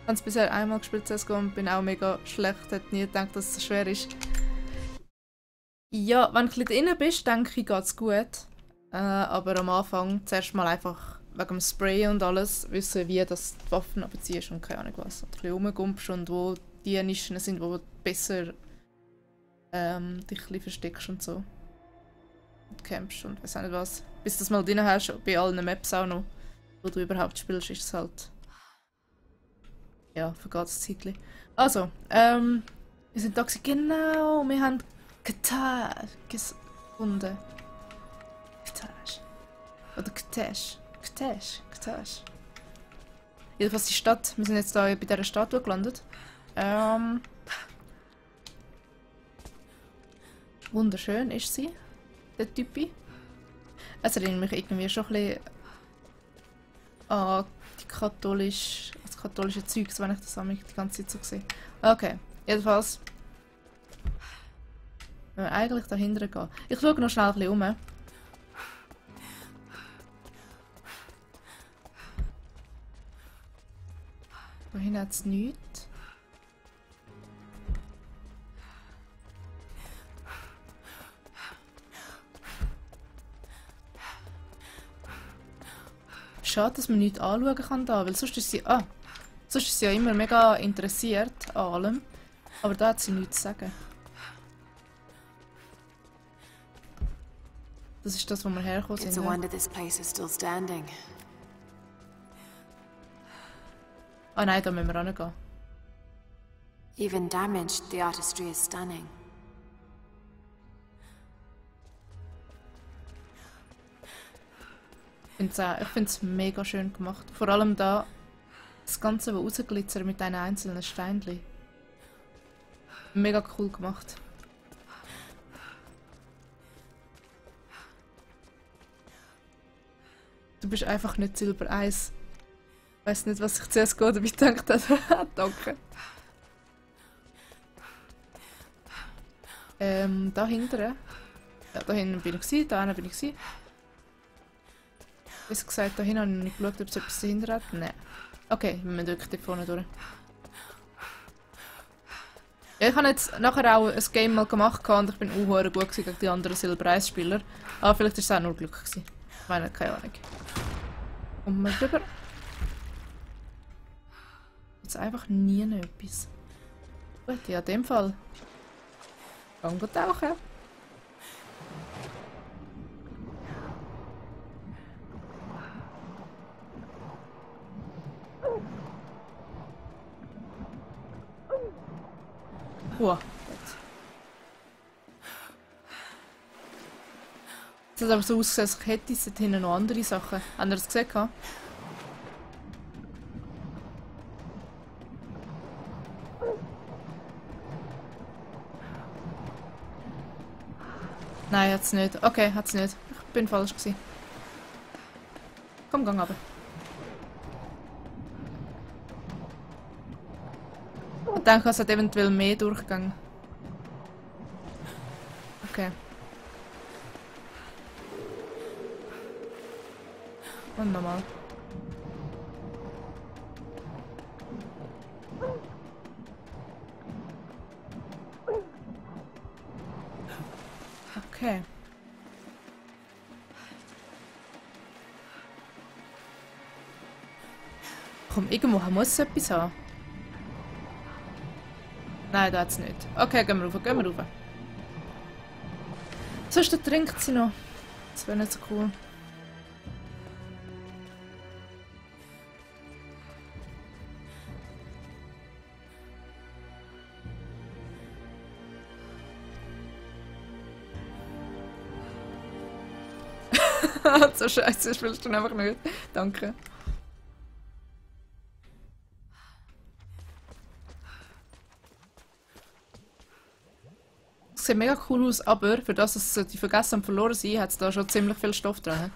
habe es bisher einmal gespielt CSGO und bin auch mega schlecht. Hätte nie gedacht, dass es so schwer ist. Ja, wenn du ein bisschen drin bist, denke ich, geht es gut. Aber am Anfang zuerst mal einfach wegen dem Spray und alles wissen, wie das die Waffen abziehst und keine Ahnung was. Und ein bisschen rumgumpst und wo die Nischen sind, wo du besser dich ein bisschen versteckst und so. Und campst und weiß auch nicht was. Bis du das mal drin hast, bei allen Maps auch noch, wo du überhaupt spielst, ist es halt... Ja, vergeht das Zeitchen. Also, wir sind da gewesen. Genau, wir haben Katar gefunden. Katash. Oder Katash. Katash. Jedenfalls die Stadt. Wir sind jetzt da bei dieser Statue gelandet. Wunderschön ist sie, der Typi. Es erinnert mich irgendwie schon ein bisschen an das katholische Zeugs, wenn ich das die ganze Zeit so sehe. Okay, jedenfalls. Wir müssen eigentlich da hinten gehen. Ich schaue noch schnell ein bisschen um. Da hinten hat es nichts. Schade, dass man nichts anschauen kann da, weil sonst ist sie... sonst ist sie ja immer mega interessiert an allem. Aber da hat sie nichts zu sagen. Das ist das, wo wir hergekommen sind. It's a wonder this place is still standing. Ah nein, da müssen wir rangehen. Even damaged, the artistry is stunning. Ich finde es mega schön gemacht. Vor allem da das Ganze, was rausglitzert mit diesen einzelnen Steinchen. Mega cool gemacht. Du bist einfach nicht Silber 1. Ich weiss nicht, was ich zuerst dabei gedacht habe. Danke. Da hinten. Ja, da hinten bin ich, da hinten bin ich. Wie gesagt, da hinten habe ich noch nicht geschaut, ob es etwas dahinter hat. Nein. Okay, wir müssen wirklich da vorne durch. Ja, ich habe jetzt nachher auch ein Game mal gemacht und ich bin auch gut gegen die anderen Silber-1-Spieler. Aber vielleicht war es auch nur Glück gewesen. Ich meine, keine Ahnung. Und wir drüber. Jetzt einfach nie etwas. Gut, ja, in dem Fall. Gehen wir tauchen. Wow. Es hat aber so ausgesehen, als hätte es dort hinten noch andere Sachen. Habt ihr das gesehen? Nein, hat's nicht. Okay, hat's nicht. Ich bin falsch gewesen. Komm, gang runter. Ich denke, es hat eventuell mehr Durchgang. Okay. Und nochmal. Okay. Komm, irgendwo muss es etwas haben. Nein, da hat es nicht. Okay, gehen wir rauf, gehen wir rauf. Sonst trinkt sie noch. Das wäre nicht so cool. So scheiße spielst du einfach nicht. Danke. Sieht mega cool aus, aber für das, dass es die vergessen und verloren sind, hat es da schon ziemlich viel Stoff dran.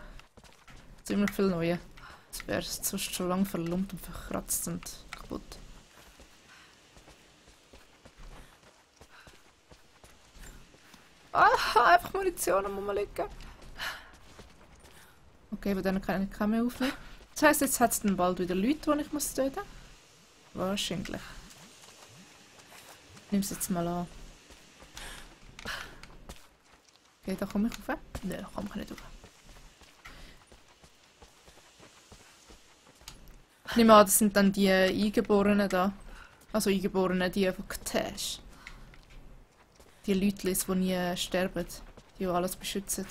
Ziemlich viel neue. Das wäre sonst schon lange verlumpt und verkratzt und kaputt. Ah, einfach Munition am Rumliegen. Okay, bei denen kann ich keine mehr aufnehmen. Das heisst, jetzt hat es dann bald wieder Leute, die ich töten muss. Wahrscheinlich. Ich nehme es jetzt mal an. Okay, da komme ich rauf. Nein, da komme ich nicht rauf. Ich nehme an, das sind dann die Eingeborenen da. Also Eingeborenen, die von Ktash. Die Leute, die nie sterben. Die alles beschützen.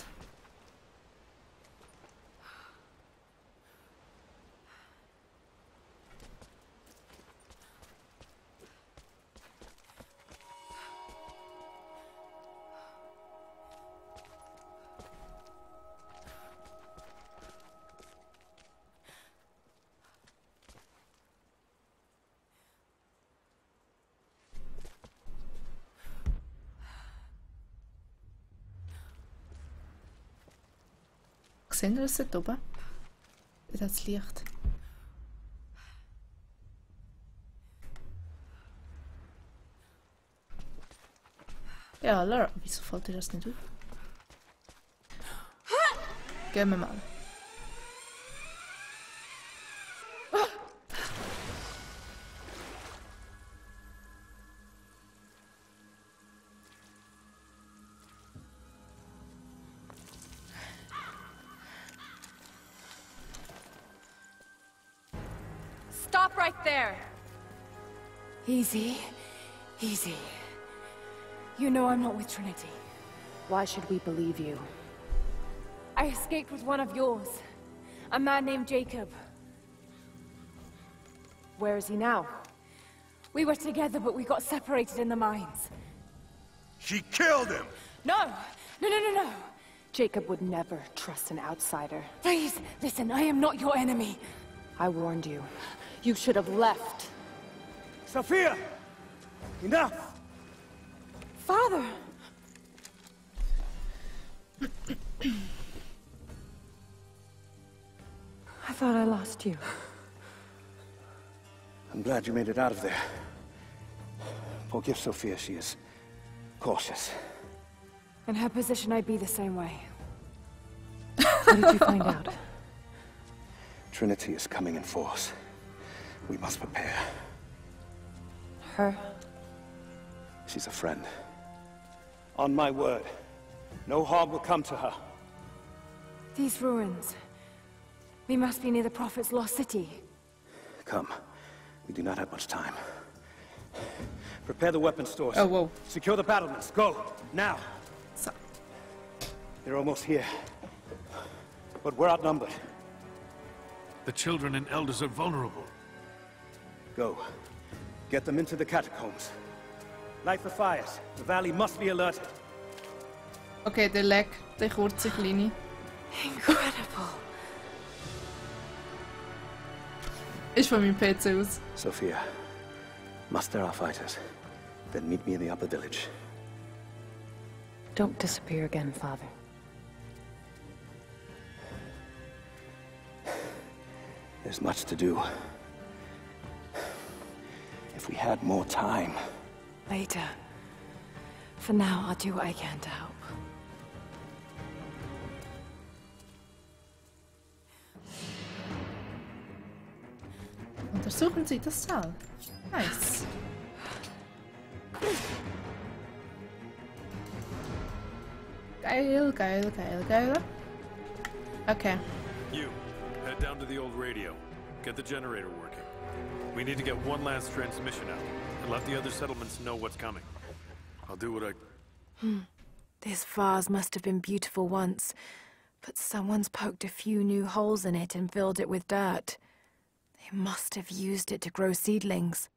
Sehen wir das dort oben? Dort hat es Licht. Ja, Lara, wieso fällt dir das nicht auf? Gehen wir mal. Stop right there! Easy. Easy. You know I'm not with Trinity. Why should we believe you? I escaped with one of yours. A man named Jacob. Where is he now? We were together, but we got separated in the mines. She killed him! No! No! Jacob would never trust an outsider. Please, listen, I am not your enemy. I warned you. You should have left. Sophia! Enough! Father! I thought I lost you. I'm glad you made it out of there. Forgive Sophia, she is cautious. In her position, I'd be the same way. What did you find out? Trinity is coming in force. We must prepare. Her? She's a friend. On my word, no harm will come to her. These ruins. We must be near the Prophet's lost city. Come. We do not have much time. Prepare the weapon stores. Oh, whoa. Secure the battlements. Go. Now. So. They're almost here. But we're outnumbered. The children and elders are vulnerable. Go. Get them into the catacombs. Light the fires. The valley must be alerted. Okay, der Lag, der kurze kleine. Incredible. Ist von meinem PC aus. Sophia, muster our fighters. Then meet me in the upper village. Don't disappear again, Father. There's much to do. If we had more time. Later. For now, I'll do what I can to help. Untersuchen Sie das Saal. Nice. Geil, geil, geil, geil. Okay. You, head down to the old radio. Get the generator working. We need to get one last transmission out, and let the other settlements know what's coming. I'll do what I... This vase must have been beautiful once, but someone's poked a few new holes in it and filled it with dirt. They must have used it to grow seedlings.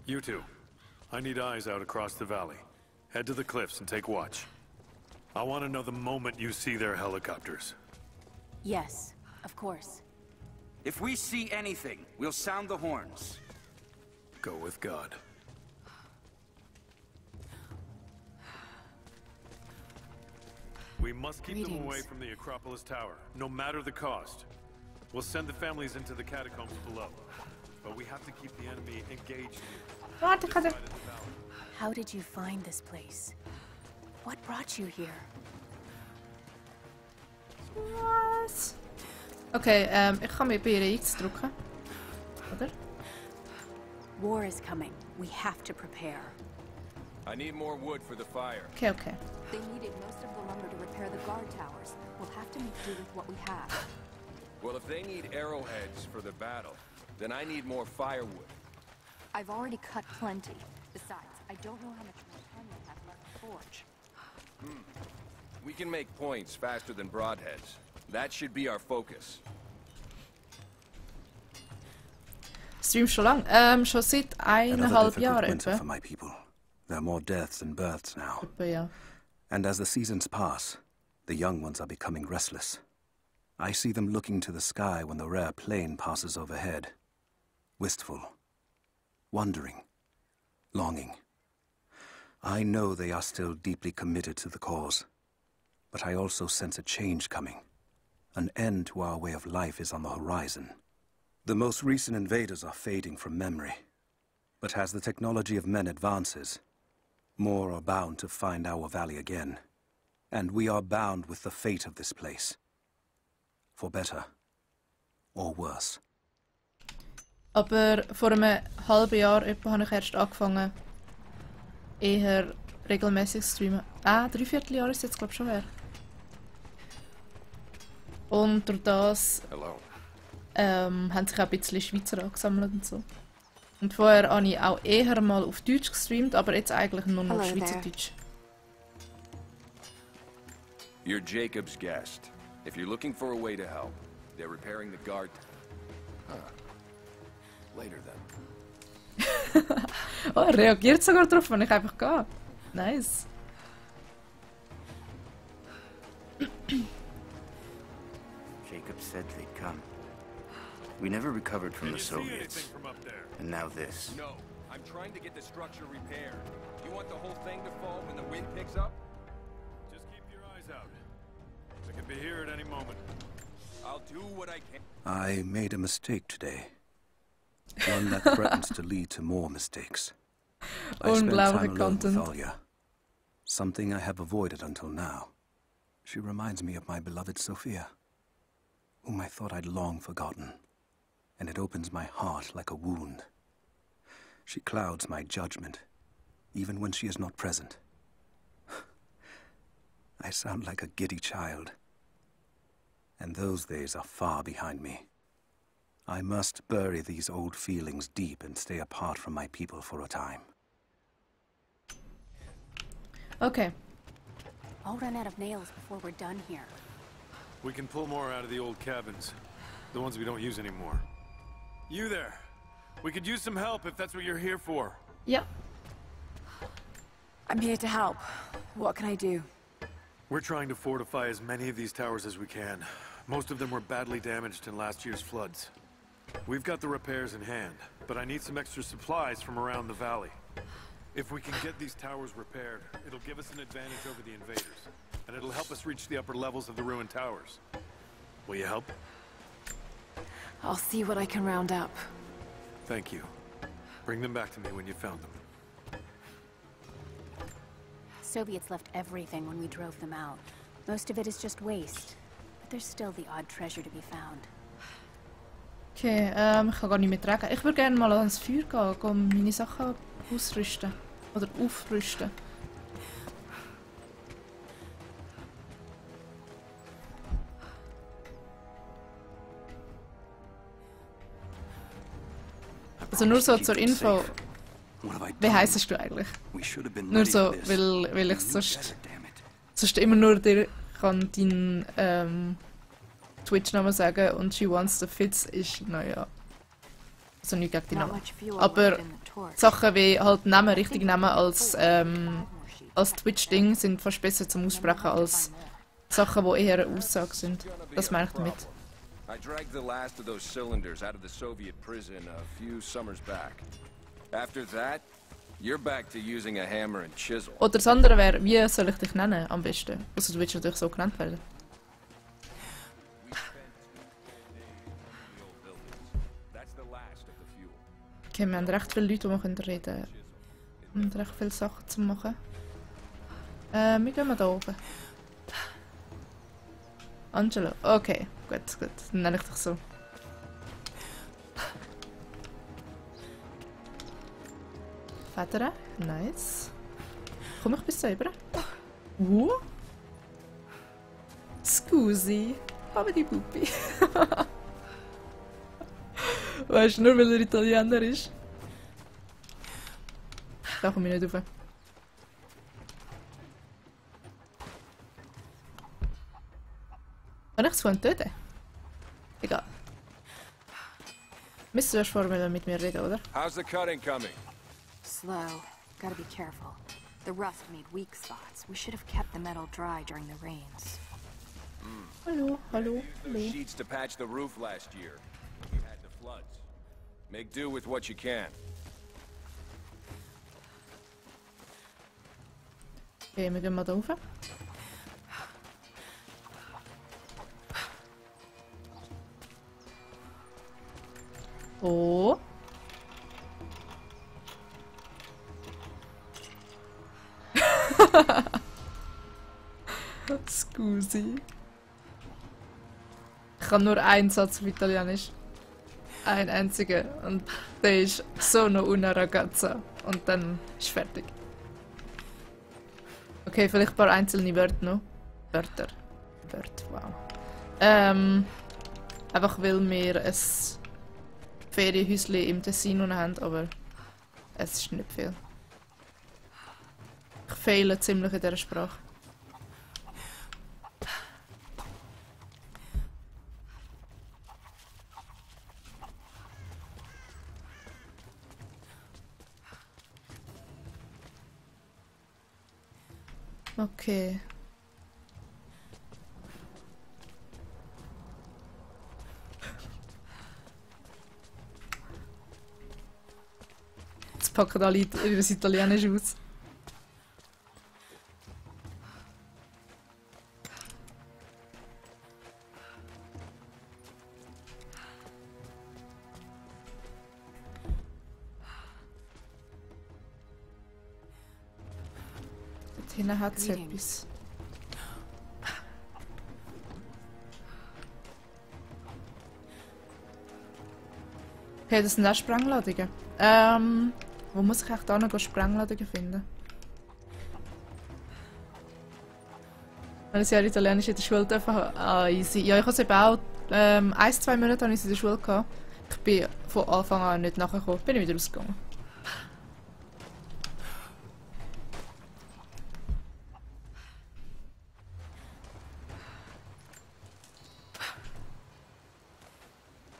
You two, I need eyes out across the valley. Head to the cliffs and take watch. I want to know the moment you see their helicopters. Yes, of course. If we see anything, we'll sound the horns. Go with God. We must keep them away from the Acropolis Tower, no matter the cost. We'll send the families into the catacombs below. But we have to keep the enemy engaged here. Warte, ich kann How did you find this place? What brought you here? Was? Okay, ich kann mir bei ihr X drücken. Oder? War is coming. We have to prepare. I need more wood for the fire. Okay, okay. They needed most of the lumber to repair the guard towers. We'll have to make do with what we have. Well, if they need arrowheads for the battle, then I need more firewood. I've already cut plenty. Besides, I don't know how much more time we have left to forge. We can make points faster than broadheads. That should be our focus. Stream schon lang? Schon seit Another 1,5 difficult Jahren winter etwa. for my people. There are more deaths than births now. Etwa, ja. And as the seasons pass, the young ones are becoming restless. I see them looking to the sky when the rare plane passes overhead. Wistful. Wondering. Longing. I know they are still deeply committed to the cause. But I also sense a change coming. An end to our way of life is on the horizon. The most recent invaders are fading from memory. But as the technology of men advances, more are bound to find our valley again. And we are bound with the fate of this place. For better or worse. Aber vor einem halben Jahr etwa habe ich erst angefangen, eher regelmäßig zu streamen. 3/4 Jahr ist jetzt glaube ich schon her. Und durch das Hello. haben sich auch ein bisschen Schweizer angesammelt und so. Und vorher habe ich auch eher mal auf Deutsch gestreamt, aber jetzt eigentlich nur noch Hello Schweizerdeutsch. You're Jacob's guest. If you're looking for a way to help, they're repairing the guard. Huh. Later then. Oh, er reagiert sogar drauf, wenn ich einfach gehe. Nice. Jacob said they'd come. We never recovered from Can the you see Soviets. anything from up there? And now this. No, I'm trying to get the structure repaired. You want the whole thing to fall when the wind picks up? Just keep your eyes out. They could be here at any moment. I'll do what I can. I made a mistake today. One that threatens to lead to more mistakes. I spent time Unglaubliche alone with Content. Thalia. Something I have avoided until now. She reminds me of my beloved Sophia, whom I thought I'd long forgotten. And it opens my heart like a wound. She clouds my judgment, even when she is not present. I sound like a giddy child. And those days are far behind me. I must bury these old feelings deep and stay apart from my people for a time. Okay. I'll run out of nails before we're done here. We can pull more out of the old cabins. The ones we don't use anymore. You there. We could use some help if that's what you're here for. Ja. I'm here to help. What can I do? We're trying to fortify as many of these towers as we can. Most of them were badly damaged in last year's floods. We've got the repairs in hand, but I need some extra supplies from around the valley. If we can get these towers repaired, it'll give us an advantage over the invaders, and it'll help us reach the upper levels of the ruined towers. Will you help? I'll see what I can round up. Thank you. Bring them back to me when you found them. Soviets left everything when we drove them out. Most of it is just waste, but there's still the odd treasure to be found. Okay, ich kann gar nicht mehr tragen. Ich würde gerne mal ans Feuer gehen und meine Sachen ausrüsten. Oder aufrüsten. Also nur so zur Info, wie heisst du eigentlich? Nur so, weil ich sonst immer nur dir kann deinen Twitch-Namen sagen und She Wants the Fits ist, naja, also nicht gegen die Namen. Aber Sachen wie halt Namen, richtig Namen als Twitch-Ding sind fast besser zum Aussprechen als Sachen, die eher eine Aussage sind. Das meine ich damit. I dragged the last of those cylinders out of the Soviet prison a few summers back. After that, you're back to using a hammer and chisel. Oder das andere wäre, wie soll ich dich nennen am besten? Also du willst natürlich so genannt werden. Okay, wir haben recht viele Leute, die wir reden können. Wir haben recht viele Sachen zu machen. Wir gehen mal da oben. Angelo. Okay, gut. Dann nenne ich dich so. Federn. Nice. Komm ich bis da rüber? Scusi. Aber die Pupi. Weißt du, nur weil er Italiener ist? Da komme ich nicht rauf. Kann ich es von töten? Egal. Müsstest du erst vorher mit mir reden, oder? How's the cutting coming? Slow. Gotta be careful. The rust made weak spots. We should have kept the metal dry during the rains. Hallo. Sheets to patch the roof last year. We had the floods. Make do with what you can. Okay, wir gehen mal da rauf. Oh. Scusi. Ich kann nur einen Satz auf Italienisch. Ein einziger. Und der ist sono una ragazza. Und dann ist fertig. Okay, vielleicht ein paar einzelne Wörter noch. Wörter, wow. Einfach weil wir ein Ferienhäuschen im Tessin haben, aber es ist nicht viel. Ich fehle ziemlich in dieser Sprache. Okay. Jetzt packen alle ihr Italienisch aus. Dort hinten hat es etwas. Okay, das sind auch Sprengladungen. Wo muss ich echt da noch Sprengladungen finden? Weil ich ja Italienisch in der Schule dürfen. Ah, easy. Ja, ich habe es eben auch 1-2 Monate habe ich es in der Schule gehabt. Ich bin von Anfang an nicht nachgekommen. Bin ich wieder rausgegangen.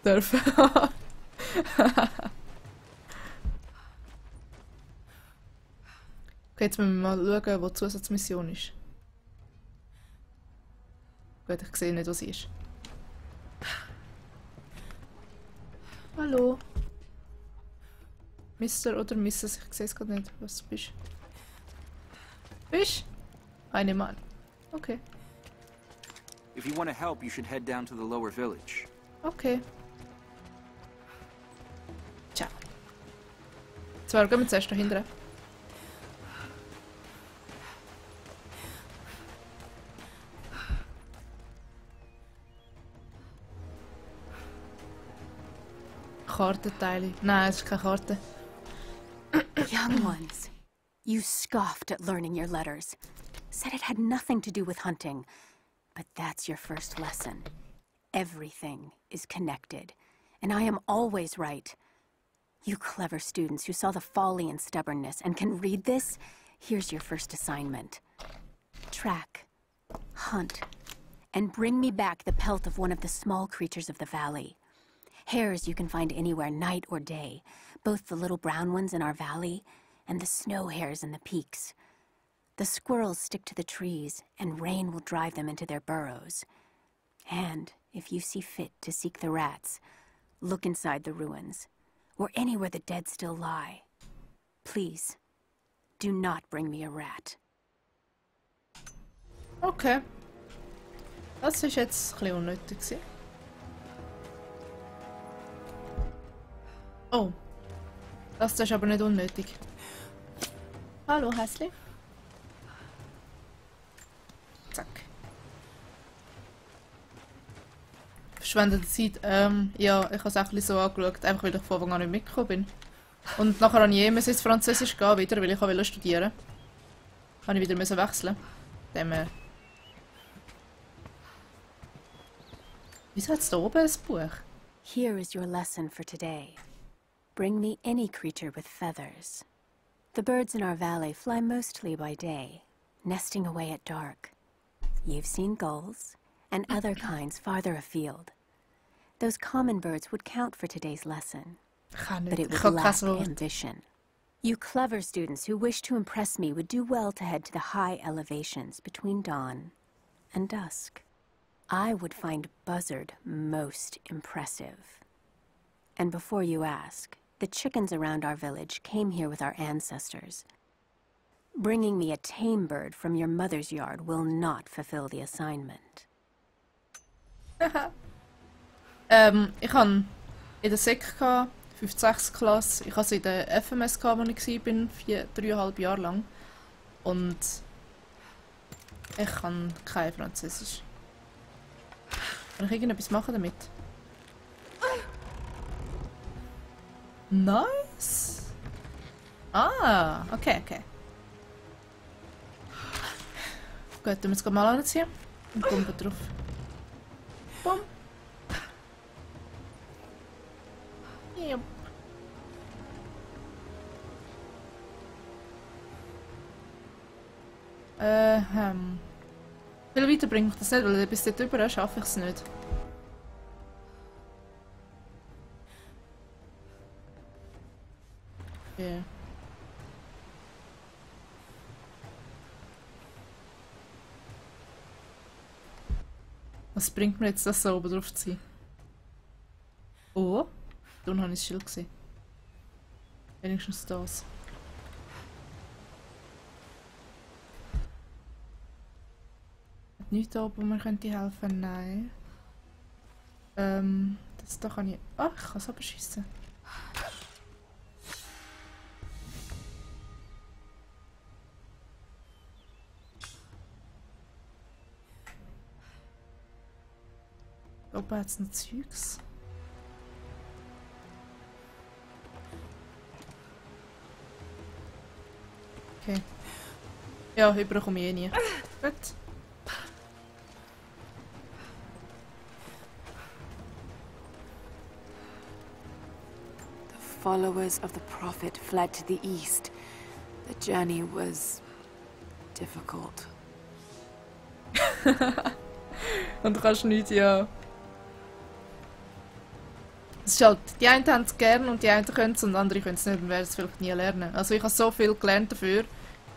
Dürfen. Okay, jetzt müssen wir mal schauen, wo die Zusatzmission ist. Gut, ich sehe nicht, wo sie ist. Hallo. Mr. oder Mrs. Ich sehe es gerade nicht, was du bist. Bist? Eine Mann. Okay. If you want to help, you should head down to the lower village. Okay. Ciao. Zwar gehen wir zuerst da hinten. Kartenteile. Nein, es ist keine Karte. Young ones, you scoffed at learning your letters. Said it had nothing to do with hunting. But that's your first lesson. Everything is connected. And I am always right. You clever students who saw the folly and stubbornness and can read this, here's your first assignment. Track, hunt, and bring me back the pelt of one of the small creatures of the valley. Hares you can find anywhere, night or day. Both the little brown ones in our valley and the snow hares in the peaks. The squirrels stick to the trees, and rain will drive them into their burrows. And if you see fit to seek the rats, look inside the ruins, or anywhere the dead still lie. Please, do not bring me a rat. Okay. Das ist jetzt ein bisschen unnötig gewesen. Oh. Das ist aber nicht unnötig. Hallo, Häsli. Zack. Verschwendete Zeit. Ja, ich habe es auch ein bisschen so angeschaut, einfach weil ich von Anfang an nicht mitgekommen bin. Und nachher habe ich ins Französisch gehen wieder, weil ich wollte studieren. Habe ich wieder wechseln. Wieso hat es da oben ein Buch? Here is your lesson for today. Bring me any creature with feathers. The birds in our valley fly mostly by day, nesting away at dark. You've seen gulls and other kinds farther afield. Those common birds would count for today's lesson, but it would lack ambition. You clever students who wish to impress me would do well to head to the high elevations between dawn and dusk. I would find Buzzard most impressive. And before you ask, the chickens around our village came here with our ancestors. Bringing me a tame bird from your mother's yard will not fulfill the assignment. Ich hatte in der Sek 5-6 Klasse. Ich hatte sie in der FMS, wo ich war, 3,5 Jahre lang. Und ich kann kein Französisch. Kann ich irgendetwas machen damit? Nice! Ah, okay. Gut, dann müssen wir es mal anziehen. Und pumpen drauf. Bumm! Yep. Viel weiter bringt mich das nicht, weil bis dort drüber schaffe ich es nicht. Yeah. Was bringt mir jetzt das, so oben drauf zu sein? Oh, da habe ich das Schild gesehen. Wenigstens das. Hat nichts da oben, wo mir könnte helfen? Nein. Das da kann ich... Ah, ich kann es aber schiessen. Oben hat es noch Zeugs. Okay. Ja, über komme ich eh nie. Gut. The followers of the Prophet fled to the east. The journey was difficult. Und du kannst nichts, ja. Es ist halt, die einen haben es gern und die einen können es und andere können es nicht und werden es vielleicht nie lernen. Also ich habe so viel gelernt dafür.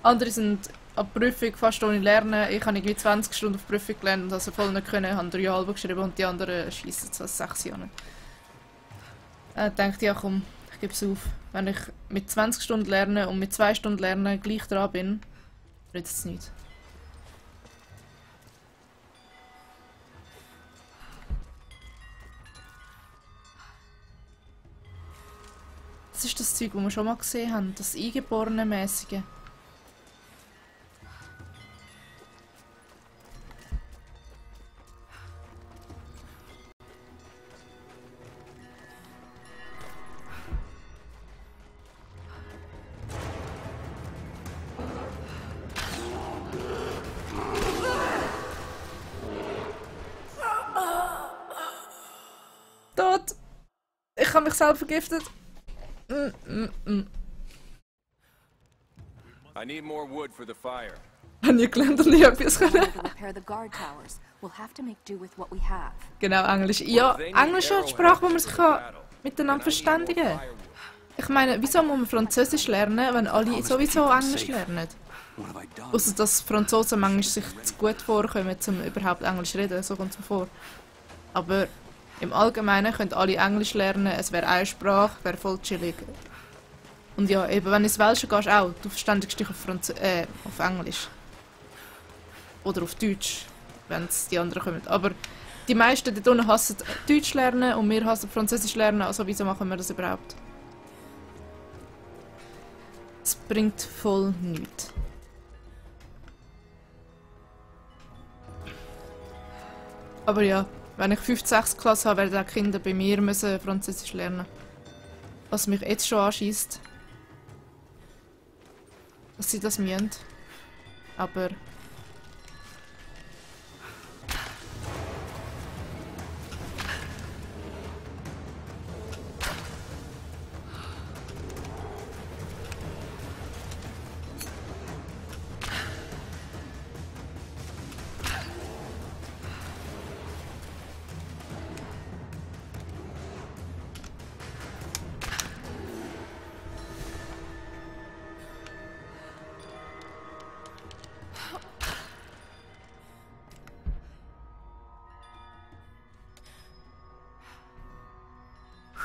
Andere sind ab Prüfung fast ohne Lernen. Ich habe irgendwie 20 Stunden auf Prüfung gelernt und also voll nicht können, habe 3,5 geschrieben und die anderen schiessen es als 6 Jahre. Denke ich, ja komm, ich gebe es auf. Wenn ich mit 20 Stunden lerne und mit 2 Stunden lernen gleich dran bin, nützt es nicht. Das ist das Zeug, das wir schon mal gesehen haben, das Eingeborene-mäßige. Tot! Ich habe mich selbst vergiftet. I need more wood for the fire. Habe ich gelernt und ich etwas können. Genau, Englisch. Ja, Englisch ist eine Sprache, wo man sich miteinander verständigen kann. Ich meine, wieso muss man Französisch lernen, wenn alle sowieso Englisch lernen? Ausser dass Franzosen manchmal sich zu gut vorkommen, um überhaupt Englisch zu reden, so kommt es mir vor. Aber im Allgemeinen können alle Englisch lernen, es wäre eine Sprache, wäre voll chillig. Und ja, eben, wenn du ins Welsche gehst, auch, du verständigst dich auf Englisch. Oder auf Deutsch, wenn es die anderen kommen. Aber die meisten dort unten hassen Deutsch lernen und wir hassen Französisch lernen, also wieso machen wir das überhaupt? Es bringt voll nichts. Aber ja, wenn ich 5. 6. Klasse habe, werden auch Kinder bei mir müssen Französisch lernen. Was mich jetzt schon anschießt, dass sie das müssen. Aber...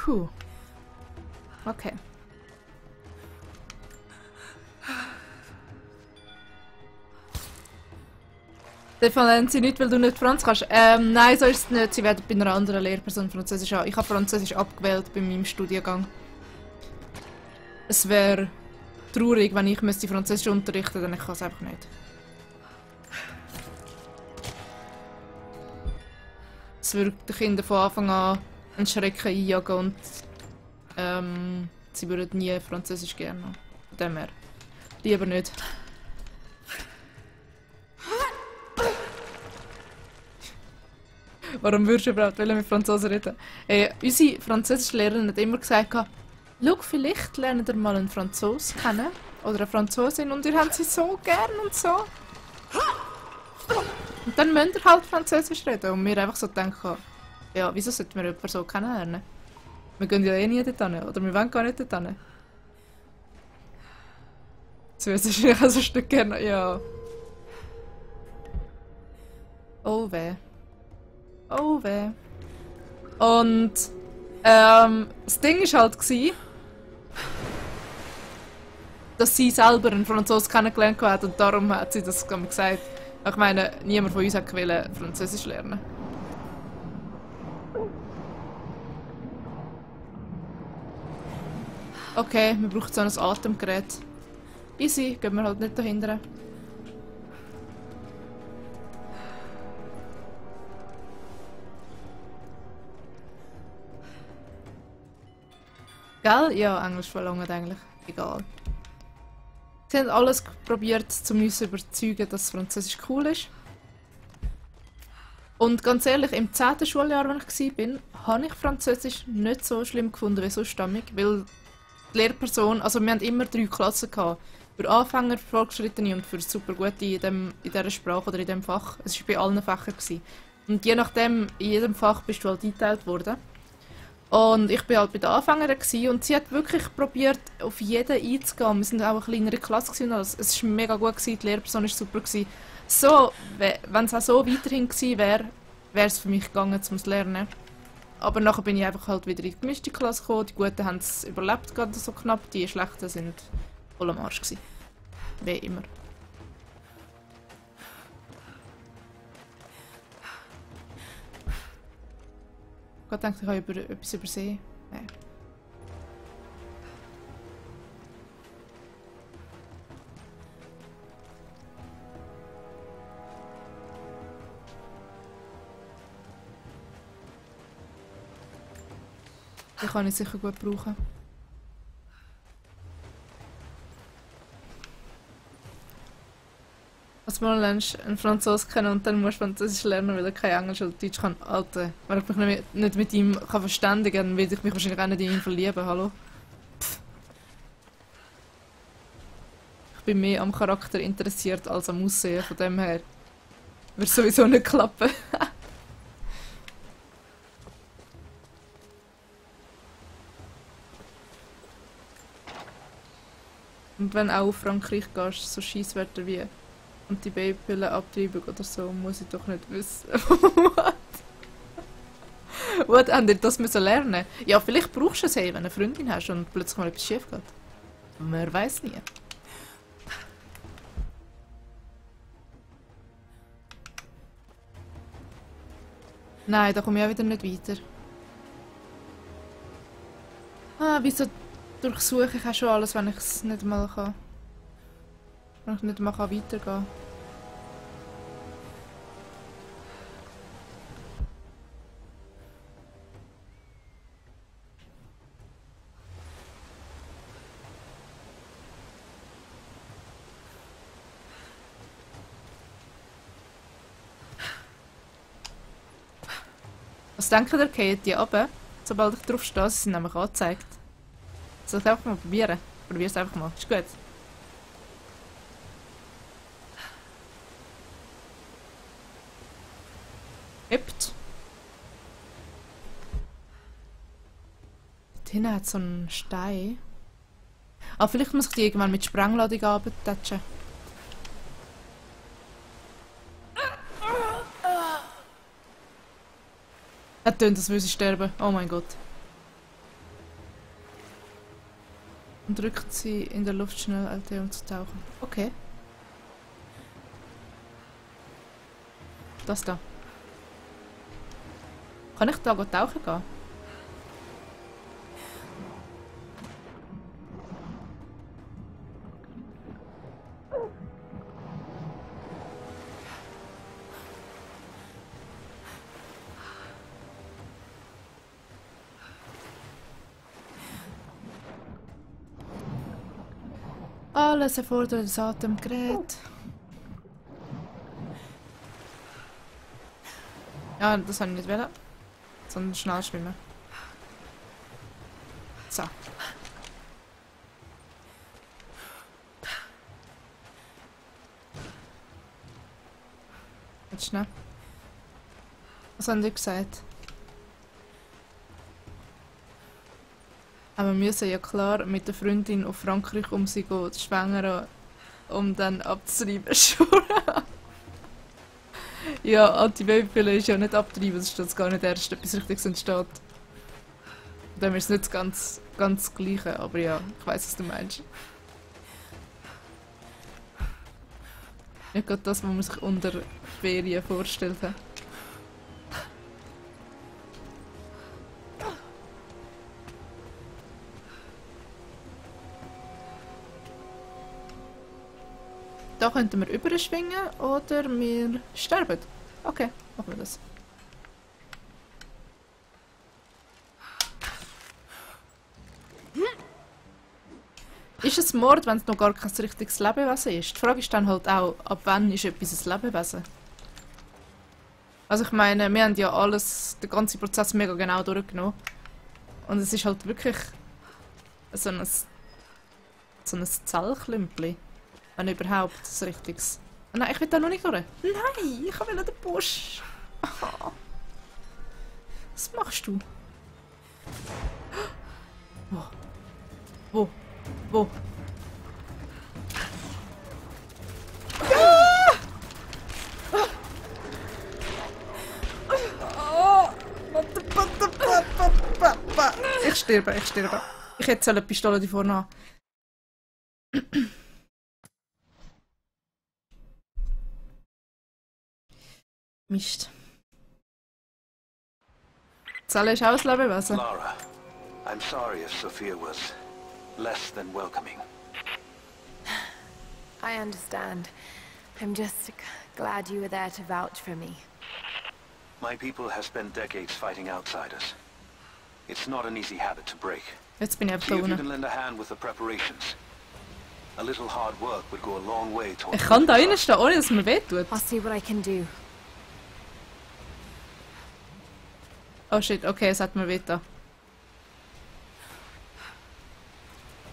Puh. Okay. Davon lernen sie nicht, weil du nicht Franz kannst. Nein, so ist es nicht. Sie werden bei einer anderen Lehrperson Französisch haben. Ich habe Französisch abgewählt bei meinem Studiengang. Es wäre traurig, wenn ich müsste Französisch unterrichten, denn ich kann es einfach nicht. Es würde den Kindern von Anfang an einen Schrecken einjagen und sie würden nie Französisch gerne haben. Von dem her. Lieber nicht. Warum würdest du überhaupt mit Franzosen reden? Unsere Französischlehrerin hat immer gesagt, schau, vielleicht lernt ihr mal einen Franzos kennen oder eine Franzosin und ihr habt sie so gern und so. Und dann müsst ihr halt Französisch reden und wir einfach so denken, ja, wieso sollten wir jemanden so kennenlernen? Wir gehen ja eh nie dort hin, oder wir wollen gar nicht dort hin. Das wäre wahrscheinlich auch so ein Stück gerne, ja. Oh weh. Oh weh. Und das Ding war halt, dass sie selber einen Franzosen kennengelernt hat und darum hat sie das gesagt. Ich meine, niemand von uns wollte Französisch lernen. Okay, wir brauchen so ein Atemgerät. Easy, gehen wir halt nicht dahinter. Gell? Ja, Englisch verlangt eigentlich. Egal. Sie haben alles probiert, um uns zu überzeugen, dass Französisch cool ist. Und ganz ehrlich, im 10. Schuljahr, als ich war, habe ich Französisch nicht so schlimm gefunden wie sonst, weil die Lehrperson, also wir hatten immer 3 Klassen gehabt. Für Anfänger, für Fortgeschrittene und für super Gute in dieser Sprache oder in diesem Fach. Es war bei allen Fächern. Und je nachdem, in jedem Fach bist du halt eingeteilt worden. Und ich war halt bei den Anfängern und sie hat wirklich probiert, auf jeden einzugehen. Wir waren auch eine kleinere Klasse und alles. Es war mega gut, die Lehrperson war super. So, wenn es auch so weiterhin gewesen wäre, wäre es für mich gegangen, um es zu lernen. Aber nachher bin ich einfach halt wieder in die gemischte Klasse gekommen. Die Guten haben es überlebt, gerade so knapp. Die Schlechten sind voll am Arsch gewesen. Wie immer. Ich dachte, ich habe etwas übersehen. Nein. Die kann ich sicher gut brauchen. Als du lernst einen Franzosen kennen und dann musst du Französisch lernen, weil er kein Englisch oder Deutsch kann. Alter, wenn ich mich nicht mit ihm verständigen kann, dann werde ich mich wahrscheinlich auch nicht in ihn verlieben, hallo? Pff. Ich bin mehr am Charakter interessiert als am Aussehen, von dem her. Wird sowieso nicht klappen. Und wenn du auch auf Frankreich gehst, so Scheisswörter wie Anti-Babypillen-Abtreibung oder so, muss ich doch nicht wissen. What? What? Habt ihr das müssen lernen? Ja, vielleicht brauchst du es, wenn du eine Freundin hast und plötzlich mal etwas schief geht. Man weiß nie. Nein, da komme ich auch wieder nicht weiter. Ah, wieso durchsuche ich auch schon alles, wenn ich es nicht mal kann? Wenn ich nicht mal weitergehen kann. Was denkt ihr, geht die runter, sobald ich drauf stehe? Sie sind nämlich angezeigt. Soll ich einfach mal probieren? Probier es einfach mal. Ist gut. Hüpft. Da hinten hat so einen Stein. Ah, vielleicht muss ich die irgendwann mit Sprengladung abtatschen. Er tönt, als würde sie sterben. Oh mein Gott. Und drückt sie in der Luft schnell LT, um zu tauchen. Okay. Das da. Kann ich da tauchen gehen? Alles erfordert das Atemgerät. Ja, das habe ich nicht wollen. Sondern schnell schwimmen. So. Jetzt schnell. Was haben die gesagt? Aber wir müssen ja klar mit der Freundin auf Frankreich um sie gehen, schwängern, um dann abzutreiben. Ja, Antibabypille ist ja nicht abtreiben, es steht gar nicht erst etwas Richtiges entsteht. Dann ist es nicht ganz das Gleiche, aber ja, ich weiss, was du meinst. Nicht gerade das, was man sich unter Ferien vorstellt. Da könnten wir überschwingen oder wir sterben. Okay, machen wir das. Ist es Mord, wenn es noch gar kein richtiges Lebewesen ist? Die Frage ist dann halt auch, ab wann ist etwas ein Lebewesen? Also ich meine, wir haben ja alles, den ganzen Prozess mega genau durchgenommen. Und es ist halt wirklich so ein Zellklümpli. Wenn überhaupt das Richtiges. Oh nein, ich will da noch nicht durch. Nein, ich will den Busch. Oh. Was machst du? Wo? Wo? Ich sterbe. Ich hätte eine Pistole die vorne haben. Mist. Zelle ist auch ein Lebewesen. Lara, I'm sorry if Sophia was less than welcoming. I understand. I'm just glad you were there to vouch for me. My people have spent decades fighting outsiders. It's not an easy habit to break. Jetzt bin ich einfach See if you da can lend a hand with the preparations. A little hard work would go a long way towards... Ich kann da reinstehen, ohne dass es mir wehtut. I'll see what I can do. Oh shit, okay, es hat mir wehgetan.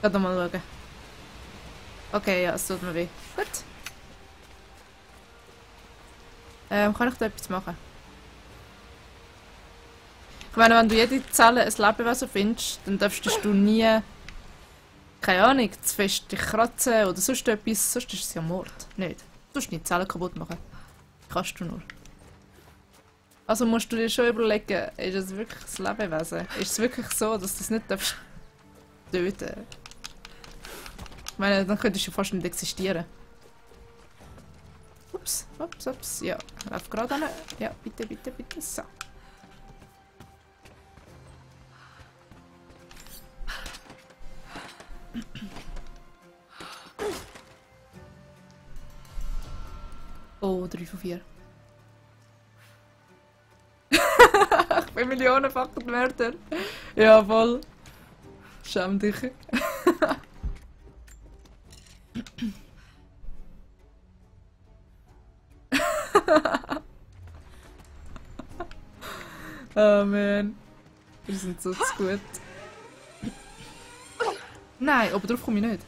Ich kann mal schauen. Okay, ja, es tut mir weh. Gut. Kann ich da etwas machen? Ich meine, wenn du jede Zelle ein Lebewesen findest, dann darfst du nie, keine Ahnung, zu fest dich kratzen oder sonst etwas, sonst ist es ja Mord. Nicht. Du musst nicht die Zellen kaputt machen. Kannst du nur. Also musst du dir schon überlegen, ist es wirklich ein Lebewesen? Ist es wirklich so, dass du es nicht darfst töten? Ich meine, dann könntest du fast nicht existieren. Ups. Ja, lauf gerade an. Ja, bitte. So. Oh, 3 von 4. Ich bin millionenfach Mörder. Ja, voll. Schäm dich. Oh man. Wir sind so zu gut. Nein, aber drauf komme ich nicht.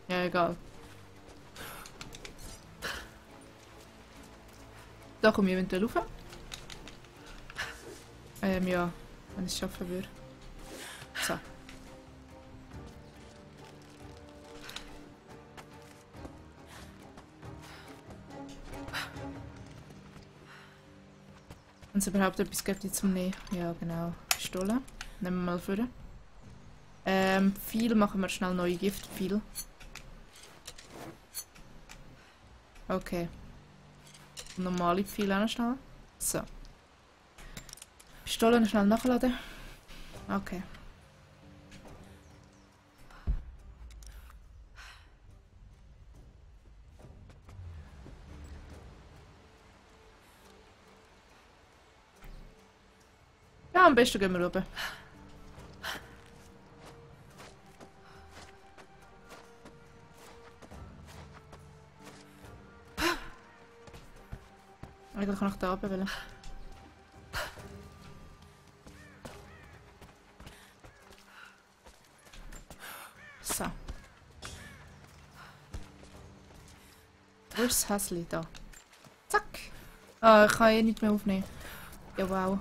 Ja, egal. Da komme ich eventuell rauf. Ja, wenn ich es schaffen würde. So. Wenn es überhaupt etwas gibt zum Nehmen. Ja, genau. Pistole. Nehmen wir mal vor. Viel machen wir schnell neue Gift. Viel. Okay. Normale Pfeile auch noch schnell. So. Pistole noch schnell nachladen. Okay. Ja, am besten gehen wir rüber. Eigentlich kann ich da oben wollen. So. Wo ist das Häschen? Da. Zack! Ah, ich kann eh nicht mehr aufnehmen. Ja, wow.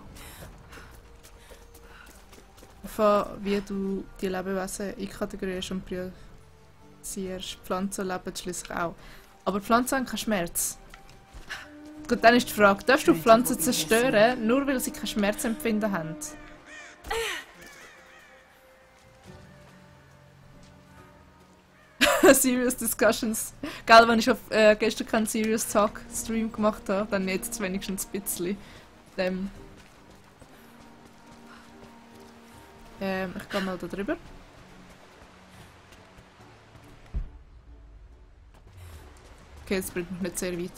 Von wie du die Lebewesen einkategorierst und priorisierst. Pflanzen leben schließlich auch. Aber Pflanzen haben keinen Schmerz. Gut, dann ist die Frage, darfst du Pflanzen zerstören, nur weil sie kein Schmerzempfinden haben? Serious Discussions. Gell, wenn ich auf, gestern keinen Serious Talk Stream gemacht habe, dann jetzt wenigstens ein bisschen. Ich gehe mal da drüber. Okay, das bringt mich nicht sehr weit.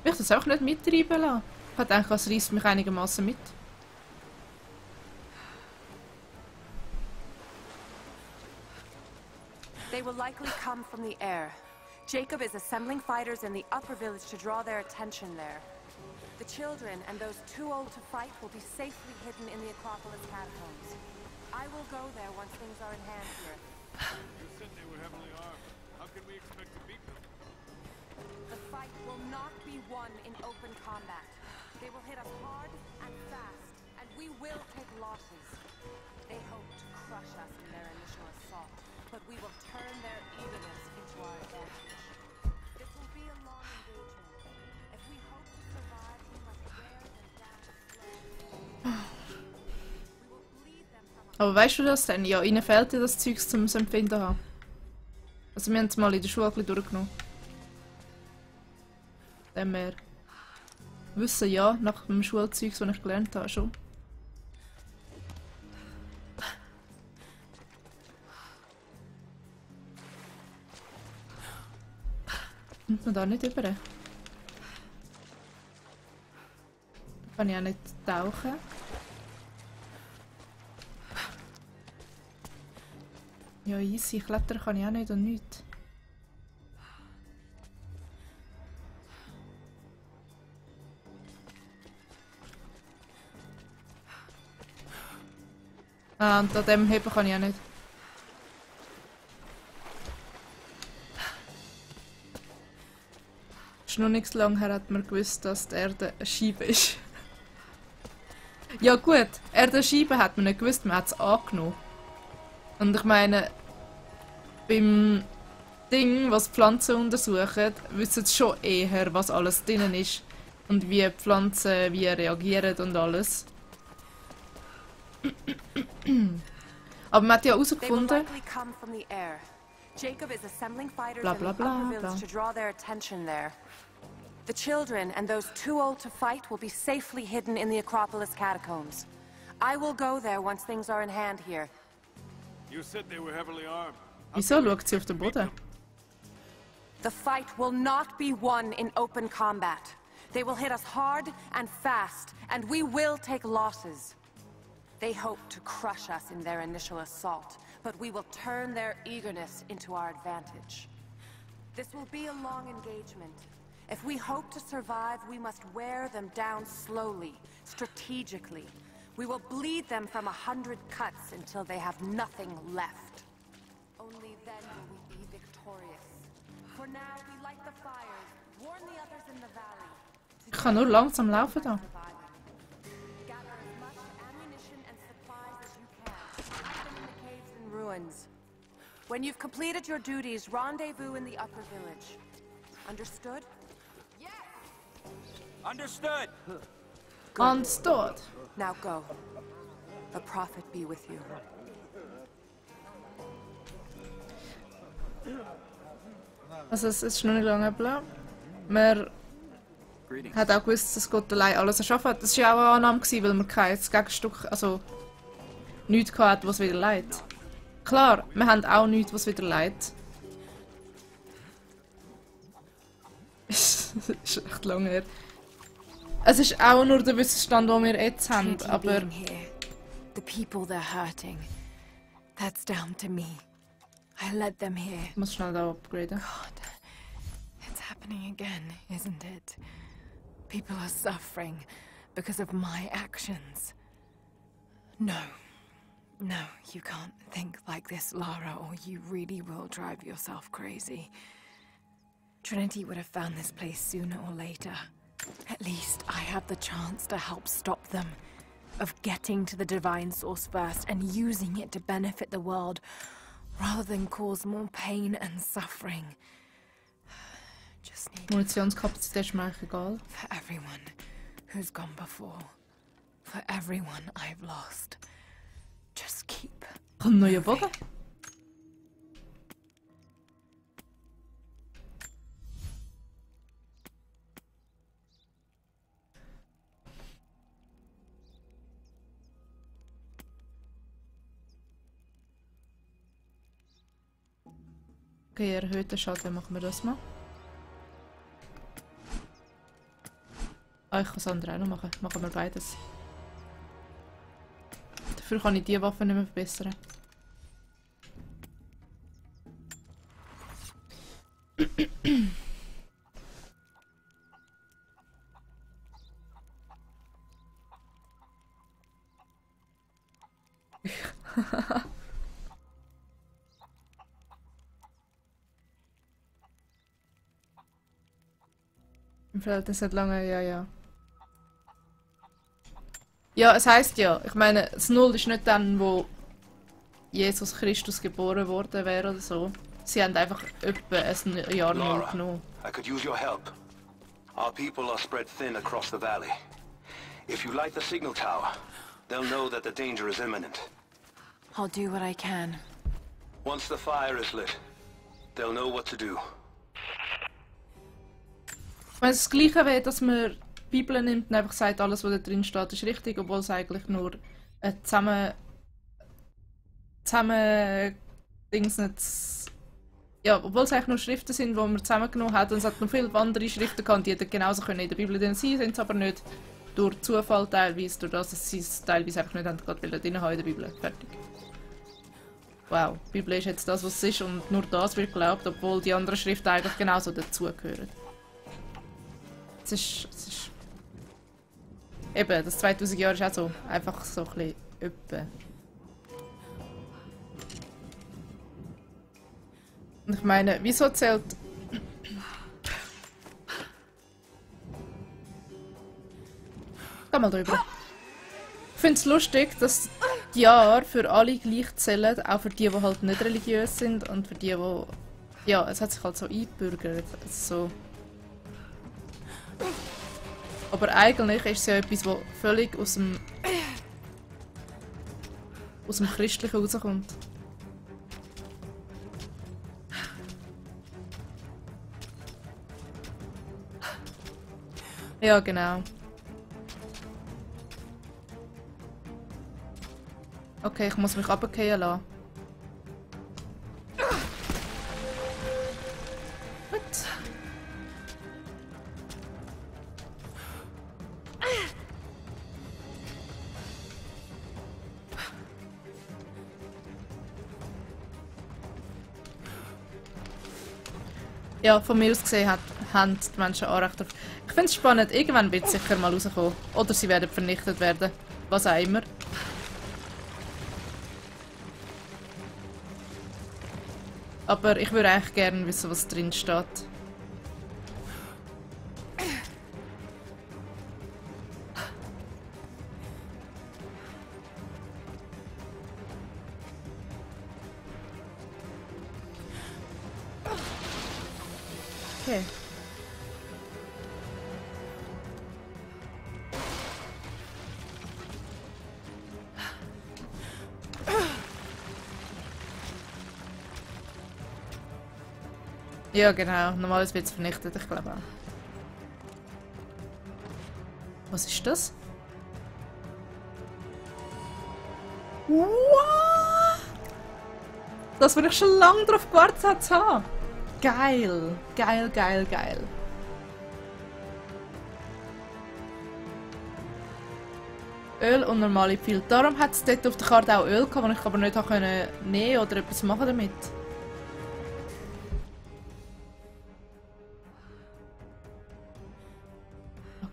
Ich das auch nicht mittreiben lassen. Ich habe gedacht, es reißt mich einigermaßen mit. They will likely come from the air. Jacob is assembling fighters in the upper village to draw their attention there. The children and those too old to fight will be safely hidden in the Acropolis catacombs. I will go there once things are in hand here. You said they were heavily armed. How can we expect to beat them? The fight will not be won in open combat. They will hit us hard and fast, and we will take losses. They hope to crush us in their initial assault, but we will turn their eagerness into our advantage. This will be a long engagement. If we hope to survive, we must wear them down slowly. We will bleed them from Aber weißt du das denn? Ja, ihnen fehlt ja das Zeugs zum Empfinden haben. Also wir haben es mal in der Schule ein bisschen durchgenommen. Dem wir wissen ja, nach dem Schulzeug, das ich gelernt habe, schon. Kommt man da nicht über? Da kann ich auch nicht tauchen. Ja, easy, klettern kann ich auch nicht und nichts. Ah, und an dem heben kann ich auch nicht. Es ist noch nicht so lange her, hat man gewusst, dass die Erde eine Scheibe ist. Ja gut, Erde eine Scheibe hat man nicht gewusst, man hat es angenommen. Und ich meine, beim Ding, was Pflanzen untersuchen, wissen sie schon eher, was alles drin ist. Und wie Pflanzen wie reagieren und alles. Aber man hat ja herausgefunden... Jacob is assembling fighters Bla, in bla, the bla, upper bla. village to draw their attention there. The children and those too old to fight will be safely hidden in the Acropolis catacombs. I will go there once things are in hand here. You said they were heavily armed. Wieso schaut sie auf den Boden? The fight will not be won in open combat. They will hit us hard and fast, and we will take losses. They hope to crush us in their initial assault, but we will turn their eagerness into our advantage. This will be a long engagement. If we hope to survive, we must wear them down slowly, strategically. We will bleed them from 100 cuts until they have nothing left. Only then will we be victorious. For now, we light the fires, warn the others in the valley. Ich kann nur langsam laufen da. Gather as much ammunition and supplies as you can. Hide them in the caves and ruins. When you've completed your duties, rendezvous in the upper village. Understood? Yes! Understood! Understood. Now go. The prophet be with you. Also es ist noch nicht lange bla. Man hat auch gewusst, dass Gott allein alles erschaffen hat. Das war ja auch eine Annahme, weil man kein Gegenstück, also nichts hatte, was wieder leidet. Klar, wir haben auch nichts, was wieder leidet. Das ist echt lange her. Es ist auch nur der Wissensstand, den wir jetzt haben, aber... The people they're hurting. That's down to me. I led them here. Ich muss schnell da upgraden. God, it's happening again, isn't it? People are suffering because of my actions. No. No, you can't think like this, Lara, or you really will drive yourself crazy. Trinity would have found this place sooner or later. At least I have the chance to help stop them. Of getting to the Divine Source first and using it to benefit the world, rather than cause more pain and suffering. Just need Munitionskapazität ist mir eigentlich egal. for everyone who's gone before. For everyone I've lost. Just keep. Kommt ein neuer Bogen? Okay, erhöhten Schaden machen wir das mal. Ah, ich kann das andere auch noch machen. Machen wir beides. Dafür kann ich diese Waffe nicht mehr verbessern. Im Verhältnis hat lange, ja. Ja, es heisst ja, ich meine, das Null ist nicht dann, wo Jesus Christus geboren worden wäre oder so. Sie haben einfach etwa ein Jahr Null genommen. I could use your help. Our people are spread thin across the valley. If you light the signal tower, they'll know that the danger is imminent. I'll do what I can. Once the fire is lit, they'll know what to do. Ich meine, es ist das Gleiche wie, dass man die Bibel nimmt und einfach sagt, alles, was da drin steht, ist richtig, obwohl es eigentlich nur zusammen Dings nicht... Ja, obwohl es eigentlich nur Schriften sind, die man zusammengenommen hat, und es hat noch viele andere Schriften gehabt, die hätten genauso können in der Bibel drin sein, sind es aber nicht durch Zufall teilweise, durch das, dass sie es teilweise einfach nicht haben, gerade drin haben in der Bibel. Fertig. Wow, die Bibel ist jetzt das, was es ist, und nur das wird geglaubt, obwohl die anderen Schriften eigentlich genauso dazugehören. Es ist... Eben, das 2000 Jahre ist auch so, einfach so ein bisschen öppe. Und ich meine, wieso zählt... Geh mal drüber. Ich finde es lustig, dass die Jahre für alle gleich zählen, auch für die halt nicht religiös sind und für die, die... Ja, es hat sich halt so eingebürgert. So. Aber eigentlich ist es ja etwas, das völlig aus dem Christlichen rauskommt. Ja, genau. Okay, ich muss mich runterfallen lassen. Gut. Ja, von mir aus gesehen haben die Menschen auch recht drauf. Ich finde es spannend, irgendwann wird es sicher mal rauskommen. Oder sie werden vernichtet werden. Was auch immer. Aber ich würde eigentlich gerne wissen, was drin steht. Okay. Ja, genau. Normalerweise wird es vernichtet, ich glaube auch. Was ist das? What? Das, was ich schon lange darauf gewartet habe zu haben. Geil. Geil, geil, geil. Öl und normale Pfeile. Darum hat es dort auf der Karte auch Öl gehabt, das ich aber nicht nehmen oder etwas machen damit.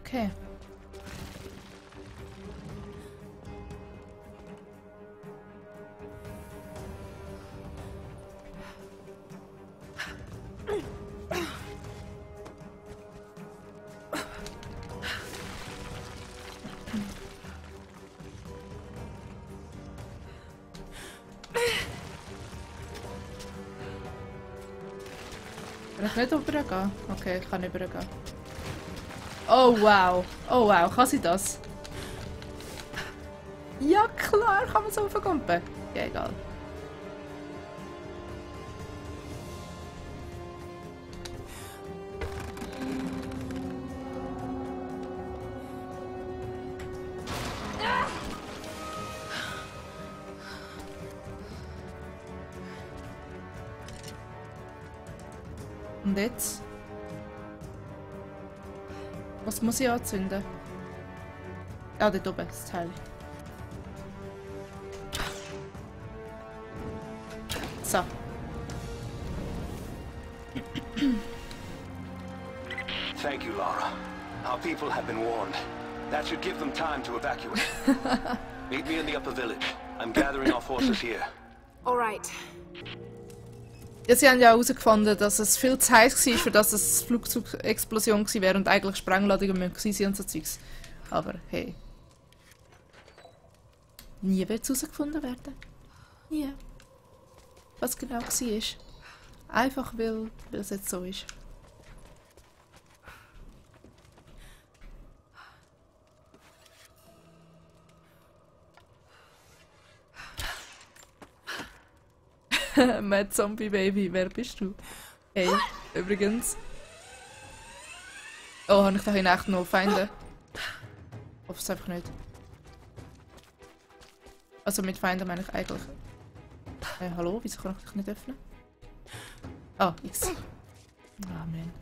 Okay. Kann ich nicht rübergehen? Okay, ich kann nicht rübergehen. Oh wow. Oh wow, kann sie das? Ja klar, kann man so raufkumpen. Ja, egal. Und jetzt? Was muss ich anzünden? Ah, dort oben, das Teil. So. Thank you, Lara. Our people have been warned. That should give them time to evacuate. Meet me in the upper village. I'm gathering our forces here. All right. Ja, sie haben ja herausgefunden, dass es viel zu heiß war, für das es eine Flugzeugexplosion gewesen wäre und eigentlich Sprengladungen gewesen sein und so Zeugs. Aber hey. Nie wird es herausgefunden werden. Nie. Was genau war. Einfach weil es jetzt so ist. Mad Zombie Baby, wer bist du? Hey, übrigens. Oh, habe ich da echt noch Feinde? Ich hoffe es einfach nicht. Also mit Feinden meine ich eigentlich. Hallo, wieso kann ich dich nicht öffnen? Ah, X. Ah, man.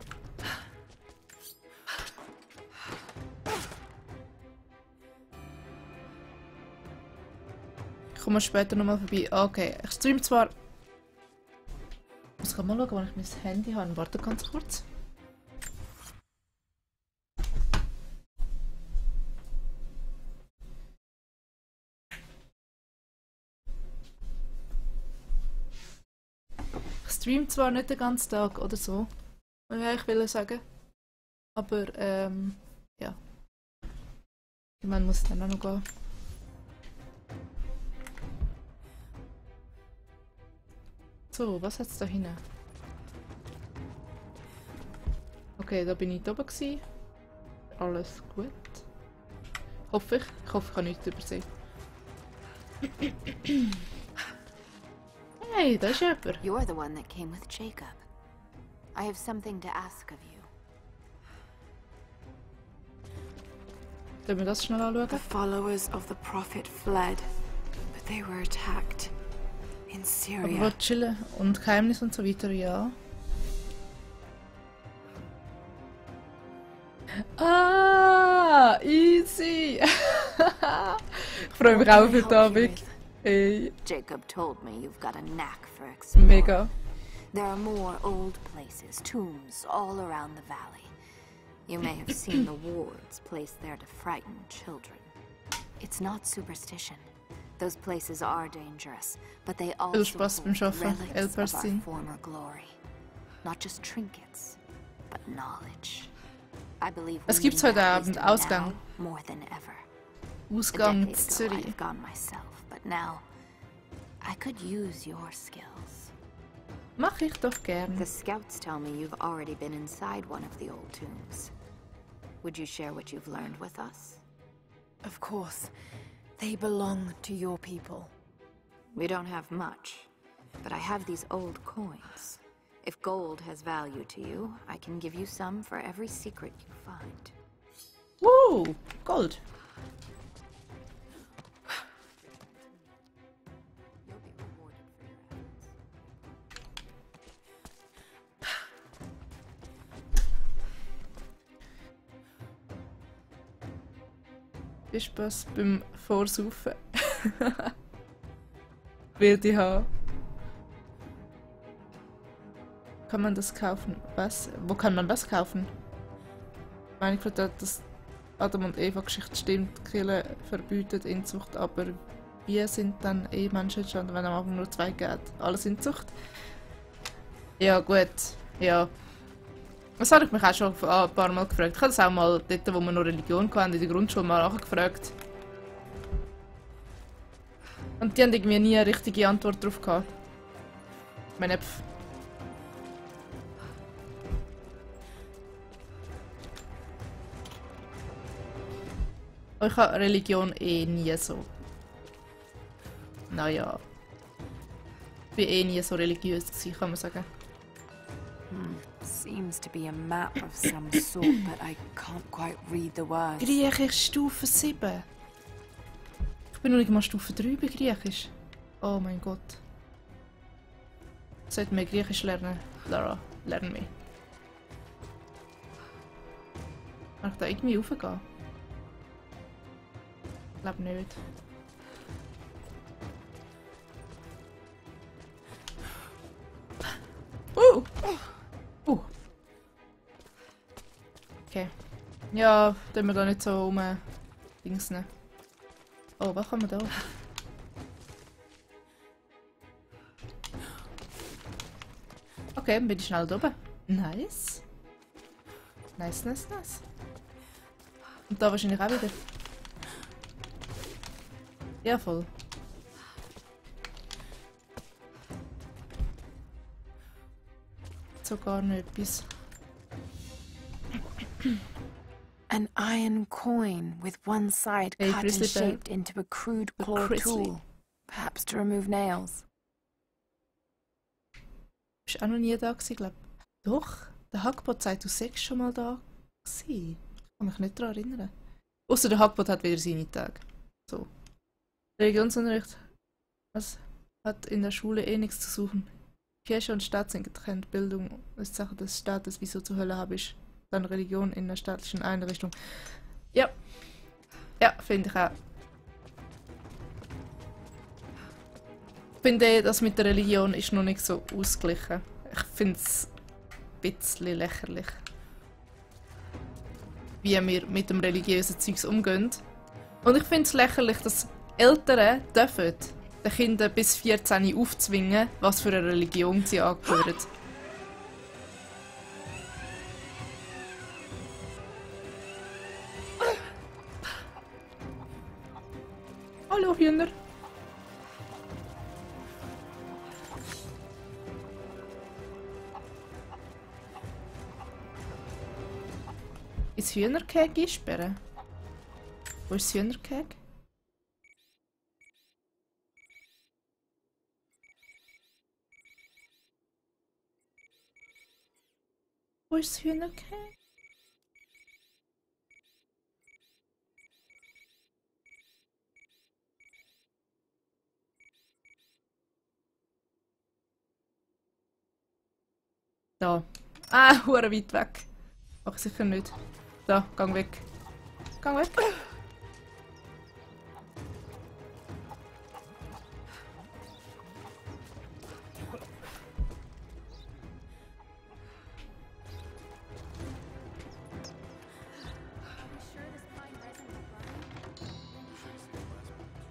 Ich komme später nochmal vorbei. Okay, ich stream zwar. Ich muss mal schauen, wann ich mein Handy habe. Warte ganz kurz. Ich stream zwar nicht den ganzen Tag oder so, ja, ich will sagen. Aber, ja. Irgendwann muss es dann auch noch gehen. So, was hat's da hinten? Okay, da bin ich oben gewesen. Alles gut. Hoffe ich. Ich hoffe, ich habe nichts übersehen. Hey, da ist jemand. You're the one that came with Jacob. I have something to ask of you. Sollen wir das schnell anschauen? The followers of the Prophet fled, but they were attacked. In Aber Syria. was chillen und Geheimnis und so weiter, ja. Ah, easy. Ich freue mich auch für den Abend. Hey. Jacob told me you've got a knack for Mega. There are more old places, tombs, all around the valley. You may have seen the wards placed there to frighten children. It's not superstition. Those places are dangerous, but they also hold relics of our former glory. Not just trinkets, but knowledge. I believe es gibt heute Abend Ausgang. More than ever. Ausgang Zürich. I've gone myself, but now I could use your skills. Mach ich doch gern. The scouts tell me you've already been inside one of the old tombs. Would you share what you've learned with us? Of course. They belong to your people. We don't have much, but I have these old coins. If gold has value to you, I can give you some for every secret you find. Woo! Gold. You'll be rewarded for your efforts. Viel Spaß beim Vorsaufen. Werde ich haben. Kann man das kaufen? Was? Wo kann man was kaufen? Ich meine, dass Adam und Eva Geschichte stimmt, Kirche verbietet Inzucht, aber wie sind dann Menschen entstanden, wenn am Anfang nur 2 geht? Alles Inzucht? Ja, gut. Ja. Das habe ich mich auch schon ein paar Mal gefragt. Ich habe das auch mal dort, wo wir noch Religion hatten, in der Grundschule mal nachgefragt. Und die haben irgendwie nie eine richtige Antwort darauf gehabt. Ich meine, ich habe Religion nie so. Naja. Ich war nie so religiös gewesen, kann man sagen. Seems to be a map of some sort, but I can't quite read the words. Griechisch Stufe 7. Ich bin noch nicht mal Stufe 3 bei Griechisch. Oh mein Gott. Sollten wir Griechisch lernen? Lara, lern mich. Kann ich da irgendwie raufgehen? Ich glaube nicht. Okay. Ja, tun wir da nicht so Dingsen. Oh, was kann man da? Okay, bin ich schnell da oben. Nice. Nice, nice, nice. Und da wahrscheinlich auch wieder. Ja, voll. So gar nicht etwas. An iron coin with one side cut and shaped into a crude claw tool, perhaps to remove nails. Bist auch noch nie da gewesen, glaube ich. Doch, der Hackbot sagt, du sechs schon mal da gewesen. Ich kann mich nicht daran erinnern. Außer der Hackbot hat wieder seine Tage. So. Religionsunterricht. Was hat in der Schule eh nichts zu suchen. Kirche und Staat sind getrennt. Bildung ist Sache des Staates. Wieso zur Hölle habe ich dann Religion in der staatlichen Einrichtung? Ja. Ja, finde ich auch. Ich finde, das mit der Religion ist noch nicht so ausgeglichen. Ich finde es ein bisschen lächerlich, wie wir mit dem religiösen Zeugs umgehen. Und ich finde es lächerlich, dass Eltern dürfen den Kindern bis 14 aufzwingen, was für eine Religion sie angehören. Hallo Hühner. Ist Hühnerkäge einsperren? Wo ist das Hühnerkäge? Wo ist das Hühnerkäge? Da. Ah, hure weit weg. Mach ich sicher nicht. Da, gang weg. Gang weg.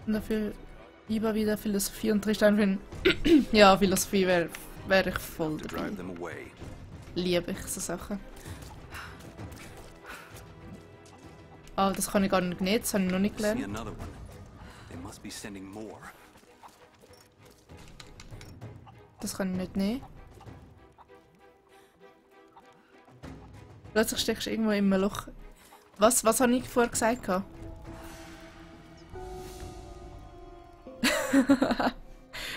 Und dafür lieber wieder Philosophie und Tristan finden. Ja, Philosophie wäre ich voll dabei. Liebe ich so Sachen. Ah, das kann ich gar nicht nehmen, das habe ich noch nicht gelernt. Das kann ich nicht nehmen. Plötzlich steckst du irgendwo in einem Loch. Was habe ich vorher gesagt?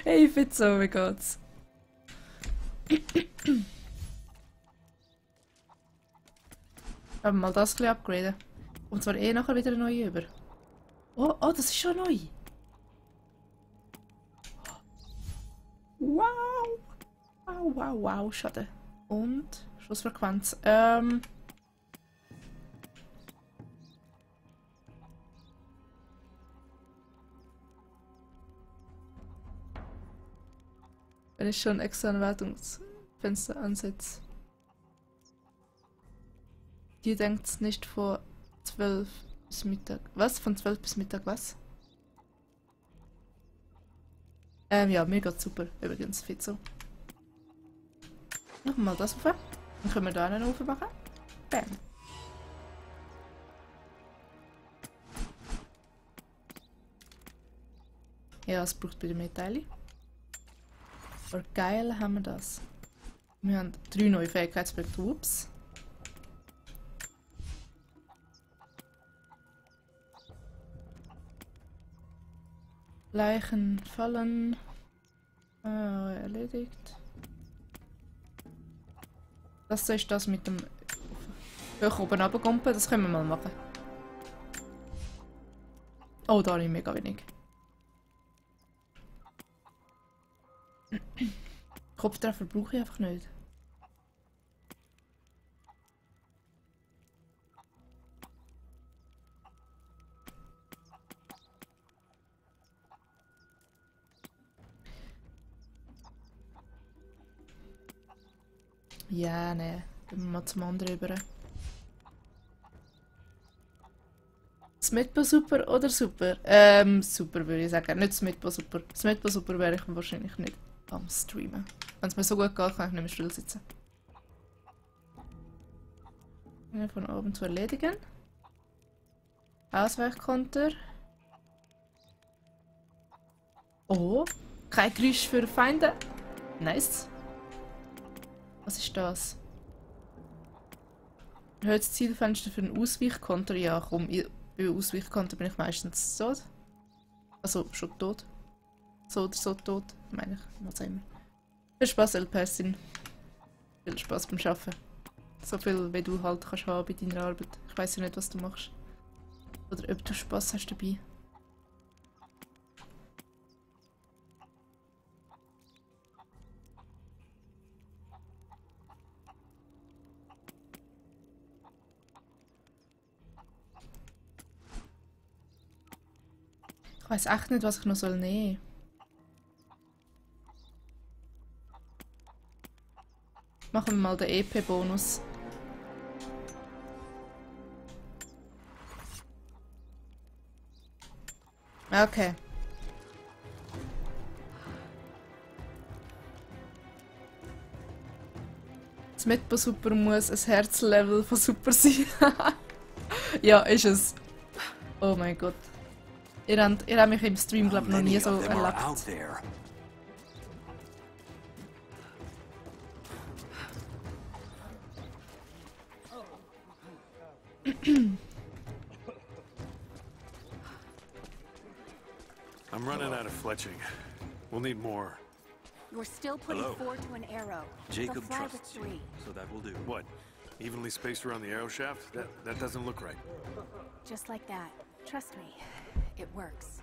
Hey Fitzo, wie geht's? Aber mal das ein bisschen upgraden. Und zwar nachher wieder neu über. Oh, das ist schon neu. Wow! Wow, schade. Und Schussfrequenz. Wenn ich schon extra ein Wertungsfenster ansetze. Die denkt nicht vor 12 bis Mittag. Was? Von 12 bis Mittag, was? Ja, mir geht's super. Übrigens, fit so. Nochmal das rauf. Dann können wir da einen rauf machen. Bam. Ja, es braucht wieder mehr Teile. Aber geil haben wir das. Wir haben 3 neue Fähigkeitspunkte. Ups. Leichen fallen. Erledigt. Das ist das mit dem hoch oben runtergumpen. Das können wir mal machen. Oh, da habe ich mega wenig. Kopftreffer brauche ich einfach nicht. Ja, ne. Gehen wir mal zum anderen rüber. Smitbo super oder super? Super würde ich sagen. Nicht Smitbo super. Smitbo super wäre ich wahrscheinlich nicht am Streamen. Wenn es mir so gut geht, kann ich nicht mehr still sitzen. Von oben zu erledigen. Ausweichkonter. Oh, kein Geräusch für Feinde. Nice. Was ist das? Erhöht das Zielfenster für einen Ausweichkonter? Ja, komm, bei Ausweichkonter bin ich meistens tot. Also, schon tot. So oder so tot, meine ich. Was auch immer. Viel Spaß, Elpersin. Viel Spaß beim Arbeiten. So viel, wie du halt kannst haben bei deiner Arbeit. Ich weiss ja nicht, was du machst. Oder ob du Spaß hast dabei. Ich weiss echt nicht, was ich noch nehmen soll. Machen wir mal den EP-Bonus. Okay. Das Mitbo Super muss ein Herzlevel von Super sein. Ja, ist es. Oh mein Gott. Ihr habt mich im Stream, glaube ich, noch nie so erlebt. I'm running out of fletching. We'll need more. You're still putting 4 to an arrow. Jacob They'll fly with trusts you, 3. so that will do. What? Evenly spaced around the arrow shaft? That doesn't look right. Just like that. Trust me, it works.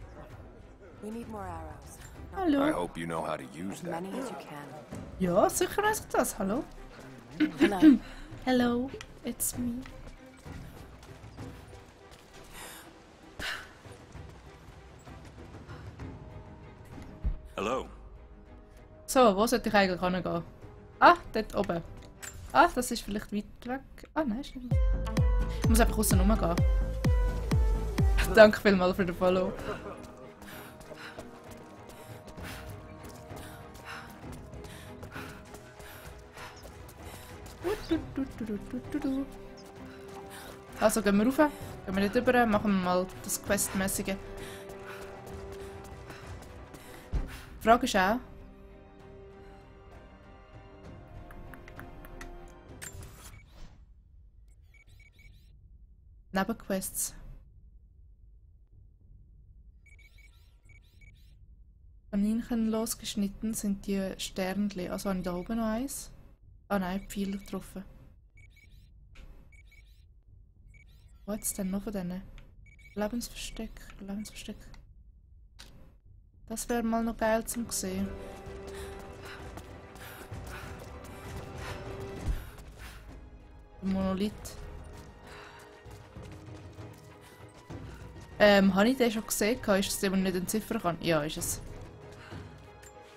We need more arrows. Hallo. I hope you know how to use As that. many as you can. Ja, sicher weiß ich das. Hallo. Hello. Hello, it's me. Hello. So, wo sollte ich eigentlich hingehen? Ah, dort oben. Ah, das ist vielleicht weit weg. Ah, nein, ist nicht. Ich muss einfach außen rumgehen. Danke vielmals für den Follow. Also gehen wir rauf. Gehen wir nicht rüber, machen wir mal das Questmäßige. Die Frage ist auch... Nebenquests. Kaninchen losgeschnitten sind die Sternchen. Also habe ich da oben noch eins? Ah nein, Pfeil getroffen. Wo hat es denn noch von denen? Lebensversteck, Lebensversteck. Das wäre mal noch geil zum sehen. Der Monolith. Habe ich den schon gesehen? Ist es der, den ich nicht entziffern kann? Ja, ist es.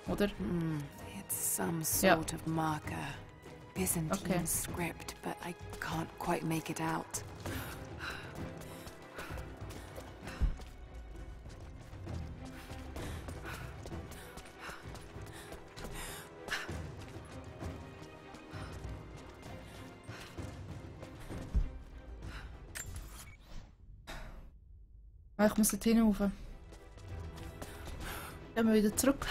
Oder? It's some sort of marker. Byzantine script, but I can't quite make it out. Ah, ich muss dort hinauf. Gehen wir wieder zurück.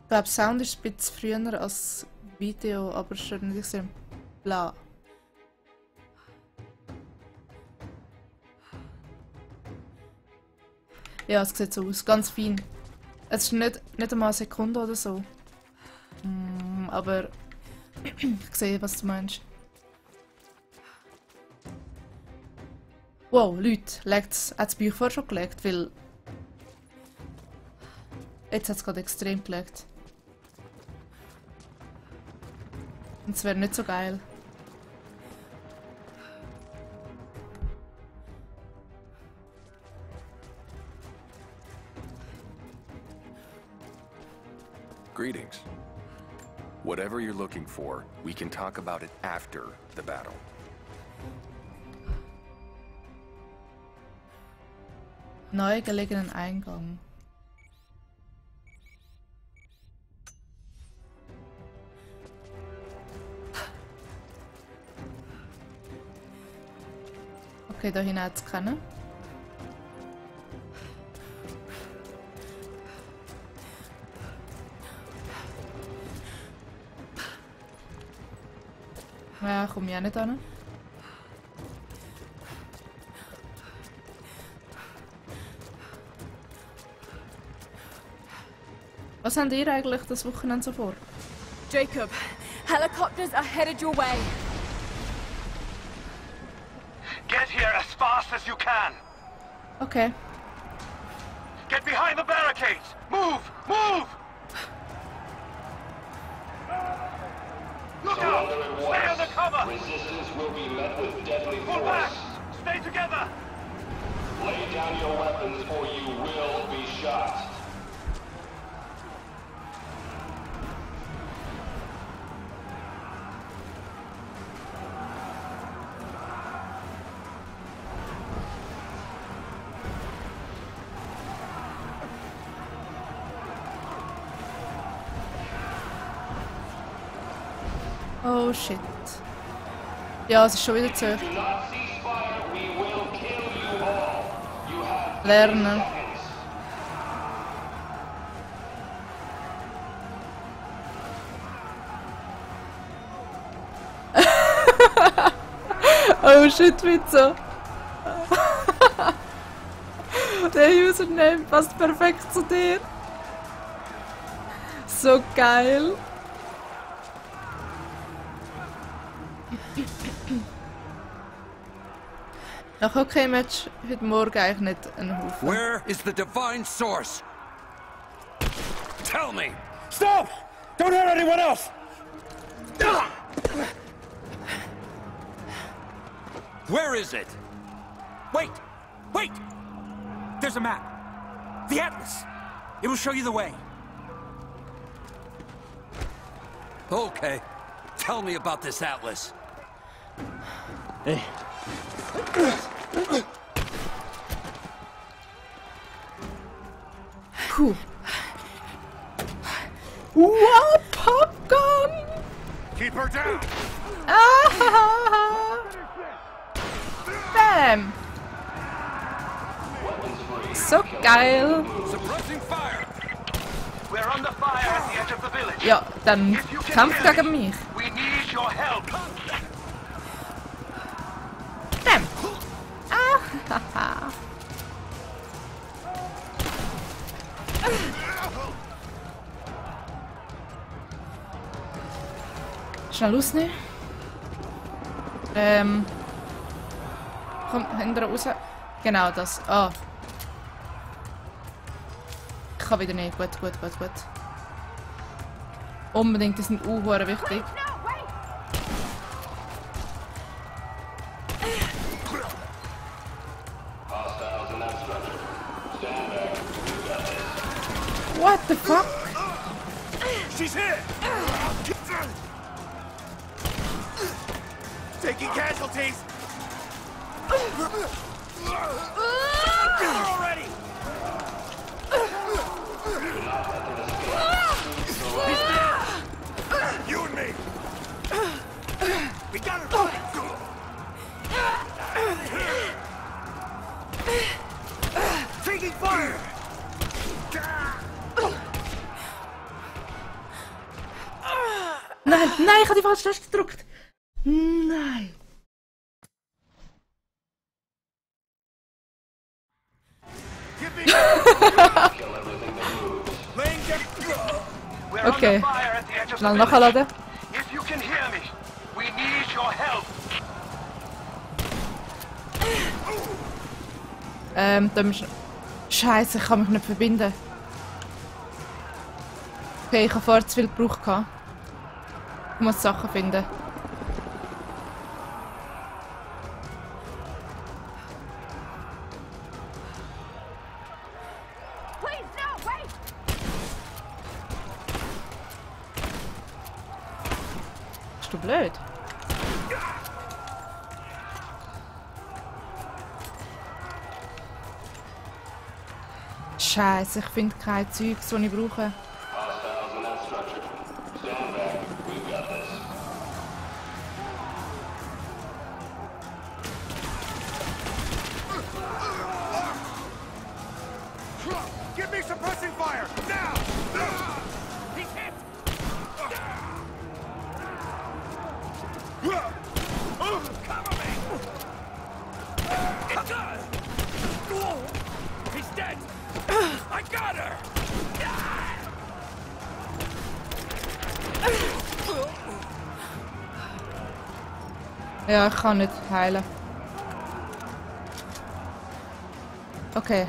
Ich glaube, Sound ist ein bisschen früher als Video, aber schon nicht gesehen. Bla. Ja, es sieht so aus. Ganz fein. Es ist nicht einmal eine Sekunde oder so. Aber ich sehe, was du meinst. Wow, Leute, hat das Buch vorher schon gelegt? Weil jetzt hat es gerade extrem gelegt. Und es wäre nicht so geil. Greetings. Whatever you're looking for, we can talk about it after the battle. Neu gelegenen Eingang. Okay, da hinein zu kennen. Ja, komm ich auch nicht an. Was habt ihr eigentlich das Wochenende so vor? Jacob, helicopters are headed your way. Get here as fast as you can. Okay. Get behind the barricades. Move! Move! Look out! Stay under cover! Resistance will be met with deadly Pull back! force. Stay together! Lay down your weapons or you will be shot. Oh shit. Ja, es ist schon wieder zu hoch. Lernen. Oh shit, Witzo. Der Username passt perfekt zu dir. So geil. Nach Hockey-Match heute Morgen eigentlich nicht einen Haufen. Where is the divine source? Tell me! Stop! Don't hurt anyone else! Where is it? Wait! Wait! There's a map. The Atlas. It will show you the way. Okay. Tell me about this Atlas. Hey. Wow, Popcorn! Keep her down! Ah! Bam! So geil! Suppressing fire. We're under fire at the edge of the village. Ja, dann Kampf gegen mich. We need your help. Bam! Ah! Schnell rausnehmen. Komm, hinterher raus. Genau das. Ah. Ich kann wieder nicht. Gut. Unbedingt, die sind hure wichtig. What the fuck? She's hit! Taking casualties! Already! He's dead! You and me! We got her! Taking fire! Nein, ich habe die falsche Taste gedrückt. Nein. Okay. Schnell nachladen. If you can hear me, we need your help. Da müssen... Scheiße, ich kann mich nicht verbinden. Okay, ich habe vorher zu viel gebraucht. Ich muss Sachen finden. Bist du blöd? Scheiße, ich finde kein Zeugs, das ich brauche. Give me suppressing fire! Now! He's hit! Cover me! It's done! He's dead! I got her! Ja, ich kann nicht heilen. Okay,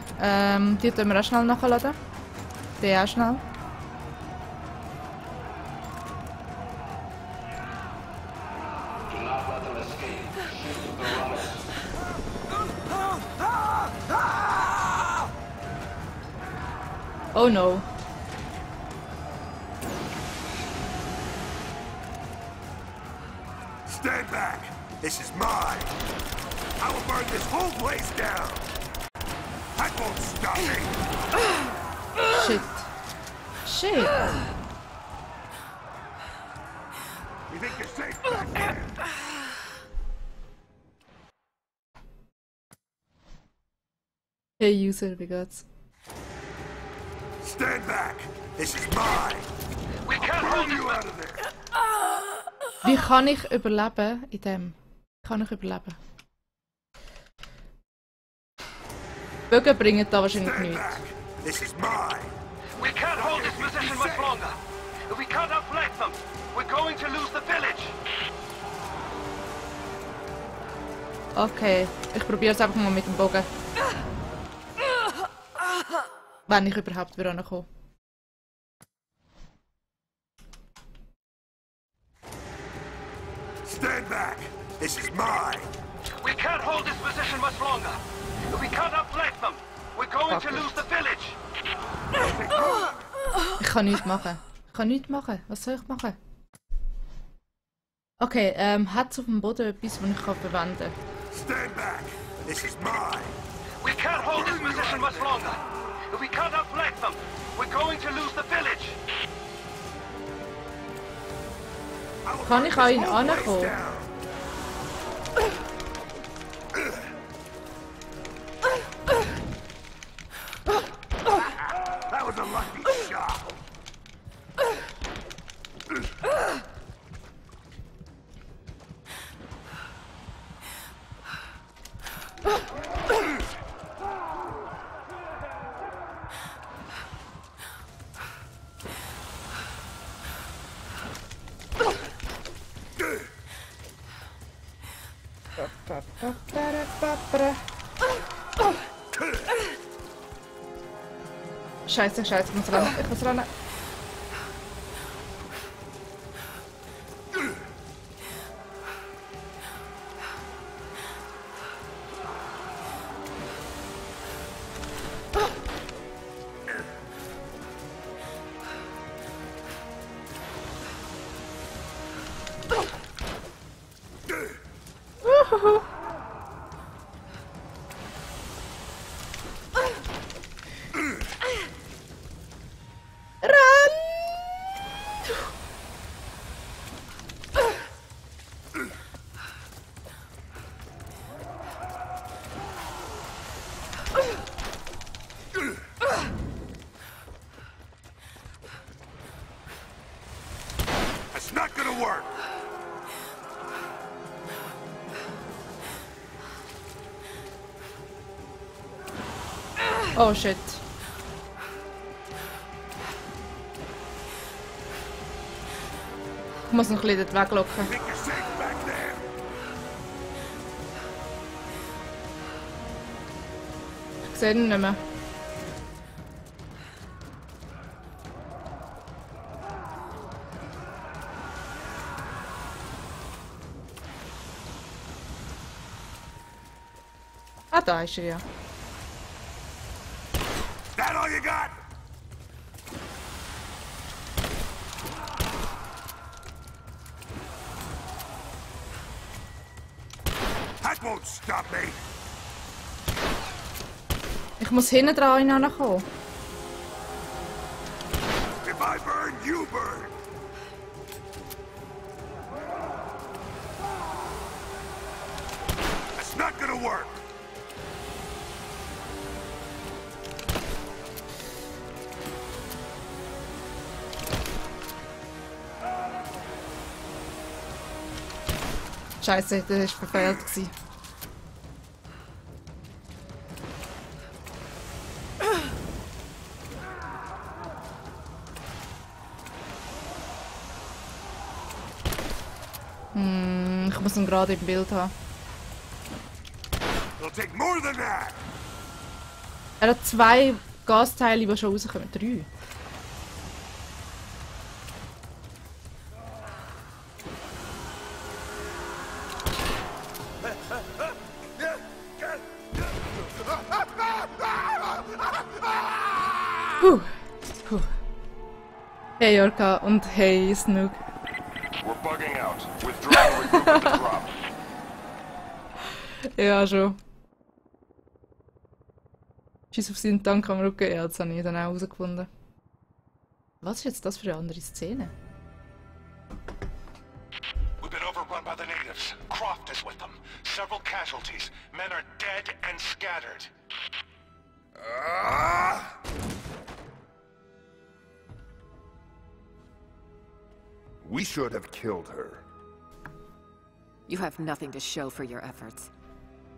die tun wir auch schnell nachladen. Die auch schnell. Oh no. Stand back! This is mine! I will burn this whole place down! That won't stop me! Shit. Shit. You think you're safe back there? Hey User, wie geht's? Stand back! This is mine! We can't hold you out of there! Wie kann ich überleben in dem? Wie kann ich überleben? Bögen bringen da wahrscheinlich nichts. This is mine! We can't hold this position much longer. If we can't outflank them, we're going to lose the village. Okay, ich probiere es einfach mal mit dem Bogen. Wenn ich überhaupt wieder rankomme. Stand back! This is mine! We can't hold this position much longer. If we can't outflank them, we're going to lose the village. Ich kann nichts machen. Ich kann nichts machen. Was soll ich machen? Okay, hat es auf dem Boden etwas, was ich verwenden kann? Stand back! This is mine! We can't hold this position much longer. If we can't outflank them, We're going to lose the village. Kann ich an ihn ankommen? That was a lucky shot. Scheiße, scheiße, ich muss rennen, ich muss rennen. It's not gonna work. Oh shit. Ich muss noch ein bisschen dort weglocken. Ich sehe ihn nicht mehr. Ah, da ist er ja. That all you got? That won't stop me. Ich muss hinten dran hinkommen. If I burn, you burn. It's not gonna work. Scheiße, das war verfehlt. Ich muss ihn gerade im Bild haben. It'll take more than that. Er hat 2 Gasteile, die schon rauskommen. 3. Hey Yorka und hey Snook. We're bugging out. Withdrawing recruitment to drop. Ja, schon. Scheiß auf seinen Tank am Rücken, ja, das habe ich dann auch herausgefunden. Was ist jetzt das für eine andere Szene? We've been overrun by the natives. Croft is with them. Several casualties. Men are dead and scattered. We should have killed her. You have nothing to show for your efforts.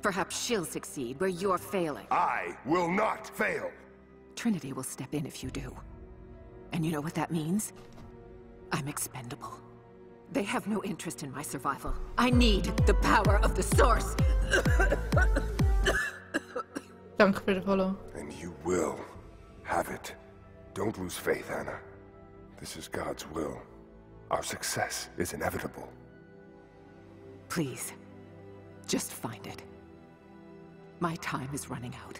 Perhaps she'll succeed where you're failing. I will not fail. Trinity will step in if you do. And you know what that means? I'm expendable. They have no interest in my survival. I need the power of the Source! Danke für den Follow. And you will have it. Don't lose faith, Anna. This is God's will. Our success is inevitable. Please, just find it. My time is running out.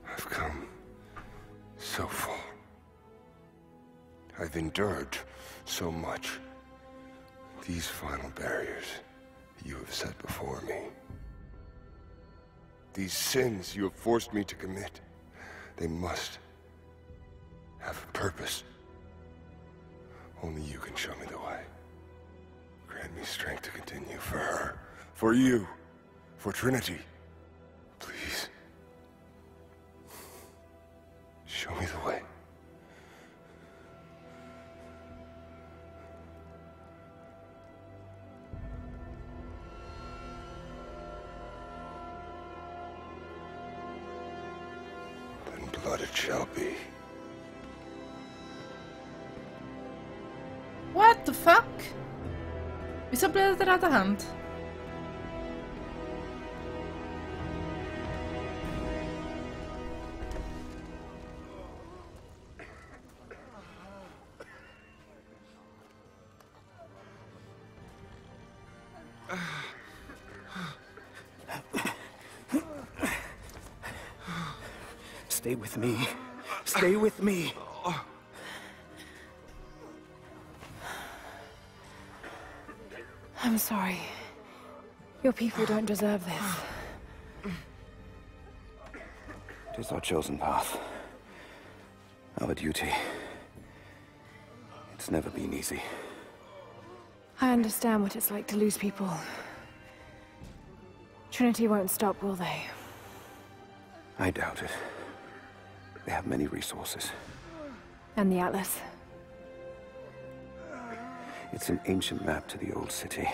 I've come I've endured so much. These final barriers you have set before me. These sins you have forced me to commit, they must have a purpose. Only you can show me the way. Grant me strength to continue for her, for you, for Trinity. Please. Show me the way. Then blood it shall be. What the fuck? Wieso bleibt er an der Hand? Stay with me. Stay with me. I'm sorry. Your people don't deserve this. It is our chosen path. Our duty. It's never been easy. I understand what it's like to lose people. Trinity won't stop, will they? I doubt it. They have many resources. And the Atlas? It's an ancient map to the old city.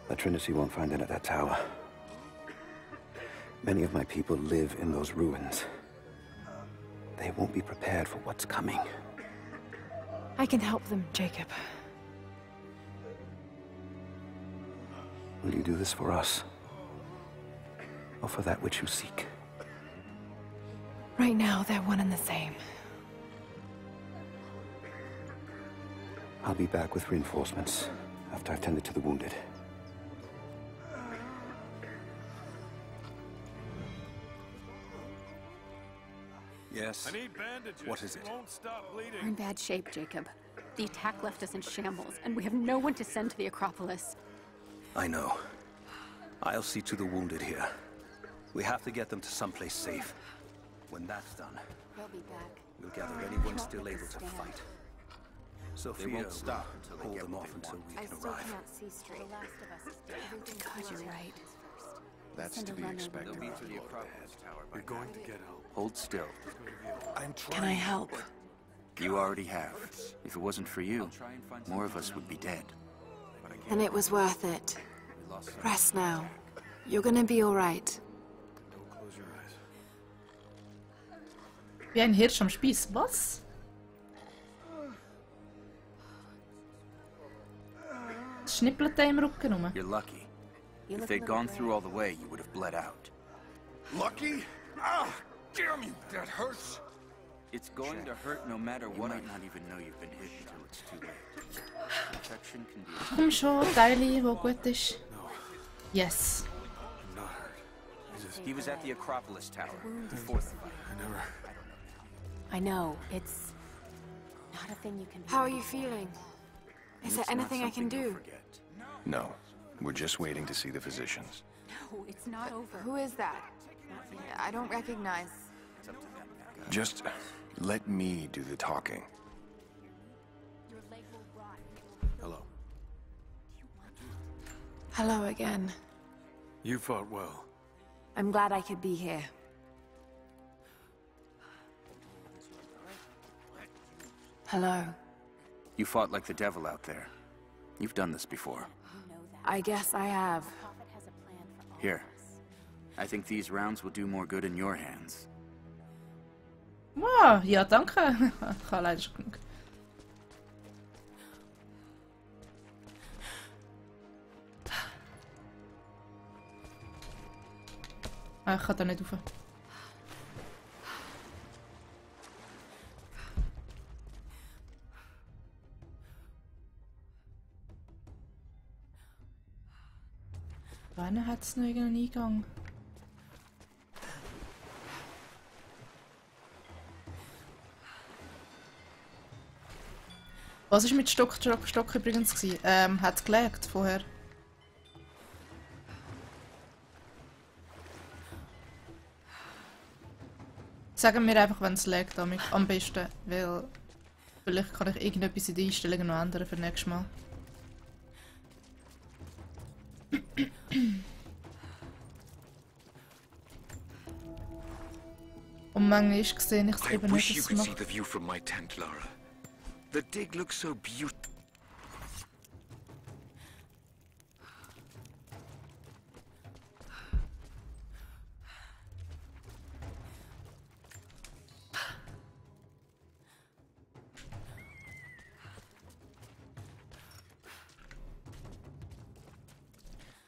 But Trinity won't find it at that tower. Many of my people live in those ruins. They won't be prepared for what's coming. I can help them, Jacob. Will you do this for us? Or for that which you seek? Right now, they're one and the same. I'll be back with reinforcements after I've tended to the wounded. Yes? I need bandages. What is it? Won't stop bleeding. We're in bad shape, Jacob. The attack left us in shambles, and we have no one to send to the Acropolis. I know. I'll see to the wounded here. We have to get them to someplace safe. When that's done, They'll be back. we'll gather anyone still able to fight. Sophia won't stop will until they hold get them what off they until want. we I can still arrive. can't see straight. The last of us is dead. God, you're right. That's Send to a be runner expected. with They'll be me. to the Acropolis Tower by You're going to get help. Hold still. I'm trying. Can I help? You already have. If it wasn't for you, more of us would be dead. And it was worth it. Rest now. You're gonna be alright. Don't close your eyes. Wie ein Hirsch am Spieß. Was? Schnippelt er im Rücken rum? You're lucky. If they'd gone through all the way, you would have bled out. Lucky? Ah! Damn you! That hurts! It's going to hurt no matter what. You might not even know you've been hit until it's too late. Protection can be... Komm schon, Teile, wo gut ist. Yes. I'm not hurt. He was at the Acropolis Tower before the fight. I never... I know. It's not a thing you can do. How are you feeling? Is there anything I can do? No. We're just waiting to see the physicians. No, it's not over. Who is that? I don't recognize. Just let me do the talking. Your leg will rot. Hello. Hello again. You fought well. I'm glad I could be here. Hello. You fought like the devil out there. You've done this before. I guess I have. Prophet has a plan for all Here. of us. I think these rounds will do more good in your hands. Wow, ja, danke. Ich habe leider schon genug. Ah, ich kann da nicht rauf. Wann hat es noch irgendeinen Eingang? Was war mit Stock übrigens gewesen? Hat gelegt vorher. Sagen wir einfach, wenn es laggt, am besten, weil vielleicht kann ich irgendetwas in den Einstellungen noch ändern für nächstes Mal. Und manchmal sehe ich es eben nicht, dass es macht. The dig looks so beautiful.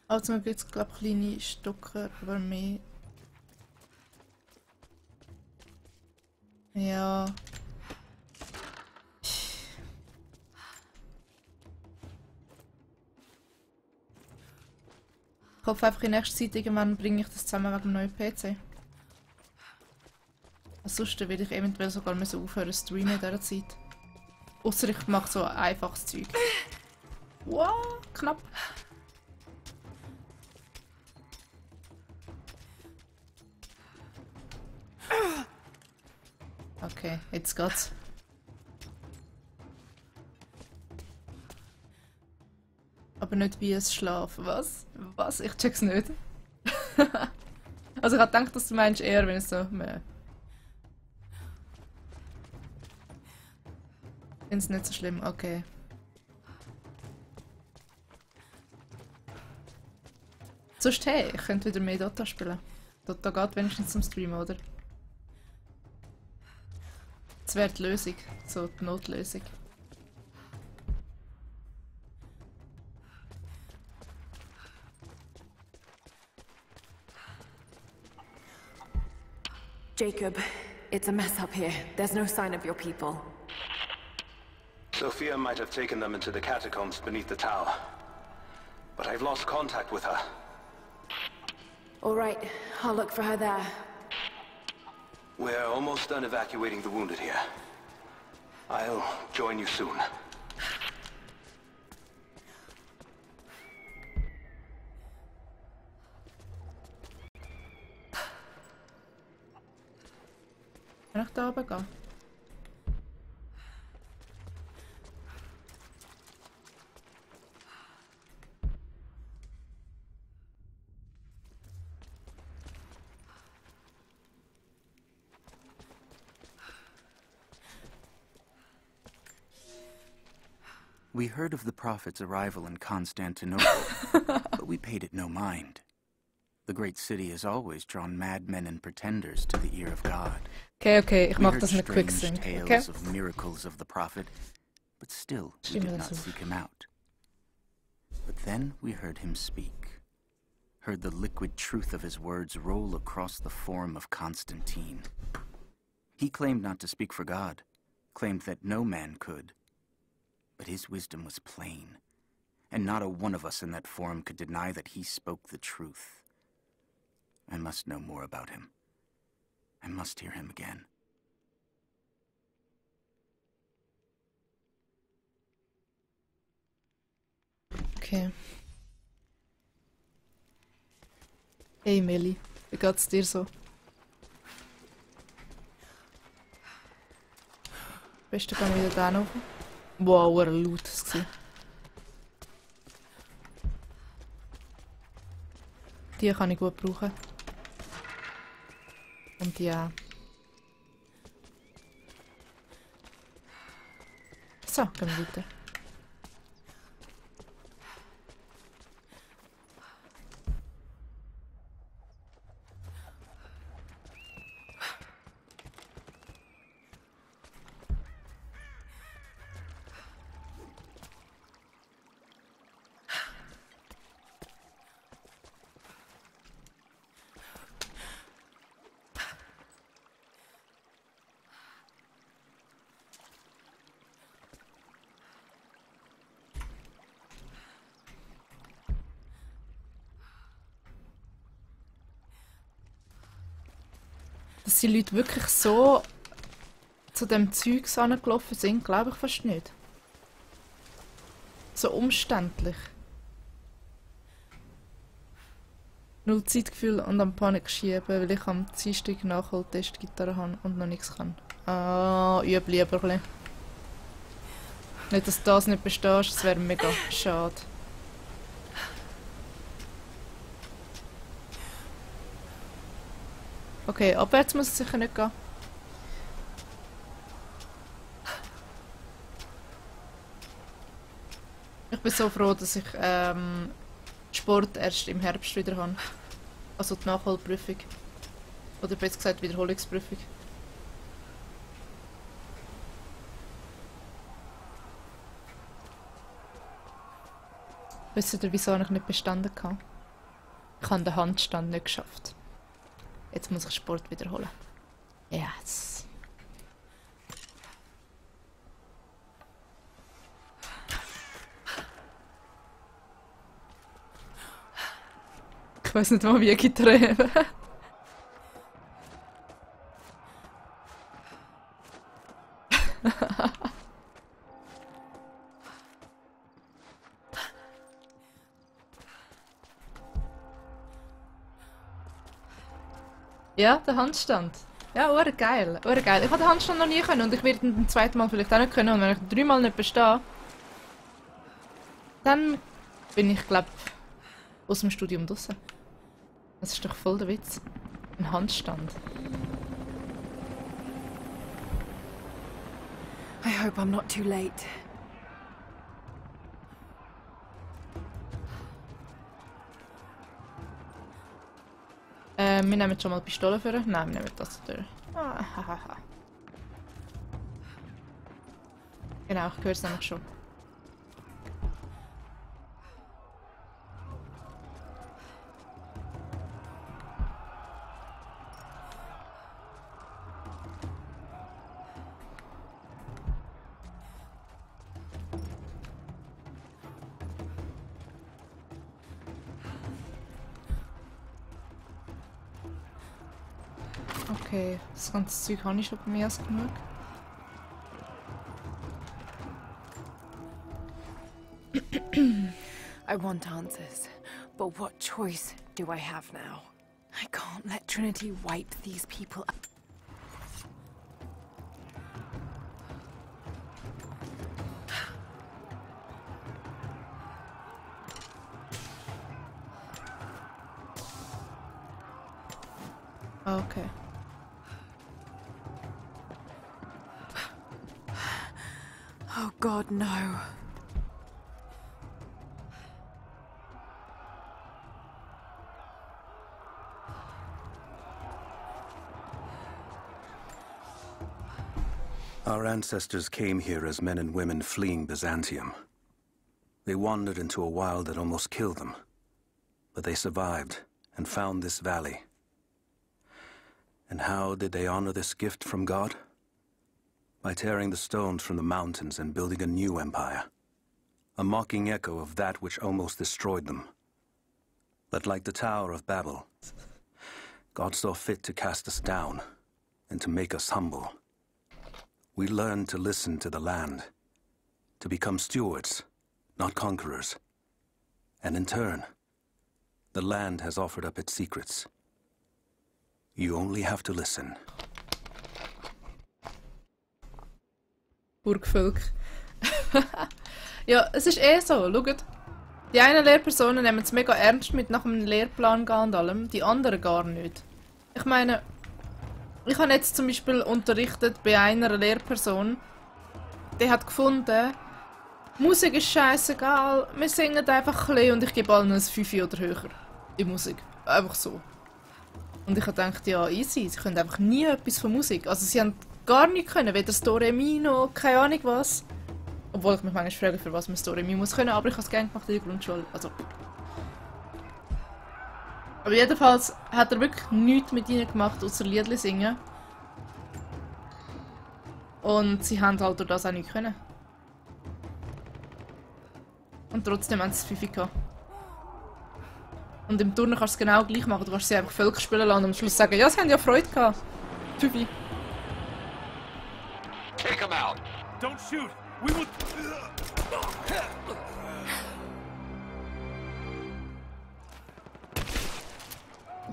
Also man gibt es glaube ich kleine Stücke, aber mehr. Ja. Ich hoffe einfach in nächster Zeit irgendwann bringe ich das zusammen wegen dem neuen PC. Ansonsten werde ich eventuell sogar aufhören zu streamen in dieser Zeit. Ausser ich mache so ein einfaches Zeug. Wow, knapp. Okay, jetzt geht's. Aber nicht wie es Schlafen. Was? Was? Ich check's nicht. Also ich hab gedacht, dass du meinst eher, wenn es so... Ich find's nicht so schlimm, okay. Sonst hey, ich könnte wieder mehr Dota spielen. Dota geht wenigstens zum Streamen, oder? Das wäre die Lösung, so die Notlösung. Jacob, it's a mess up here. There's no sign of your people. Sophia might have taken them into the catacombs beneath the tower. But I've lost contact with her. All right, I'll look for her there. We're almost done evacuating the wounded here. I'll join you soon. Kann ich da oben gehen? We heard of the Prophet's arrival in Constantinople, but we paid it no mind. The great city has always drawn madmen and pretenders to the ear of God. Okay, ich mach das mit Quicksync. Tales Okay. of miracles of the Prophet, but still we did not seek him out. But then we heard him speak, heard the liquid truth of his words roll across the forum of Constantine. He claimed not to speak for God, claimed that no man could. But his wisdom was plain, and not a one of us in that forum could deny that he spoke the truth. I must know more about him. I must hear him again. Okay. Hey Melli, wie geht's dir so? Bist du gar wieder da noch? Wow, war laut das gewesen. Die kann ich gut brauchen. Und die auch. So, gehen wir weiter. Dass die Leute wirklich so zu dem Zeug angelaufen sind, glaube ich fast nicht. so umständlich. Null Zeitgefühl und am Panik schieben, weil ich am Dienstag Nachholtest Gitarre habe und noch nichts kann. Ah, übe lieber ein bisschen. Nicht, dass du das nicht bestehst, das wäre mega schade. Okay, abwärts muss es sicher nicht gehen. Ich bin so froh, dass ich Sport erst im Herbst wieder habe. Also die Nachholprüfung. Oder besser gesagt Wiederholungsprüfung. Wisst ihr, wieso ich nicht bestanden habe? Ich habe den Handstand nicht geschafft. Jetzt muss ich Sport wiederholen. Yes. Ich weiß nicht mal, wie Gitarre heben. Ja, der Handstand. Ja, urgeil. Urgeil. Ich habe den Handstand noch nie können und ich werde ihn beim zweiten Mal vielleicht auch nicht können. Und wenn ich 3 Mal nicht bestehe, dann bin ich, glaube ich, aus dem Studium draussen. Das ist doch voll der Witz. Ein Handstand. I hope I'm not too late. Wir nehmen schon mal die Pistole für. Nein, wir nehmen das durch. Genau, ich höre es nämlich schon. Okay, das ganze Zeug habe ich schon bei mir erst genug. I want answers, but what choice do I have now? I can't let Trinity wipe these people up. Okay. Oh God, no. Our ancestors came here as men and women fleeing Byzantium. They wandered into a wild that almost killed them. But they survived and found this valley. And how did they honor this gift from God? By tearing the stones from the mountains and building a new empire. A mocking echo of that which almost destroyed them. But like the Tower of Babel, God saw fit to cast us down and to make us humble. We learned to listen to the land, to become stewards, not conquerors. And in turn, the land has offered up its secrets. You only have to listen. Burgvölk. Ja, es ist eh so. Schaut. Die einen Lehrpersonen nehmen es mega ernst mit nach dem Lehrplan gehen und allem, die anderen gar nicht. Ich meine, ich habe jetzt zum Beispiel unterrichtet bei einer Lehrperson, die hat gefunden, Musik ist scheißegal, wir singen einfach ein bisschen und ich gebe allen ein 5 oder höher in Musik. Einfach so. Und ich habe gedacht, ja, easy, sie können einfach nie etwas von Musik. Also sie haben gar nichts können, weder das Do Re Mi noch keine Ahnung was. Obwohl ich mich manchmal frage, für was man das Do Re Mi muss können, aber ich habe es gerne gemacht in der Grundschule. Also. Aber jedenfalls hat er wirklich nichts mit ihnen gemacht, außer Liedli singen. Und sie haben halt durch das auch nicht können. Und trotzdem haben sie es 5 gehabt. Und im Turnen kannst du es genau gleich machen. Du kannst sie einfach Völker spielen lassen und am Schluss sagen, ja, sie haben ja Freude gehabt. 5. Take him out. Don't shoot. We will.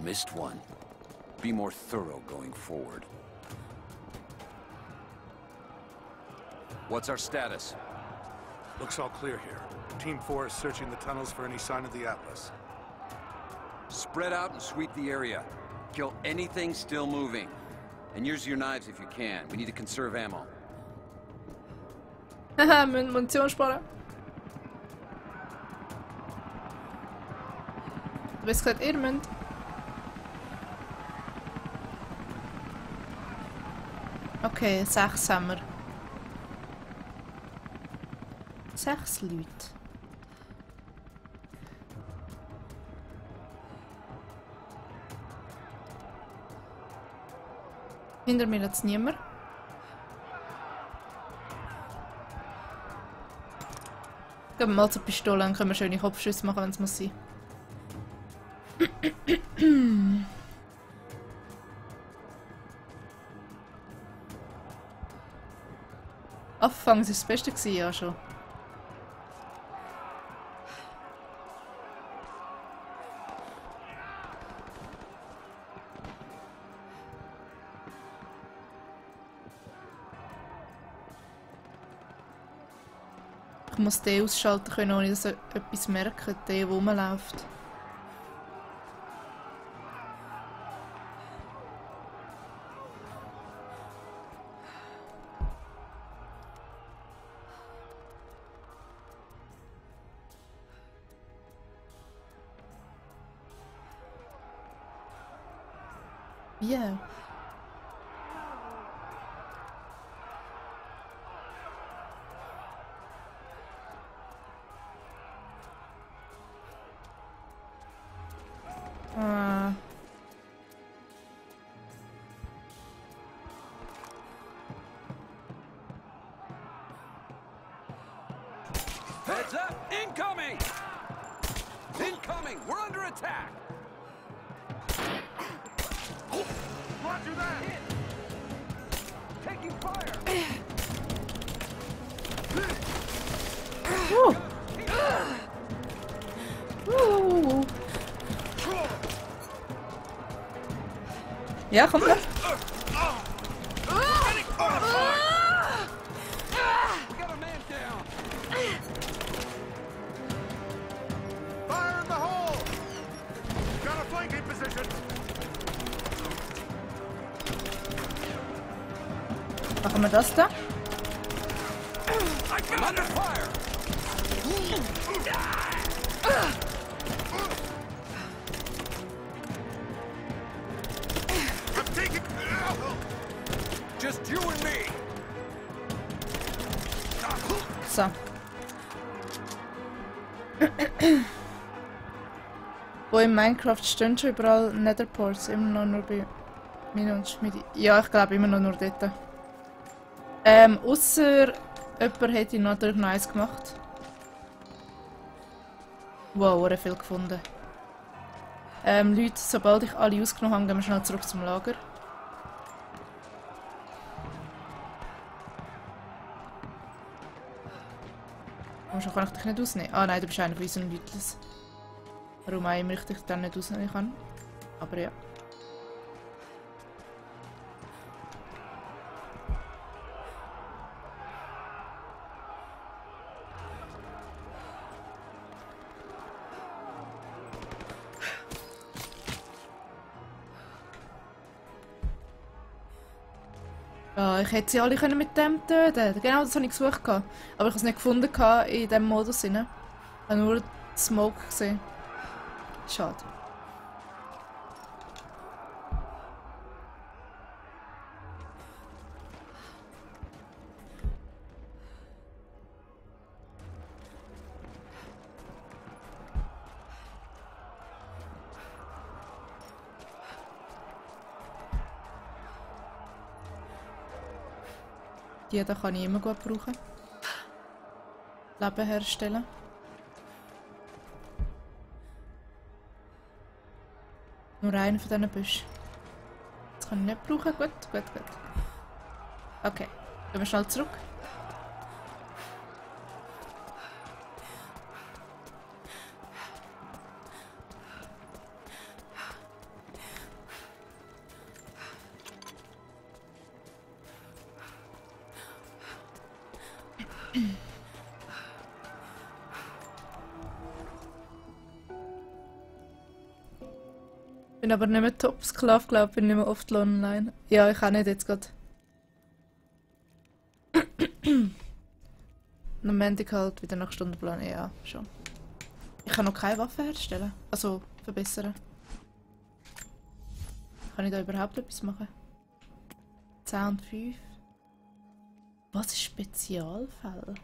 missed one. Be more thorough going forward. What's our status? Looks all clear here. Team 4 is searching the tunnels for any sign of the Atlas. Spread out and sweep the area. Kill anything still moving. And use your knives if you can. We need to conserve ammo. Haha, Munition sparen. Du hast gesagt, ihr müsst. Okay, 6 haben wir. 6 Leute. Hinter mir jetzt niemand. Gehen wir mal zur Pistole, dann können wir schöne Kopfschüsse machen, wenn es muss sein. Anfangs war es das Beste, ja schon. Ich muss den ausschalten können, ohne dass er etwas merkt, der rumläuft. Ja. Heads up! Incoming! Incoming! We're under attack! Roger that! Taking fire! Ja, komm her. Fire in the hole! Got a flanking position! Machen wir das da? I'm under fire! I'm taking... Just you and me! So. Wo in Minecraft stehen schon überall Netherports, immer noch nur bei Mine und Schmiede. Ja, ich glaube immer noch nur dort. Ausser jemand hätte natürlich noch eins gemacht. Wow, sehr viel gefunden. Leute, sobald ich alle ausgenommen habe, gehen wir schnell zurück zum Lager. Warum kann ich dich nicht ausnehmen? Ah nein, du bist einer von unseren Leuten. Warum auch immer ich dich dann nicht ausnehmen kann. Aber ja. Ja, ich hätte sie alle mit dem töten können. Genau das habe ich gesucht. Aber ich habe es nicht gefunden in diesem Modus. Ich habe nur den Smoke gesehen. Schade. Die da kann ich immer gut brauchen. Leben herstellen. Nur einen von diesen Büschen. Das kann ich nicht brauchen. Gut. Okay, gehen wir schnell zurück. Bin aber nicht mehr Top-Sklav, glaube ich, bin nicht mehr oft online. Ja, ich auch nicht jetzt gerade. Am Montag halt wieder nach Stundenplan, ja, schon. Ich kann noch keine Waffe herstellen, also verbessern. Kann ich da überhaupt etwas machen? 10 und 5. Was ist Spezialfall?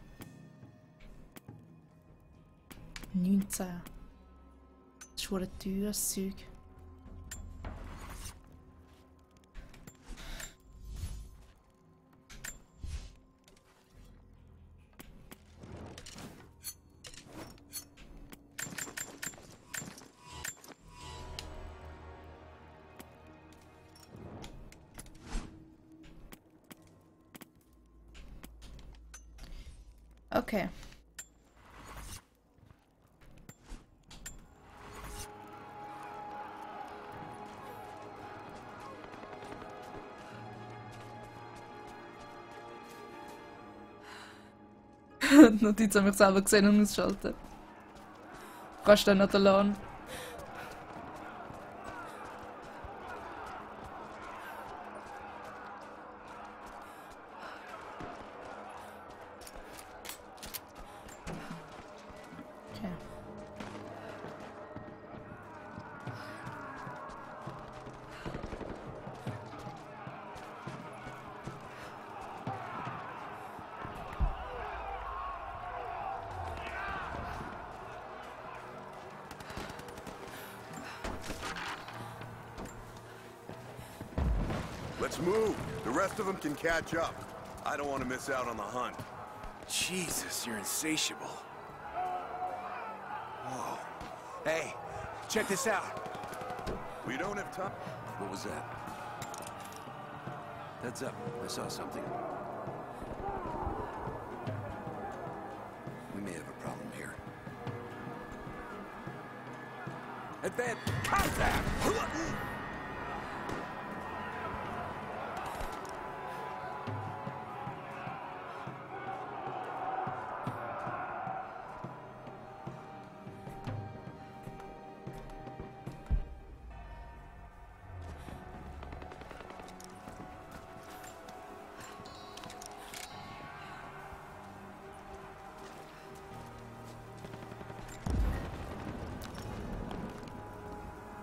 19. Das ist schon ein teures Zeug. Okay. Notiz habe ich selber gesehen und ausschalten. Kannst du dann noch den LAN? Let's move. The rest of them can catch up. I don't want to miss out on the hunt. Jesus, you're insatiable. Whoa. Hey, check this out. We don't have time. What was that? Heads up. I saw something. We may have a problem here. Advance! Contact!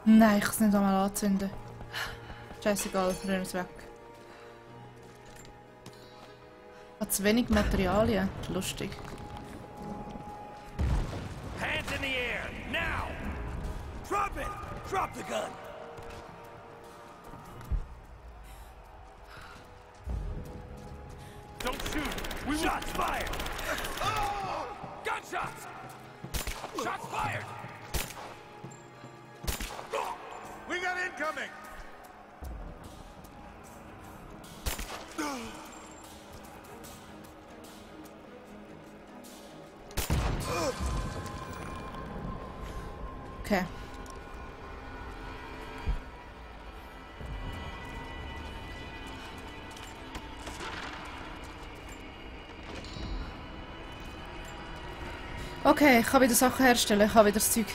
Nein, ich kann es nicht einmal anzünden. Scheißegal, wir rennen es weg. Hat zu wenig Materialien. Lustig. Hands in the air, now! Drop it! Drop the gun! Don't shoot! We shots fired! Gunshots! Shots fired! We got incoming! Okay. Okay, ich kann wieder Sachen herstellen, ich habe wieder das Zeug.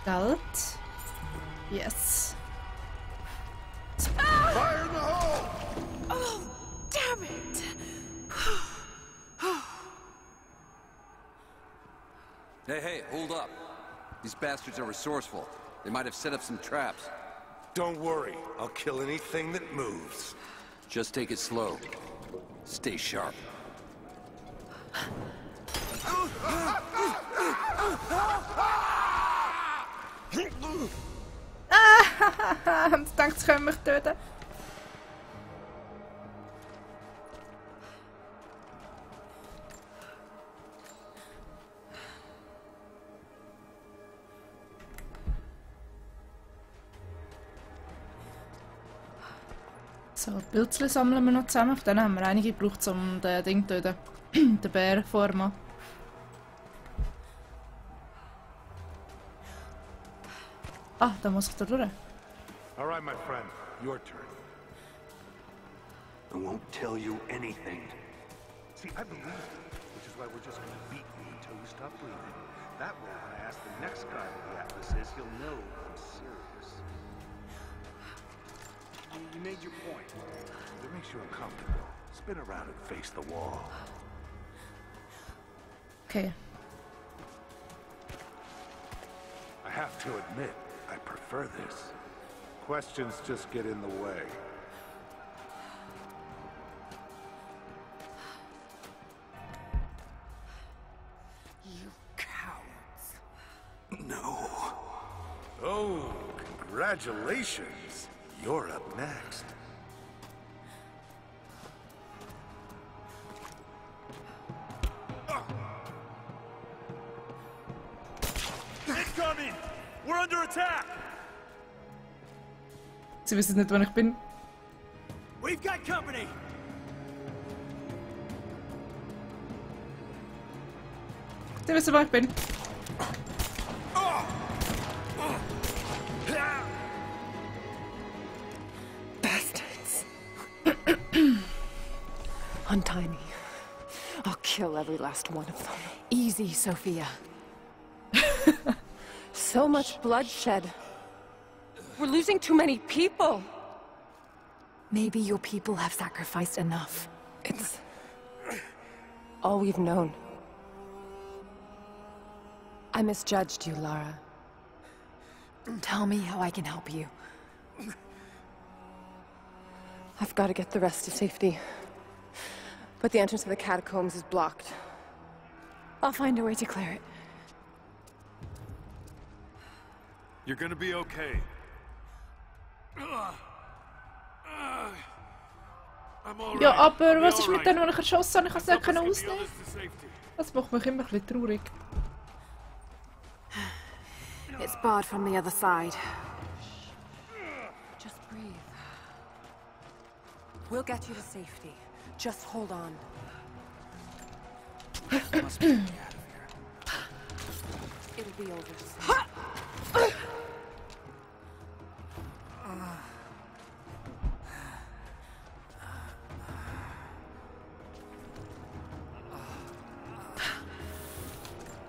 Geld. Yes. Fire in the hole! Oh, damn it! Hey, hold up. These bastards are resourceful. They might have set up some traps. Don't worry. I'll kill anything that moves. Just take it slow. Stay sharp. Und ich denke, sie können mich töten. So, Pilzchen sammeln wir noch zusammen. Von denen haben wir einige gebraucht, um den Ding zu töten. Den Bär vorne. Ah, da muss ich da durch. All right, my friend. Your turn. I won't tell you anything. See, I believe you, which is why we're just gonna beat you until you stop breathing. That way, when I ask the next guy what the Atlas is, he'll know I'm serious. You made your point. If it makes you uncomfortable, spin around and face the wall. Okay. I have to admit, I prefer this. Questions just get in the way. You cowards. No. Oh, congratulations. You're up next. Incoming! We're under attack! Sie wissen nicht, wo ich bin. We've got company! Sie wissen, wo ich bin. Bastards. Untie me. I'll kill every last one of them. Easy, Sophia. So much bloodshed. We're losing too many people. Maybe your people have sacrificed enough. It's all we've known. I misjudged you, Lara. Tell me how I can help you. I've got to get the rest to safety. But the entrance to the catacombs is blocked. I'll find a way to clear it. You're gonna be okay. Ja, aber was ist mit denen, die ich erschossen habe? Ich kann es nicht ausnehmen. Das macht mich immer ein bisschen traurig. It's barred from the other side. Just breathe. We'll get you to safety. Just hold on. Must be out of here. It'll be over soon.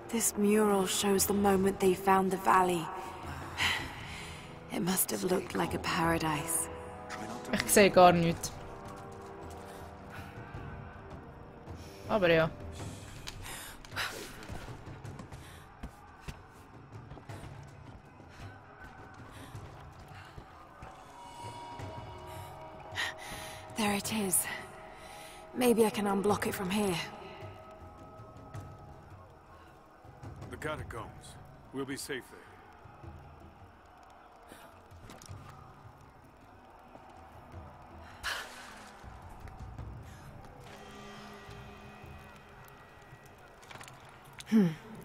This mural shows the moment they found the valley. It must have looked like a paradise. Ich sehe gar nichts. Aber ja. There it is. Maybe I can unblock it from here. The catacombs. We'll be safe there.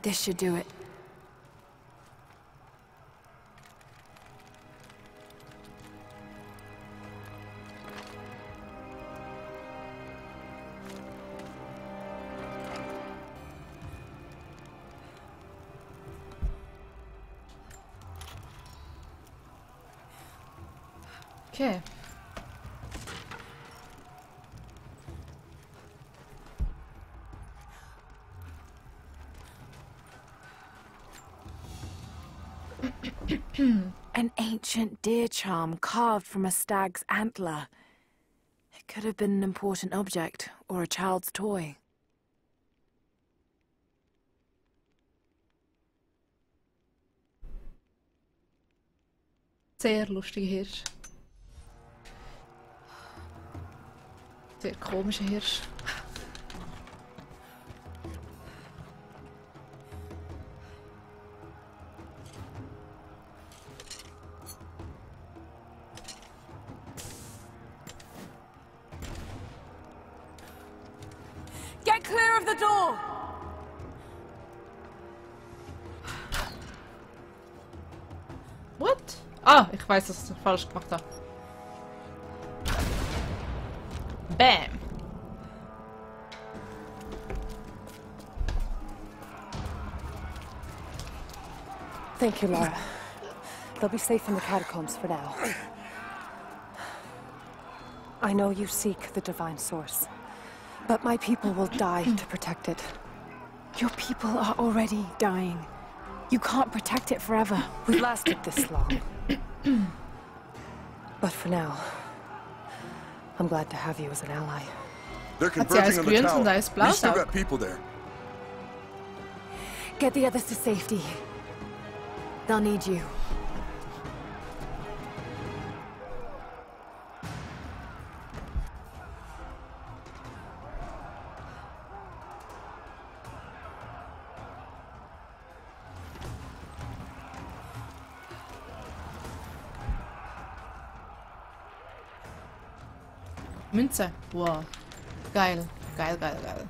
This should do it. Okay. An ancient deer charm carved from a stag's antler. It could have been an important object, or a child's toy. Sehr lustiger Hirsch. Sehr komischer Hirsch. Get clear of the door! What? Ah, ich weiß, dass ich falsch gemacht habe. Bam! Thank you, Lara. They'll be safe in the catacombs for now. I know you seek the Divine Source, but my people will die to protect it. Your people are already dying. You can't protect it forever. We've lasted this long. But for now, I'm glad to have you as an ally. They're converging on the tower. We still Blau. got people there. Get the others to safety. They'll need you. Münze. Wow. Geil. Geil, geil, geil.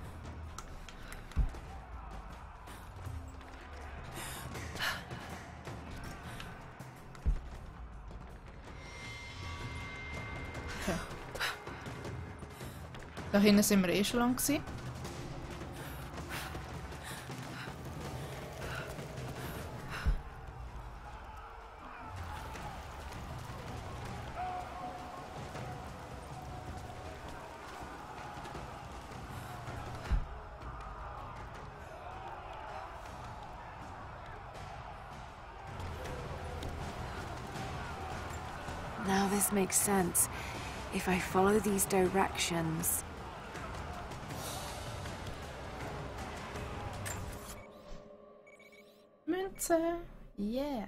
Okay. Da hinten sind wir eh schon lang gewesen. Now this makes sense. If I follow these directions... Münze. Yeah.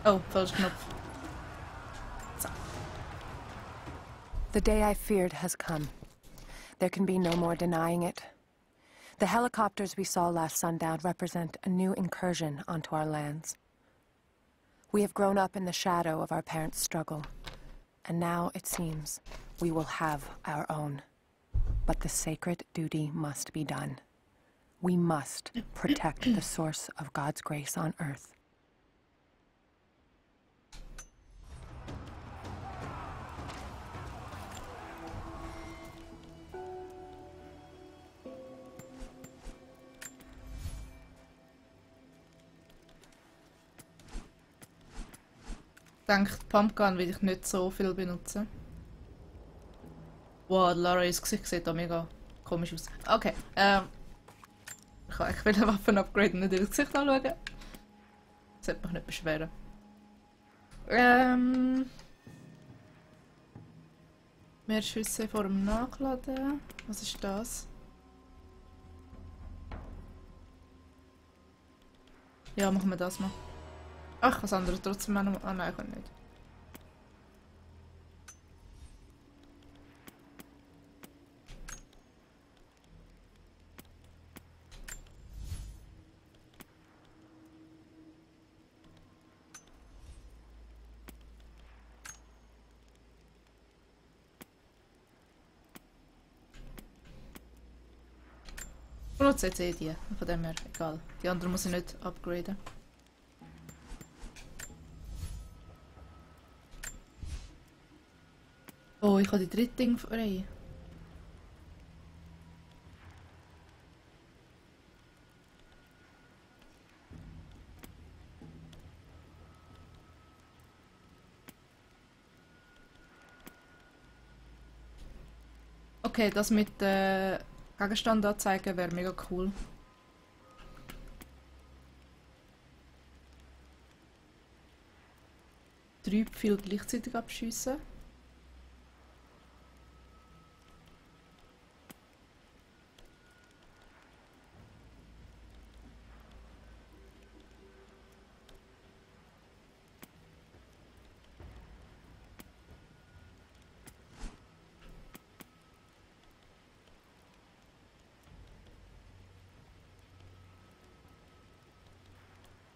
Oh, falsch Knopf. So. The day I feared has come. There can be no more denying it. The helicopters we saw last sundown represent a new incursion onto our lands. We have grown up in the shadow of our parents' struggle, and now, it seems, we will have our own. But the sacred duty must be done. We must protect the source of God's grace on Earth. Ich denke, die Pumpgun will ich nicht so viel benutzen. Wow, Laras Gesicht sieht da mega komisch aus. Okay, ich will eine Waffen upgraden, nicht ihr Gesicht anschauen. Das sollte mich nicht beschweren. Mehr Schüsse vor dem Nachladen. Was ist das? Ja, machen wir das mal. Ach, was anderes trotzdem auch noch. Ah nein, ich kann nicht. Ich benutze jetzt eh die, von dem her egal. Die anderen muss ich nicht upgraden. Oh, ich habe die dritte Ding frei. Okay, das mit Gegenstand anzeigen wäre mega cool. Drei Pfeile gleichzeitig abschiessen.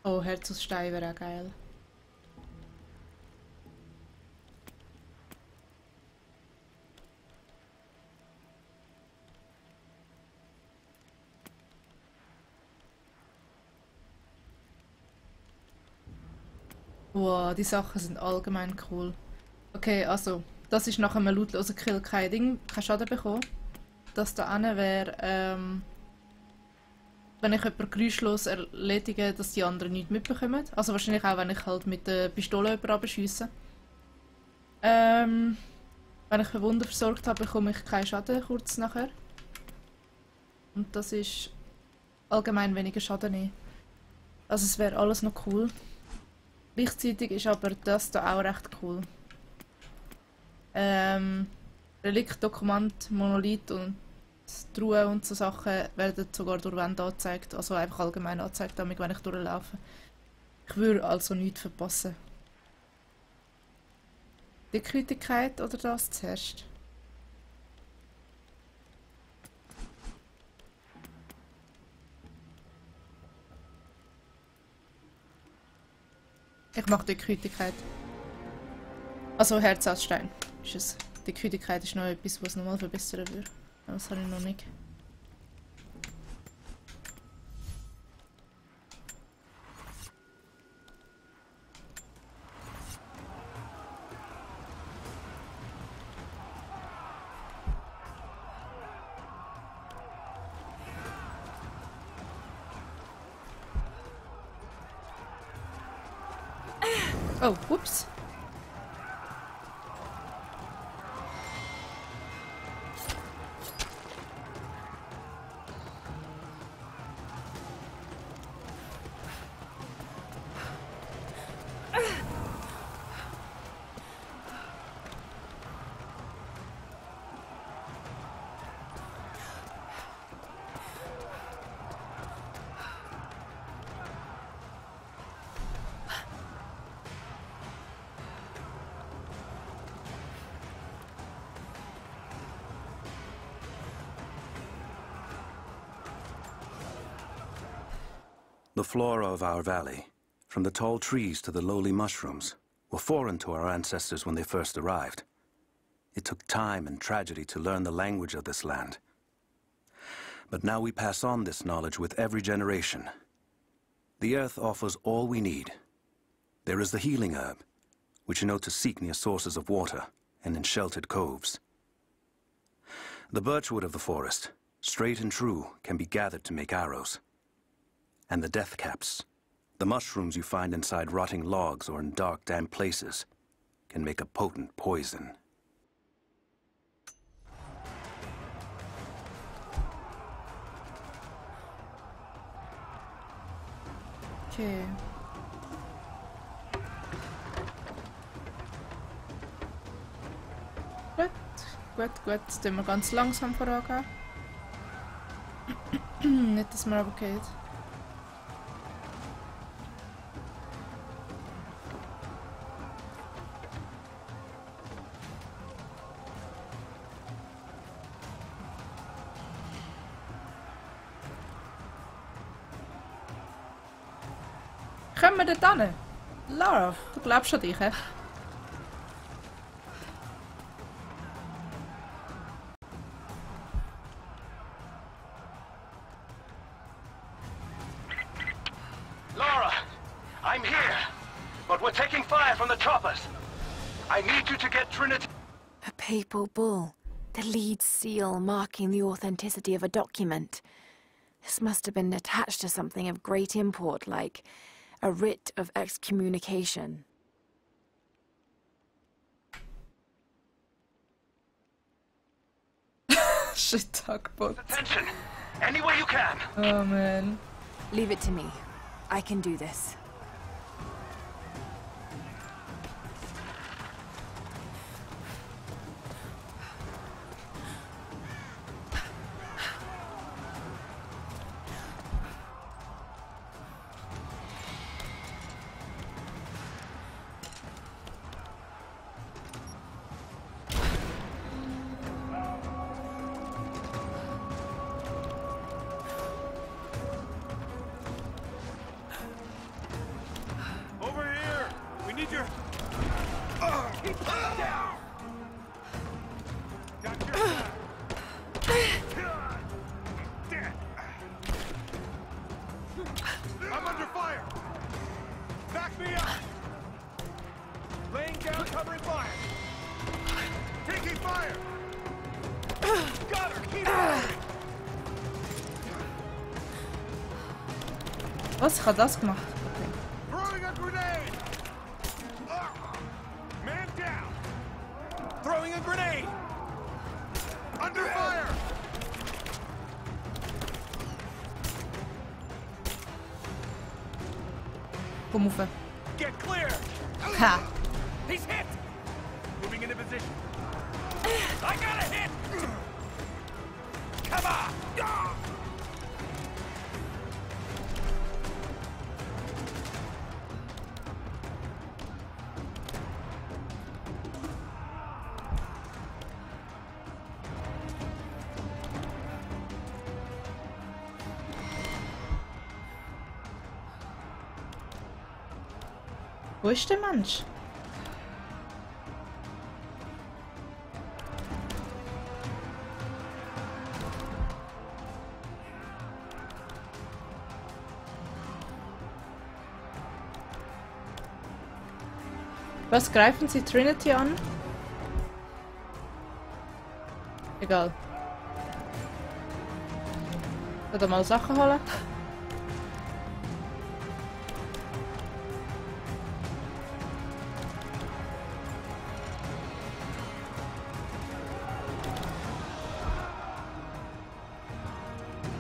Oh, Herz aus Stein wäre auch geil. Wow, die Sachen sind allgemein cool. Okay, also, das ist nach einem lautlosen Kill kein Schaden bekommen. Das da hinten wäre, wenn ich jemanden geräuschlos erledige, dass die anderen nichts mitbekommen. Also wahrscheinlich auch, wenn ich halt mit der Pistole jemanden abschiesse. Wenn ich Wunder versorgt habe, bekomme ich keinen Schaden kurz nachher. Und das ist allgemein weniger Schaden nehmen. Also es wäre alles noch cool. Gleichzeitig ist aber das da auch recht cool. Relikt, Dokument, Monolith und Truhe und so Sachen werden sogar durch Wände angezeigt. Also einfach allgemein angezeigt, damit wenn ich durchlaufe. Ich würde also nichts verpassen. Die Dickhütigkeit oder das zuerst? Ich mache Dickhütigkeit. Also Herz aus Stein ist es. Dickhütigkeit ist noch etwas, was nochmal verbessern würde. Das habe ich noch nicht. Oh, whoops. The flora of our valley, from the tall trees to the lowly mushrooms, were foreign to our ancestors when they first arrived. It took time and tragedy to learn the language of this land. But now we pass on this knowledge with every generation. The earth offers all we need. There is the healing herb, which you know to seek near sources of water and in sheltered coves. The birchwood of the forest, straight and true, can be gathered to make arrows. And the death caps, the mushrooms you find inside rotting logs or in dark, damp places, can make a potent poison. Okay. Gut. Jetzt tun wir ganz langsam vorangehen. Nicht, dass man aber geht. Kommen wir dort hin? Lara, du glaubst an dich, hä? Lara, I'm here, but we're taking fire from the choppers. I need you to get Trinity. A papal bull, the lead seal marking the authenticity of a document. This must have been attached to something of great import, like a writ of excommunication. Shit, Talkbot. Attention! Any way you can! Oh man. Leave it to me. I can do this. I'm under fire! Back me up! covering fire. Taking fire. Got her. Keep firing. Was? Ich habe das gemacht. Throwing a grenade. Man down. Throwing a grenade. Under fire. Komm rauf. Get clear. Ha! He's hit. Moving into position. I got a hit. Come on. Wo ist der Mensch? Was greifen Sie Trinity an? Egal. Oder mal Sachen holen.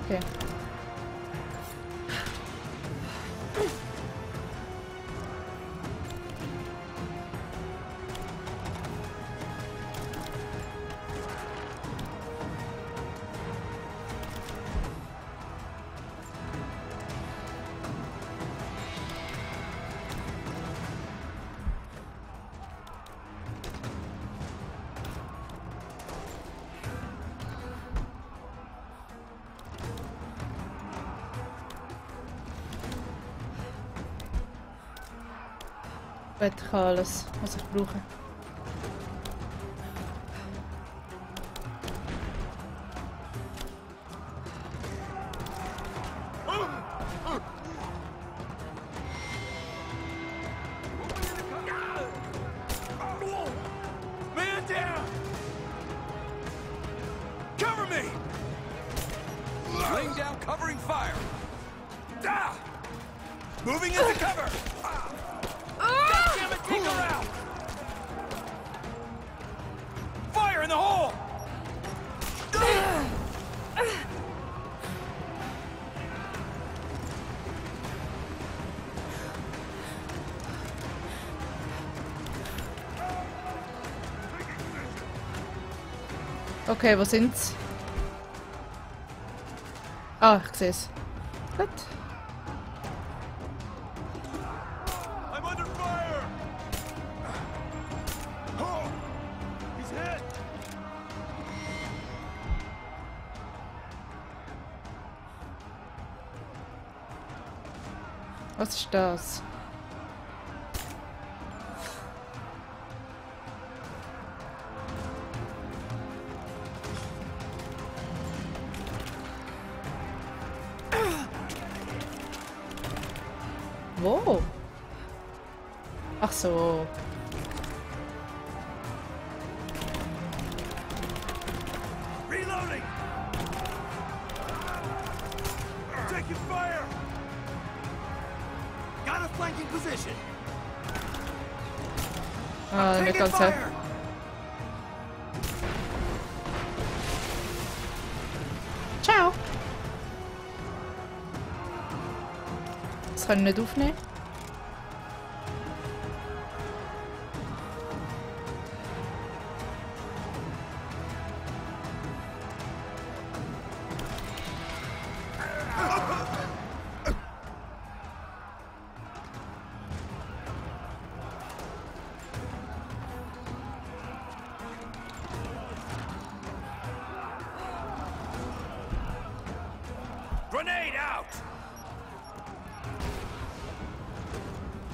Okay. Ich habe alles, was ich brauche. Man down. Cover me. Laying down, covering fire. Moving into cover. Goddammit, take her out. Fire in the hole. Okay, wo sind's? Ah, ich sehe es. Gut. I'm under fire. Oh, he's hit. Was ist das? Wo? Ach so. Reloading. Taking fire. Got a flanking position. Ah, nicht ganz so. Ciao. Das kann ich nicht aufnehmen. Grenade out.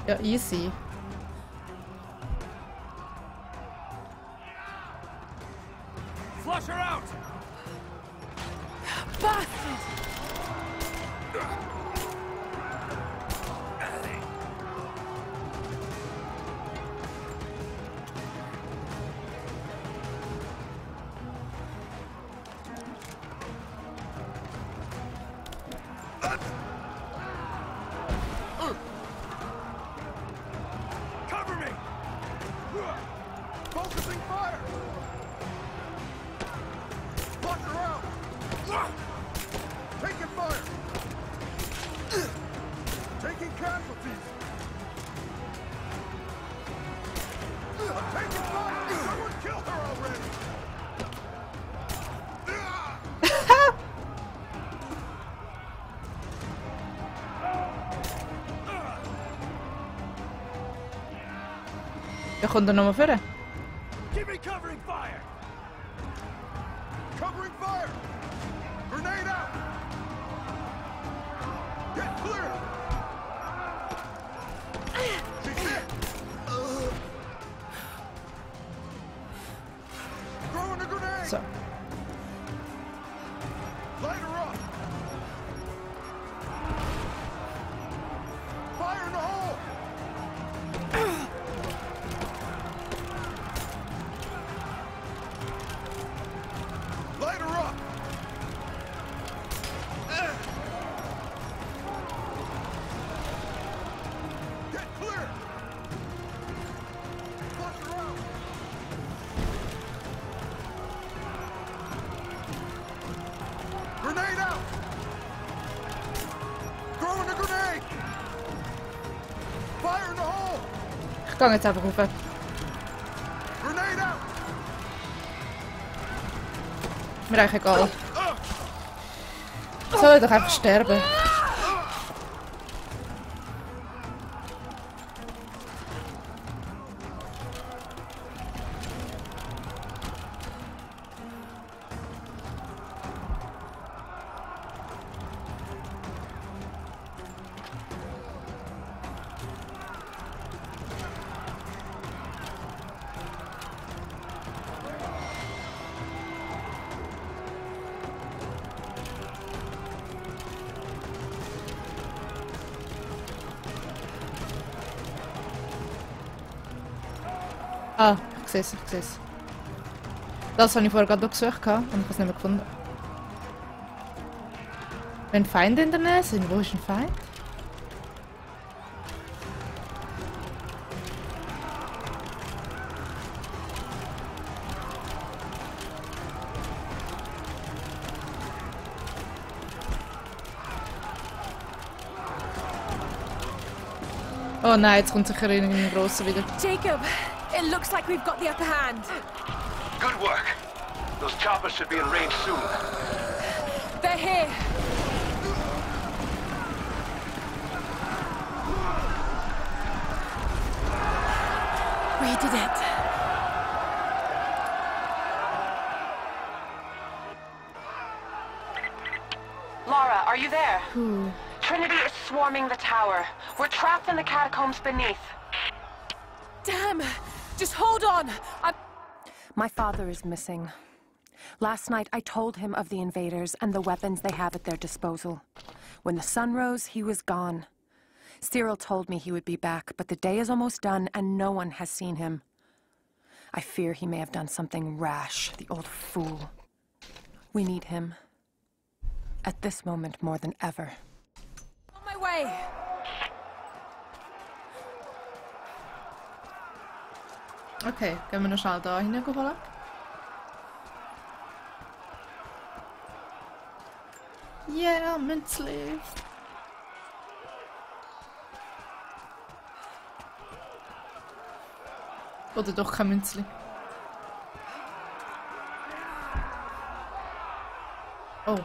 Ja, easy. Flush her out. Bastard! Focusing fire! Watch around! Taking fire! Taking casualties! I'm taking fire! Someone killed her already! Ja, kommt er nochmal vor? Keep me covering fire! Covering fire! Grenade out! Get clear! She's hit! Throwing a grenade! So. Light her up! Fire in the hole! Light her up! Get clear! Flush her out! Grenade out! Throwing a grenade! Fire in the hole! Ich gehe jetzt einfach rauf. Grenade out! Mir eigentlich egal. Soll doch einfach sterben. Ah, ich sehe es, ich sehe es. Das habe ich vorher gerade noch gesucht und ich habe es nicht mehr gefunden. Wenn Feinde in der Nähe sind, wo ist ein Feind? Oh nein, jetzt kommt sicher irgendein grosser wieder. Jacob, it looks like we've got the upper hand. Good work. Those choppers should be in range soon. They're here. We did it. Lara, are you there? Trinity is swarming the tower. We're trapped in the catacombs beneath. Damn! Just hold on! My father is missing. Last night I told him of the invaders and the weapons they have at their disposal. When the sun rose, he was gone. Cyril told me he would be back, but the day is almost done and no one has seen him. I fear he may have done something rash, the old fool. We need him. At this moment more than ever. On my way! Okay, gehen wir noch schnell da hineinholen. Yeah, Münzli! Oder doch kein Münzli. Oh.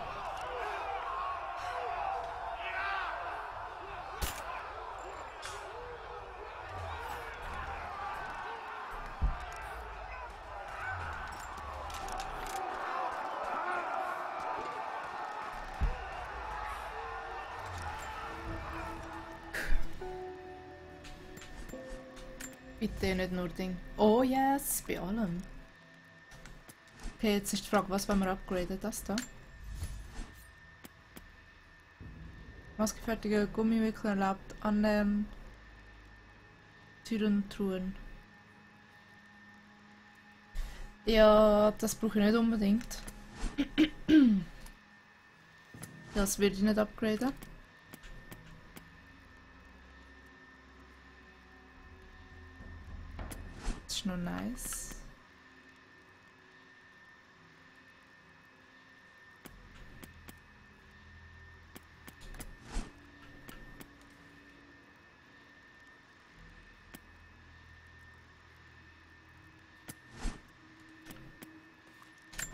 Bitte nicht nur Ding. Oh yes, bei allem. Okay, jetzt ist die Frage, was wollen wir upgraden? Das da? Maßgefertigte Gummiwickel erlaubt annähern Türen und Truhen. Ja, das brauche ich nicht unbedingt. Das würde ich nicht upgraden. ist noch nice.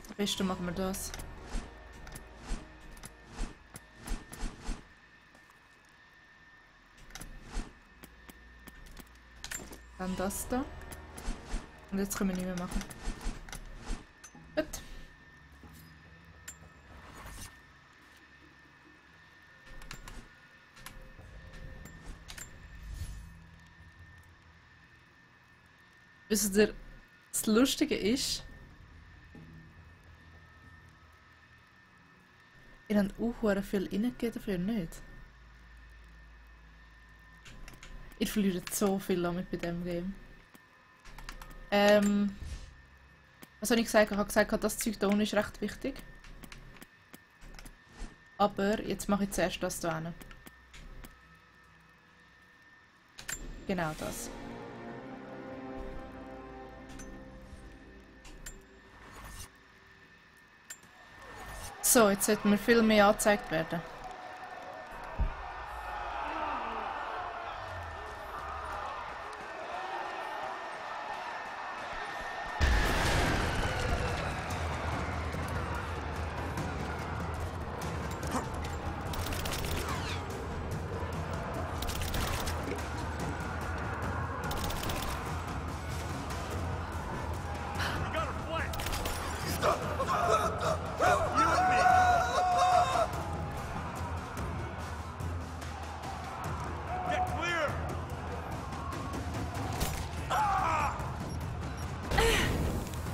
Am besten machen wir das. Dann das da. Und jetzt können wir nicht mehr machen. Gut. Wisst ihr, das Lustige ist, ihr habt auch viel reingegeben dafür, nicht? Ihr verliert so viel damit bei diesem Game. Was habe ich gesagt? Ich habe gesagt, das Zeug da unten ist recht wichtig. Aber jetzt mache ich zuerst das da hin. Genau das. So, jetzt sollten wir viel mehr angezeigt werden.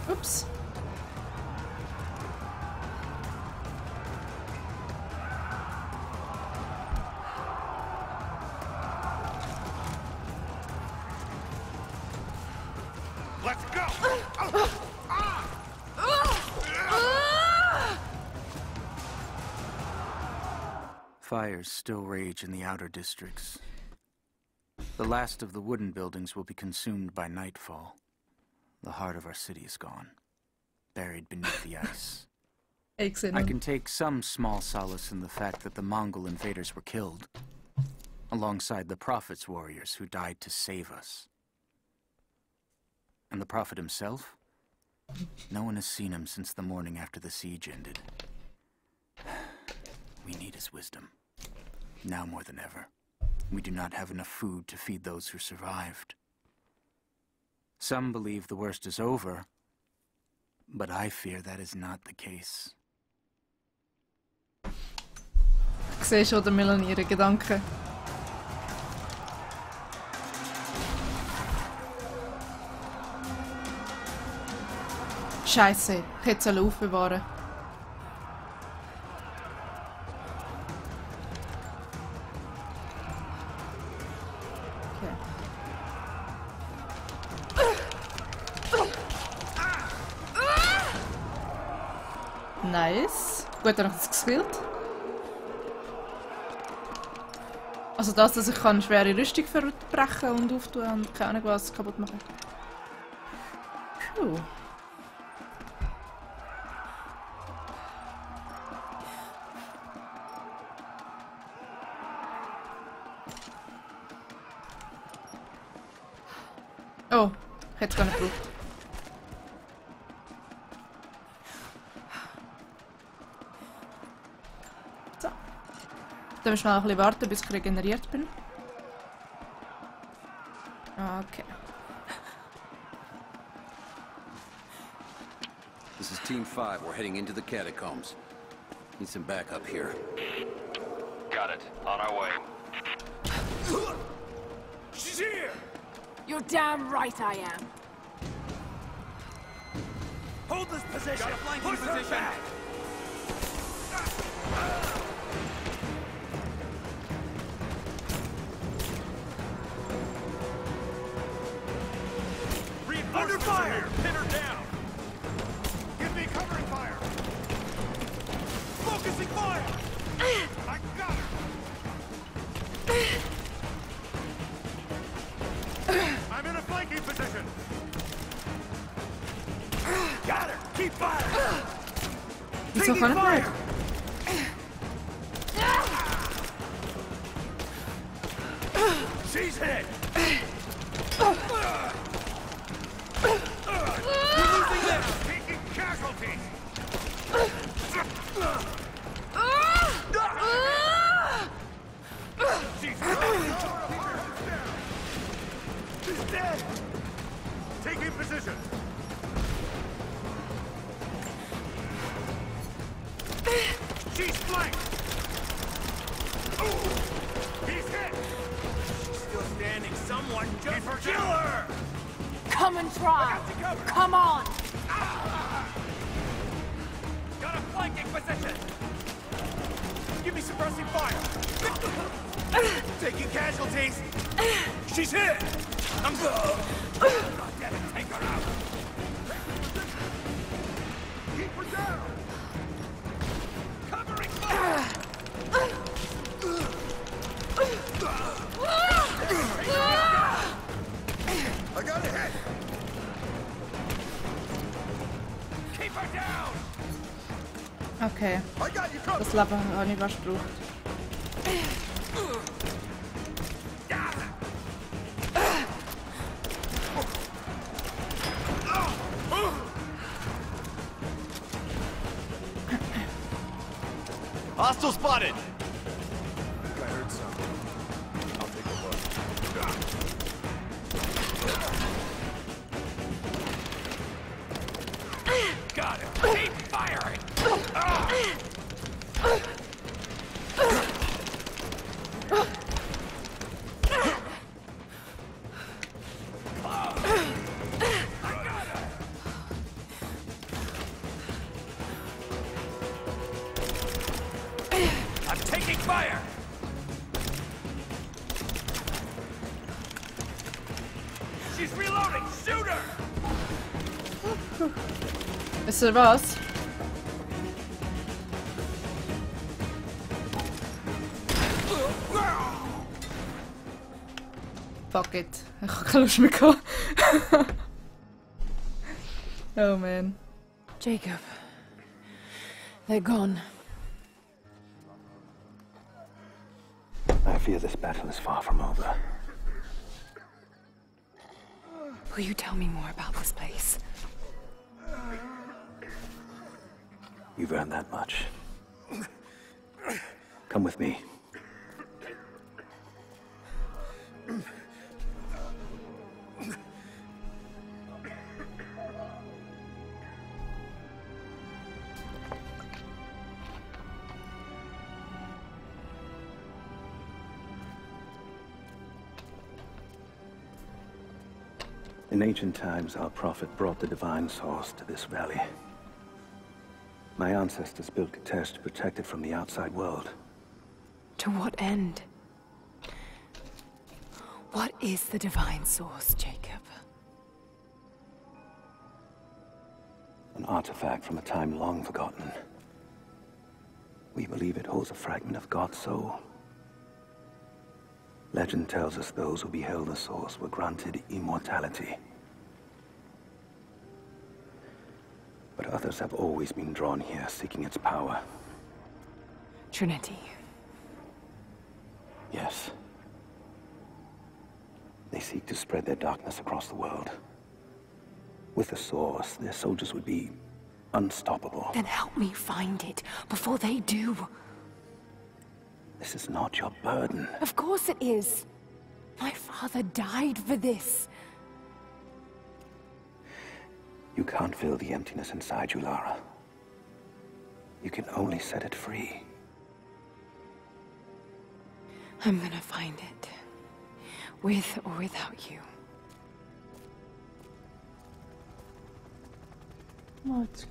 Ups. Let's go! Fires still rage in the outer districts. The last of the wooden buildings will be consumed by nightfall. The heart of our city is gone, buried beneath the ice. I can take some small solace in the fact that the Mongol invaders were killed, alongside the Prophet's warriors who died to save us. And the Prophet himself? No one has seen him since the morning after the siege ended. We need his wisdom, now more than ever. We do not have enough food to feed those who survived. Some believe the worst is over, but I fear that is not the case. Ich sehe schon den Melanie ihre Gedanken. Scheiße, ich hätte es aufbewahren. Nice. Gut, dann hat es geskillt. Also das, dass ich eine schwere Rüstung verbrechen und auftun und keine Ahnung was kaputt machen. Puh. Oh, ich hätte es gar nicht gebraucht. Dann müssen wir noch ein bisschen warten, bis ich regeneriert bin. Okay. This is Team 5. We're heading into the catacombs. Need some backup here. Got it. On our way. She's here! You're damn right I am. Hold this position! Push her back! Under fire! Pin her down! Give me covering fire! Focusing fire! I got her! I'm in a flanking position! Got her! Keep firing! Wieso kann ich nicht? She's hit! We're losing them! Taking casualties! She's dead! Taking position! She's flanked! He's hit! She's still standing. Someone just kill her! Come and try! Come on! Got a flanking position! Give me suppressing fire! Taking casualties! She's hit! I'm God damn it, take her out! Keep her down! Covering fire! I got a hit! Keep her down! Okay. Das Leben habe ich was gebraucht. Hostile spotted! I heard something. I'll take a look. Got it! Keep firing! I'm taking fire! She's reloading! Shoot her! Wisst ihr was? Fuck it. Ich habe keine Lust mehr gehabt. Oh man. Jacob. They're gone. I fear this battle is far from over. Will you tell me more about this place? You've earned that much. Come with me. In ancient times, our prophet brought the divine source to this valley. My ancestors built Kitezh to protect it from the outside world. To what end? What is the divine source, Jacob? An artifact from a time long forgotten. We believe it holds a fragment of God's soul. Legend tells us those who beheld the source were granted immortality. But others have always been drawn here, seeking its power. Trinity. Yes. They seek to spread their darkness across the world. With the source, their soldiers would be unstoppable. Then help me find it before they do. This is not your burden. Of course it is. My father died for this. You can't fill the emptiness inside you, Lara. You can only set it free. I'm gonna find it. With or without you. What?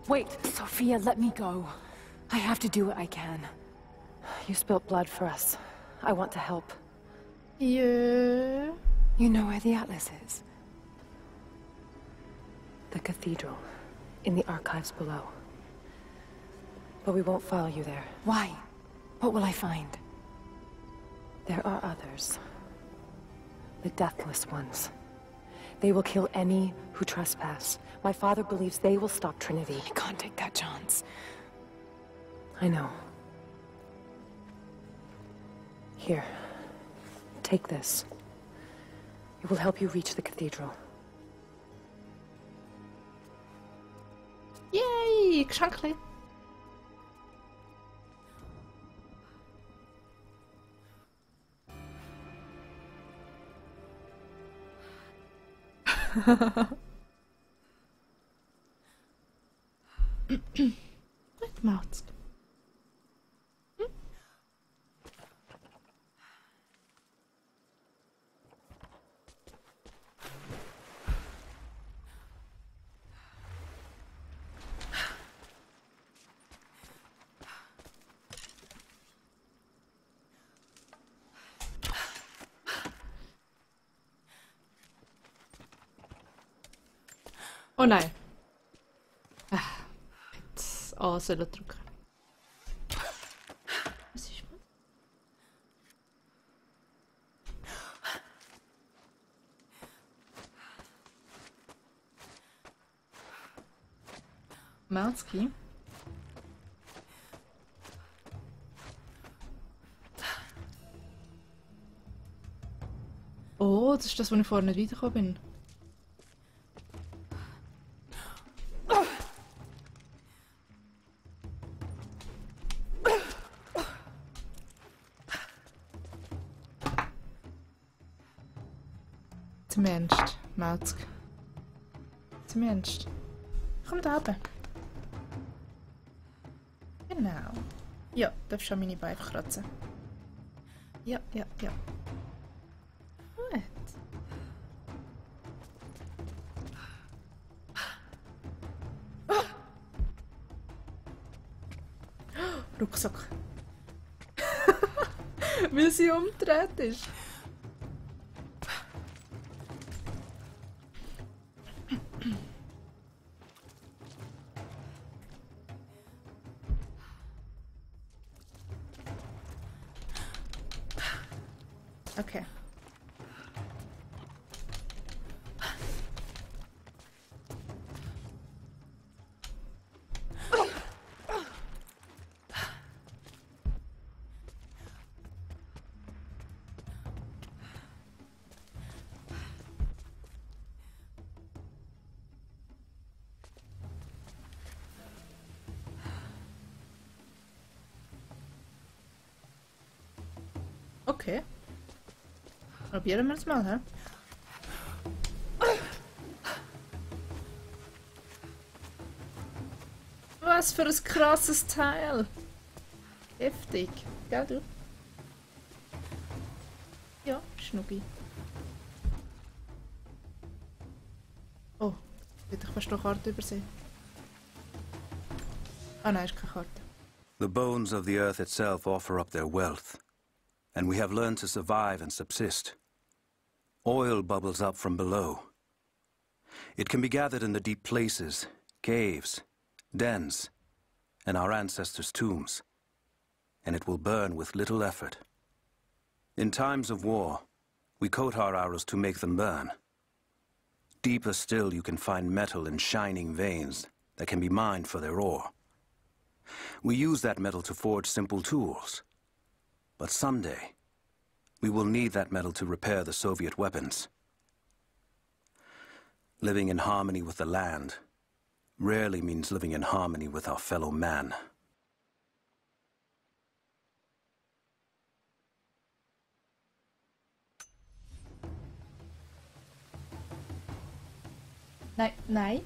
Wait, Sophia, let me go. I have to do what I can. You spilt blood for us. I want to help. Yeah. You know where the Atlas is? The cathedral. In the archives below. But we won't follow you there. Why? What will I find? There are others. The Deathless Ones. They will kill any who trespass. My father believes they will stop Trinity. I can't take that chance. I know. Here. Take this. It will help you reach the cathedral. Yay! Geschenkli! Gut, macht's. Oh nein. Jetzt A sollen drücken. Was ist das? Malski. Oh, das ist das, wo ich vorher nicht weitergekommen bin. Zum Ernst, Malzk. Zum Ernst. Komm da oben. Genau. Ja, darfst schon meine Beine kratzen. Ja. Gut. Rucksack. Weil sie umgedreht ist. Okay. Okay. Probieren wir es mal, hä? Was für ein krasses Teil! Heftig. Gell, du? Ja, Schnucki. Oh, hätte ich fast noch Karte übersehen. Ah nein, ist keine Karte. The bones of the earth itself offer up their wealth, and we have learned to survive and subsist. Oil bubbles up from below. It can be gathered in the deep places, caves, dens, and our ancestors' tombs, and it will burn with little effort. In times of war, we coat our arrows to make them burn. Deeper still, you can find metal in shining veins that can be mined for their ore. We use that metal to forge simple tools, but someday, we will need that metal to repair the Soviet weapons. Living in harmony with the land rarely means living in harmony with our fellow man. Nein.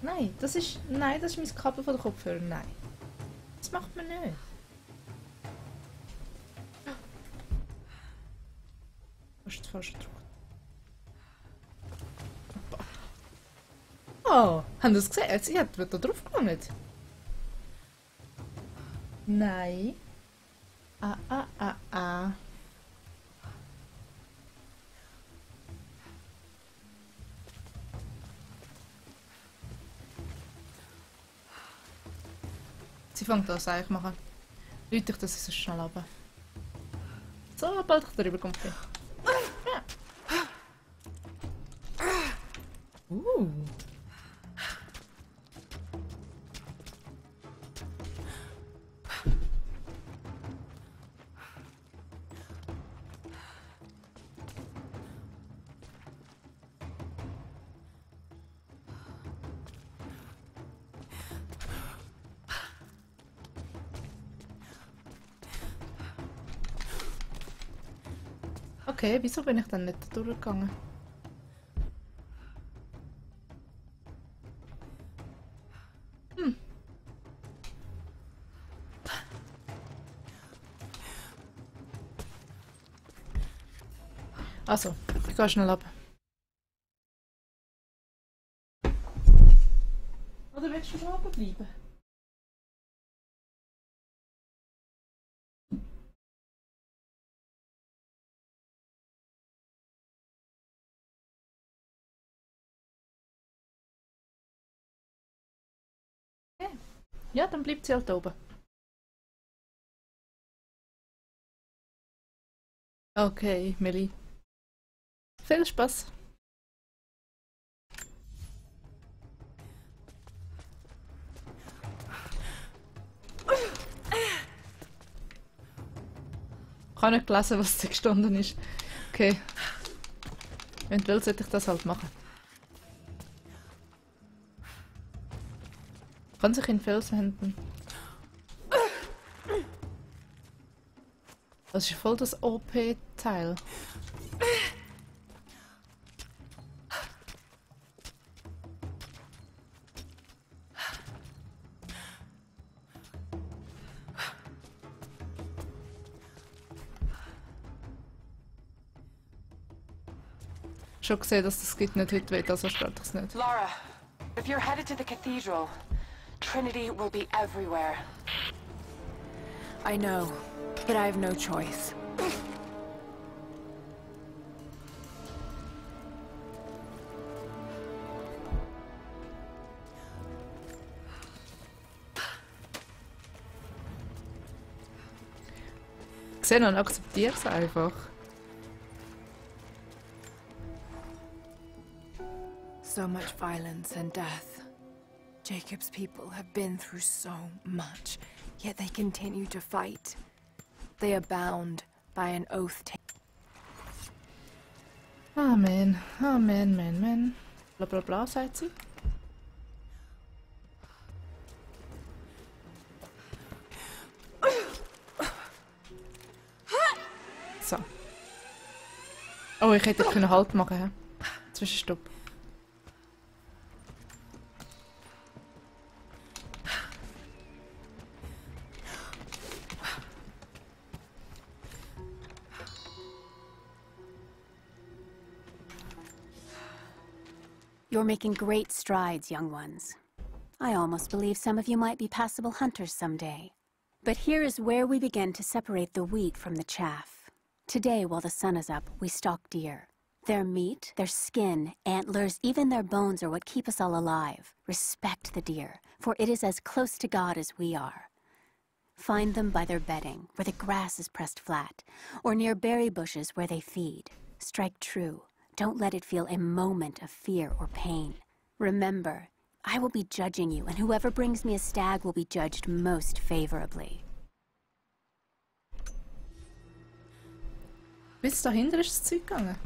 Nein, das ist mein Kabel von der Kopfhörer. Nein. Das macht man nicht. Das ist falsch gedrückt. Oh, haben Sie das gesehen? Sie hat da drauf gelangt. Nein. Sie fängt das eigentlich machen. Leute, dass ich so schnell runter. So, bald ich darüber komme. Okay, wieso bin ich dann nicht da durchgegangen? Also, ich gehe schnell ab. Oder willst du da oben bleiben? Okay. Ja, dann bleibt sie halt oben. Okay, Millie. Viel Spaß. Ich habe nicht gelesen, was da gestanden ist. Okay. Eventuell sollte ich das halt machen. Kann sich in Felsen. Das ist voll das OP-Teil. Schon gesehen, dass das Gift nicht heute weht, also stört es nicht. Lara, if you're headed to the cathedral, Trinity will be everywhere. I know, but I have no choice. Xenon akzeptiert es einfach. So much violence and death. Jacob's people have been through so much, yet they continue to fight. They are bound by an oath taken. Amen, Amen, Amen. Bla bla bla, sagt sie. So. Oh, ich hätte können Halt machen, hä? Zwischenstopp. You're making great strides, young ones. I almost believe some of you might be passable hunters someday. But here is where we begin to separate the wheat from the chaff. Today, while the sun is up, we stalk deer. Their meat, their skin, antlers, even their bones are what keep us all alive. Respect the deer, for it is as close to God as we are. Find them by their bedding, where the grass is pressed flat, or near berry bushes where they feed. Strike true. Don't let it feel a moment of fear or pain. Remember, I will be judging you, and whoever brings me a stag will be judged most favorably. Bis dahinter ist das Zeug gegangen.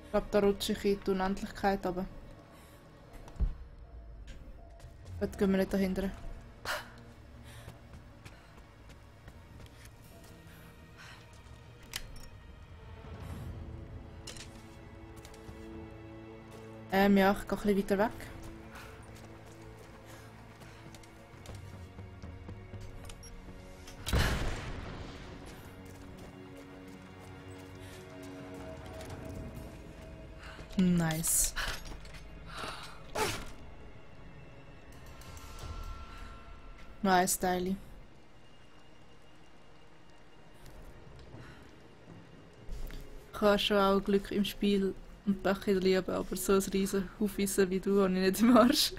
Ich glaube, da rutsche ich in die Unendlichkeit runter. Heute gehen wir nicht dahinter. Ja, ich gehe ein bisschen weiter weg. Nice. Nice, Teile. Ich habe schon auch Glück im Spiel und Pech in der Liebe, aber so ein riesen Aufwissen wie du habe ich nicht im Arsch.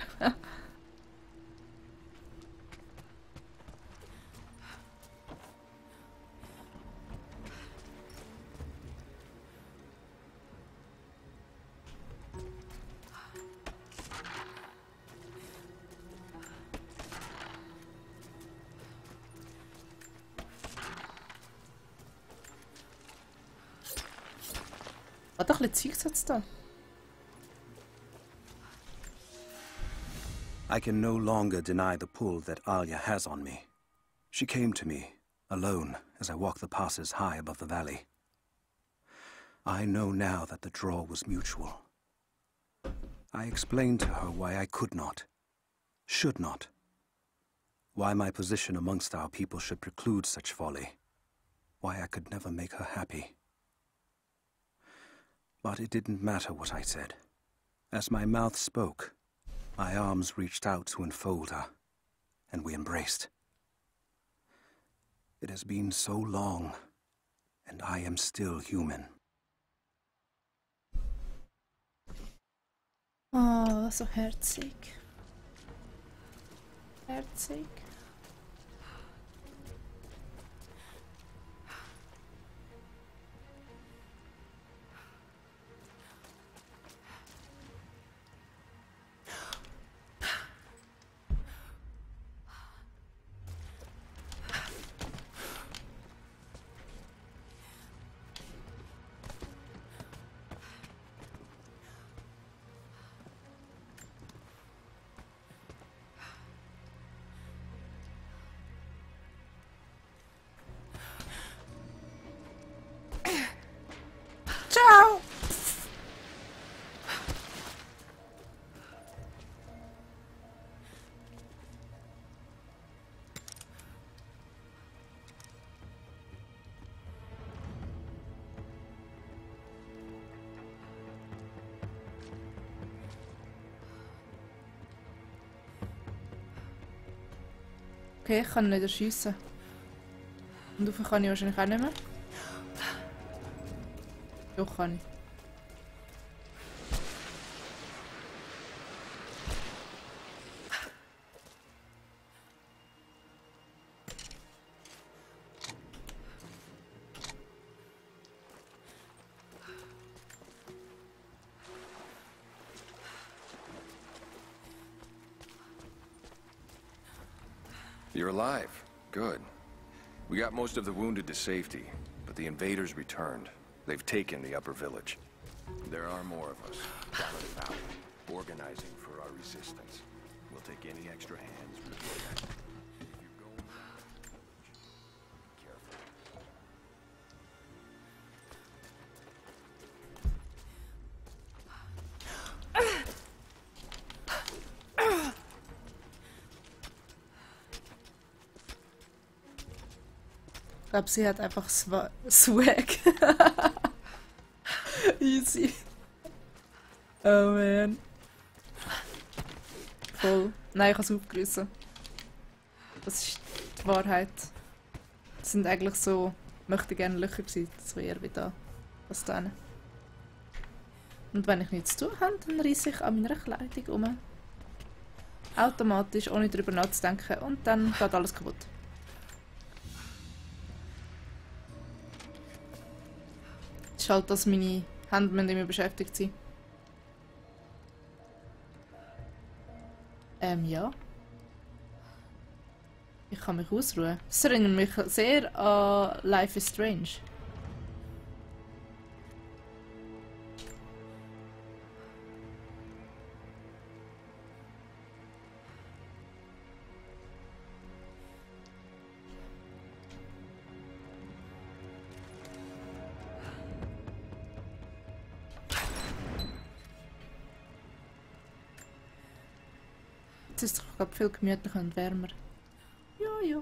Hat doch ein bisschen Zeugs da. I can no longer deny the pull that Alia has on me. She came to me, alone, as I walk the passes high above the valley. I know now that the draw was mutual. I explained to her why I could not, should not, why my position amongst our people should preclude such folly, why I could never make her happy. But it didn't matter what I said. As my mouth spoke, my arms reached out to enfold her, and we embraced. It has been so long, and I am still human. Oh, so herzig. Herzig. Ciao! Okay, ich kann nicht erschiessen. Und auf kann ich wahrscheinlich auch nicht mehr. Doch kann ich. You're alive. Good. We got most of the wounded to safety, but the invaders returned. They've taken the upper village. There are more of us, down in the valley, organizing for our resistance. We'll take any extra hands we can. If you're going down to the village, be careful. Ich glaube, sie hat einfach Swag. Easy. Oh man. Voll. Nein, ich habe es aufgerissen. Das ist die Wahrheit. Das sind eigentlich so, möchte gerne Löcher gewesen, so eher wie da. Was da. Und wenn ich nichts zu tun habe, dann reisse ich an meiner Kleidung um. Automatisch, ohne darüber nachzudenken. Und dann geht alles kaputt. Es ist halt, dass meine Hände immer beschäftigt sind. Ja. Ich kann mich ausruhen. Das erinnert mich sehr an Life is Strange. Jetzt ist es doch gerade viel gemütlicher und wärmer. Ja, ja.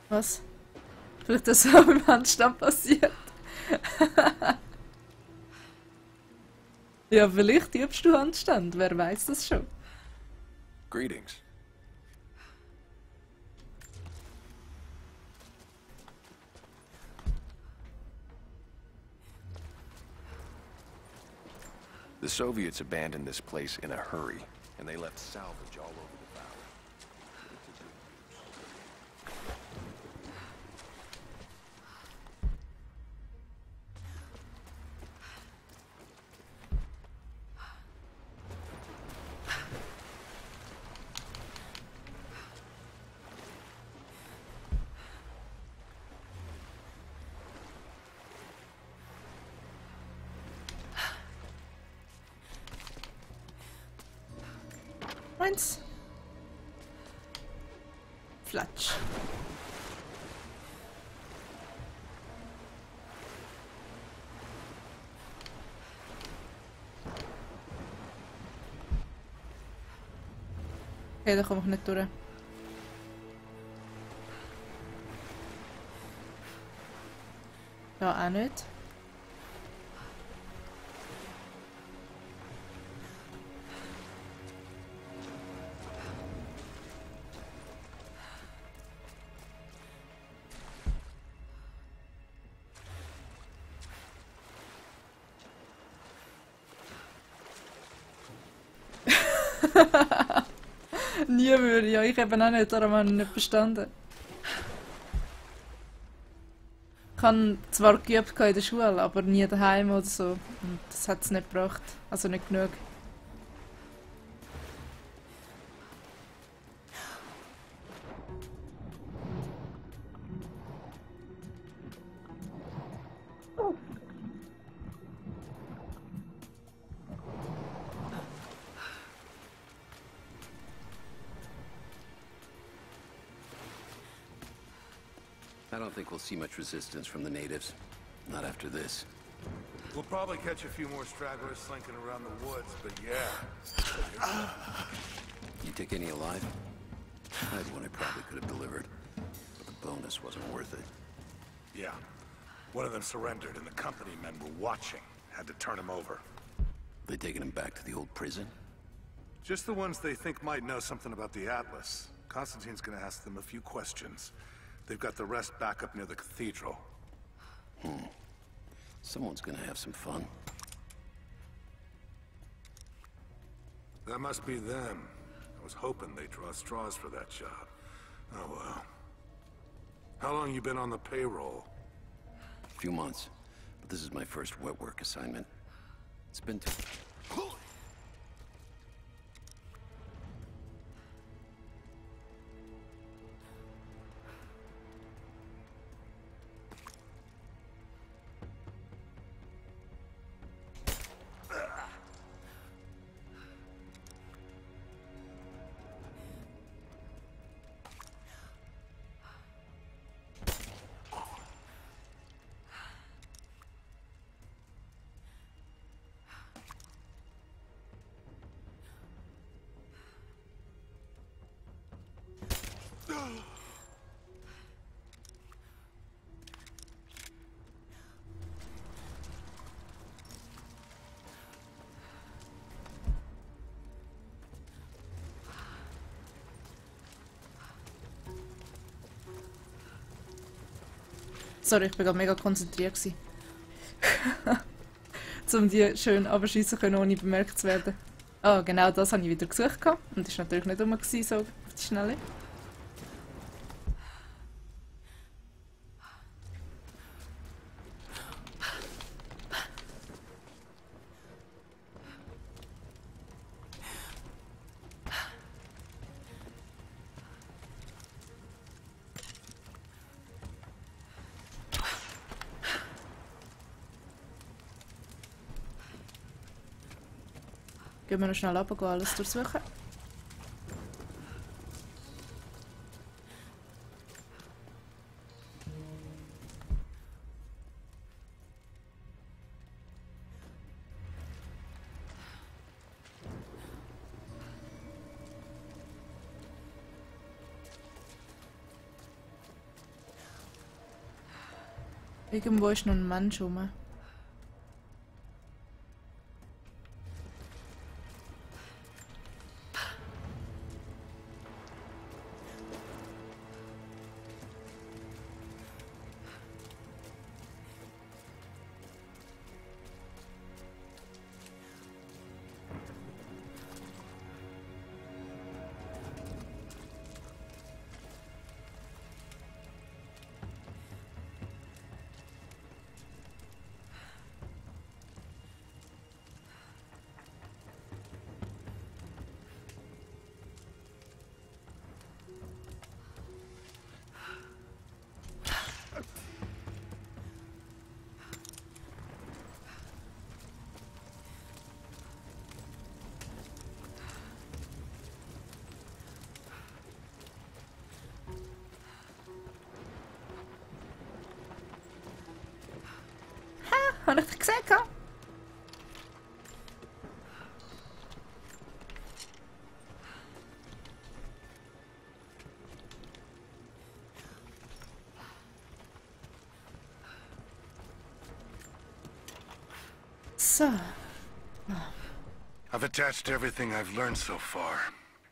Was? Vielleicht das auch im Handstand passiert. Ja, vielleicht übst du Handstand, wer weiß das schon. Greetings. The Soviets abandoned this place in a hurry, and they left salvage all over the valley. Eins. Flatsch. Okay, da komme ich nicht durch. Ja, auch nicht. Nie würde, ja, ich eben auch nicht, darum habe ich nicht bestanden. Ich habe zwar geübt in der Schule, aber nie daheim oder so. Und das hat es nicht gebracht. Also nicht genug. I don't think we'll see much resistance from the natives. Not after this. We'll probably catch a few more stragglers slinking around the woods, but yeah. You take any alive? I had one I probably could have delivered, but the bonus wasn't worth it. Yeah. One of them surrendered and the company men were watching. Had to turn him over. They taking him back to the old prison? Just the ones they think might know something about the Atlas. Constantine's gonna ask them a few questions. They've got the rest back up near the cathedral. Someone's gonna have some fun. That must be them. I was hoping they'd draw straws for that job. Oh well. How long you been on the payroll? A few months, but this is my first wet work assignment. It's been Sorry, ich war gerade mega konzentriert. Um die schön abschießen können, ohne bemerkt zu werden. Ah, genau das habe ich wieder gesucht. Und das war natürlich nicht rum, so auf die Schnelle. Gehen wir noch schnell runter, gehen alles durchsuchen. Irgendwo ist noch ein Mensch rum. Habe ich dich gesehen? So. I've attached everything I've learned so far.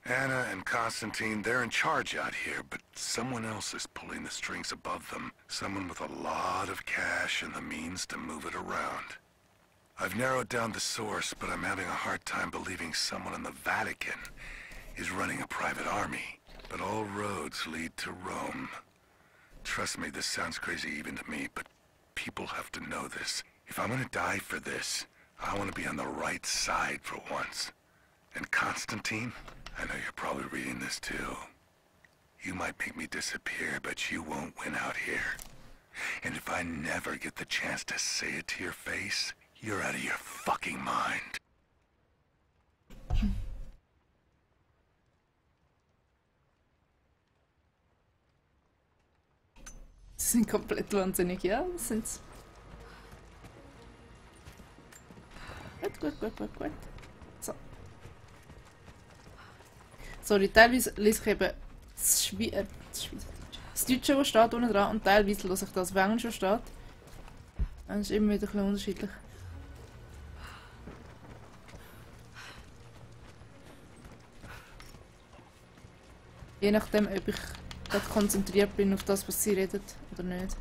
Anna and Constantine, they're in charge out here, but someone else is pulling the strings above them. Someone with a lot of cash and the means to move it around. I've narrowed down the source, but I'm having a hard time believing someone in the Vatican is running a private army. But all roads lead to Rome. Trust me, this sounds crazy even to me, but people have to know this. If I'm gonna die for this, I want to be on the right side for once. And Constantine, I know you're probably reading this too. You might make me disappear, but you won't win out here. And if I never get the chance to say it to your face, you're out of your fucking mind. Sie sind komplett wahnsinnig, ja, das sind's. Gut. So. Sorry, teilweise lese ich eben das Deutsche, was steht unten dran, und teilweise lese ich das, was Englisch steht. Das ist immer wieder ein bisschen unterschiedlich. Je nachdem, ob ich gerade konzentriert bin auf das, was sie redet, oder nicht.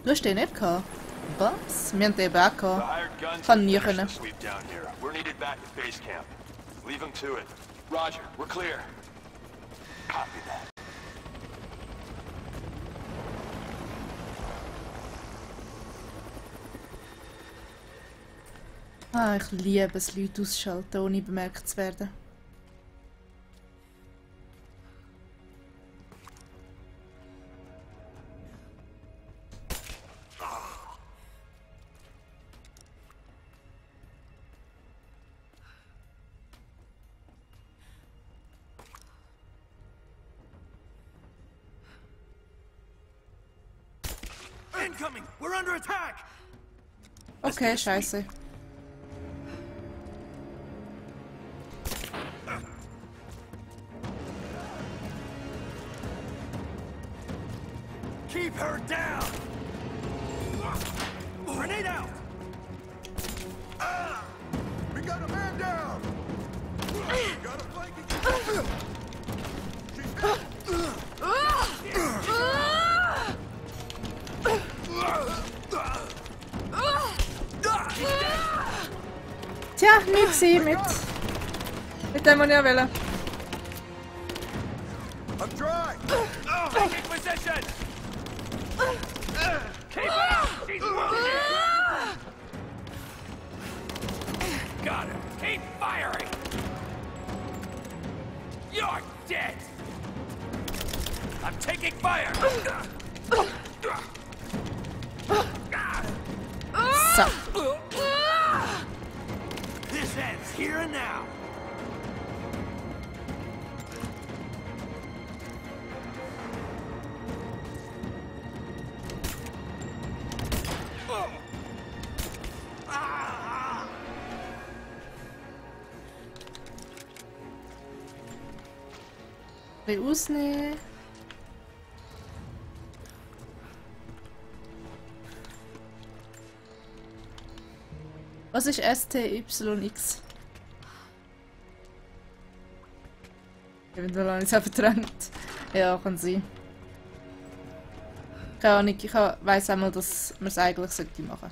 Du hast den nicht gehabt? Was? Wir haben den eben auch gehabt. Ich kann nie können. Ah, ich liebe es, Leute ausschalten, ohne bemerkt zu werden. Incoming! We're under attack! Okay, scheiße. Keep her down! Grenade out! We got a man down! Got a flanking... Tja, nicht sie mit dem, was ich will. I'm dry! Taking position! Keep up! She's wounded! Got him! Keep firing! You're dead! I'm taking fire! So. This ends here and now. Ausnehmen. Was ist STYX? Eventuell habe ich es auch verdrängt. Ja, kann sein. Keine Ahnung, ich weiss einmal, dass man es eigentlich sollte machen.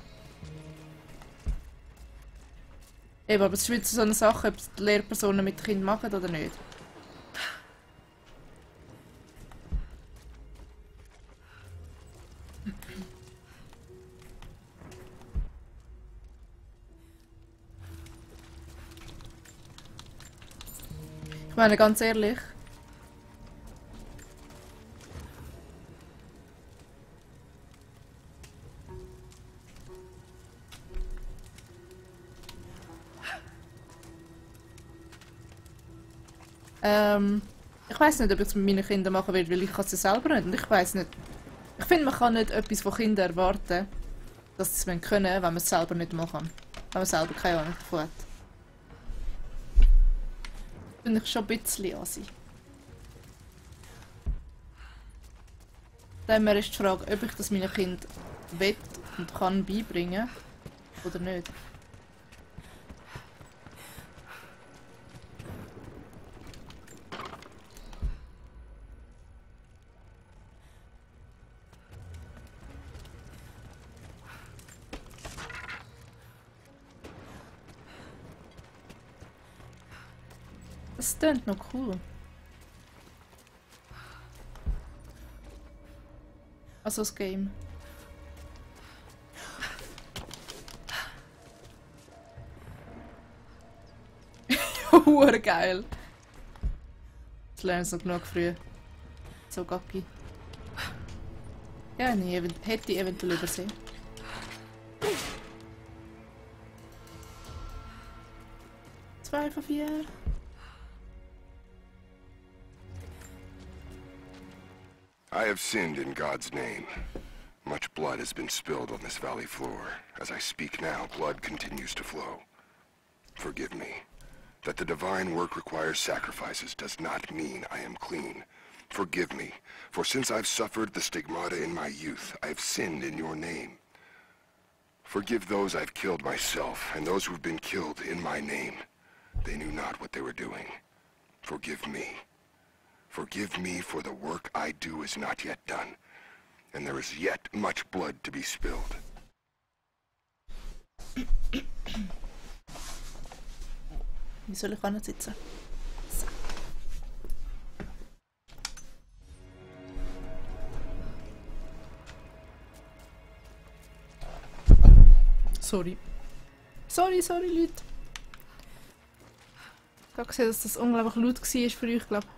Eben, aber es ist wieder so eine Sache, ob die Lehrpersonen mit den Kindern machen oder nicht. Ich meine, ganz ehrlich. Ich weiß nicht, ob ich es mit meinen Kindern machen will, weil ich es selber nicht. Und ich weiß nicht. Ich finde, man kann nicht etwas von Kindern erwarten, dass sie es können, wenn man es selber nicht machen. Wenn man selber keine Ahnung davon hat. Finde ich schon ein bisschen assi. Daher ist die Frage, ob ich das meinen Kindern will und kann beibringen oder nicht. Das klingt noch cool. Also das Game. Geil. Das lernen sie noch genug früh. So gacki. Ja, nee, hätte ich eventuell übersehen. Zwei von 4. I have sinned in God's name. Much blood has been spilled on this valley floor. As I speak now, blood continues to flow. Forgive me. That the divine work requires sacrifices does not mean I am clean. Forgive me, for since I've suffered the stigmata in my youth, I have sinned in your name. Forgive those I've killed myself, and those who've been killed in my name. They knew not what they were doing. Forgive me. Forgive me, for the work I do is not yet done, and there is yet much blood to be spilled. Wie soll ich sitzen? So. Sorry. Sorry, Leute. Ich habe gesehen, dass das unglaublich laut war für euch, glaube ich.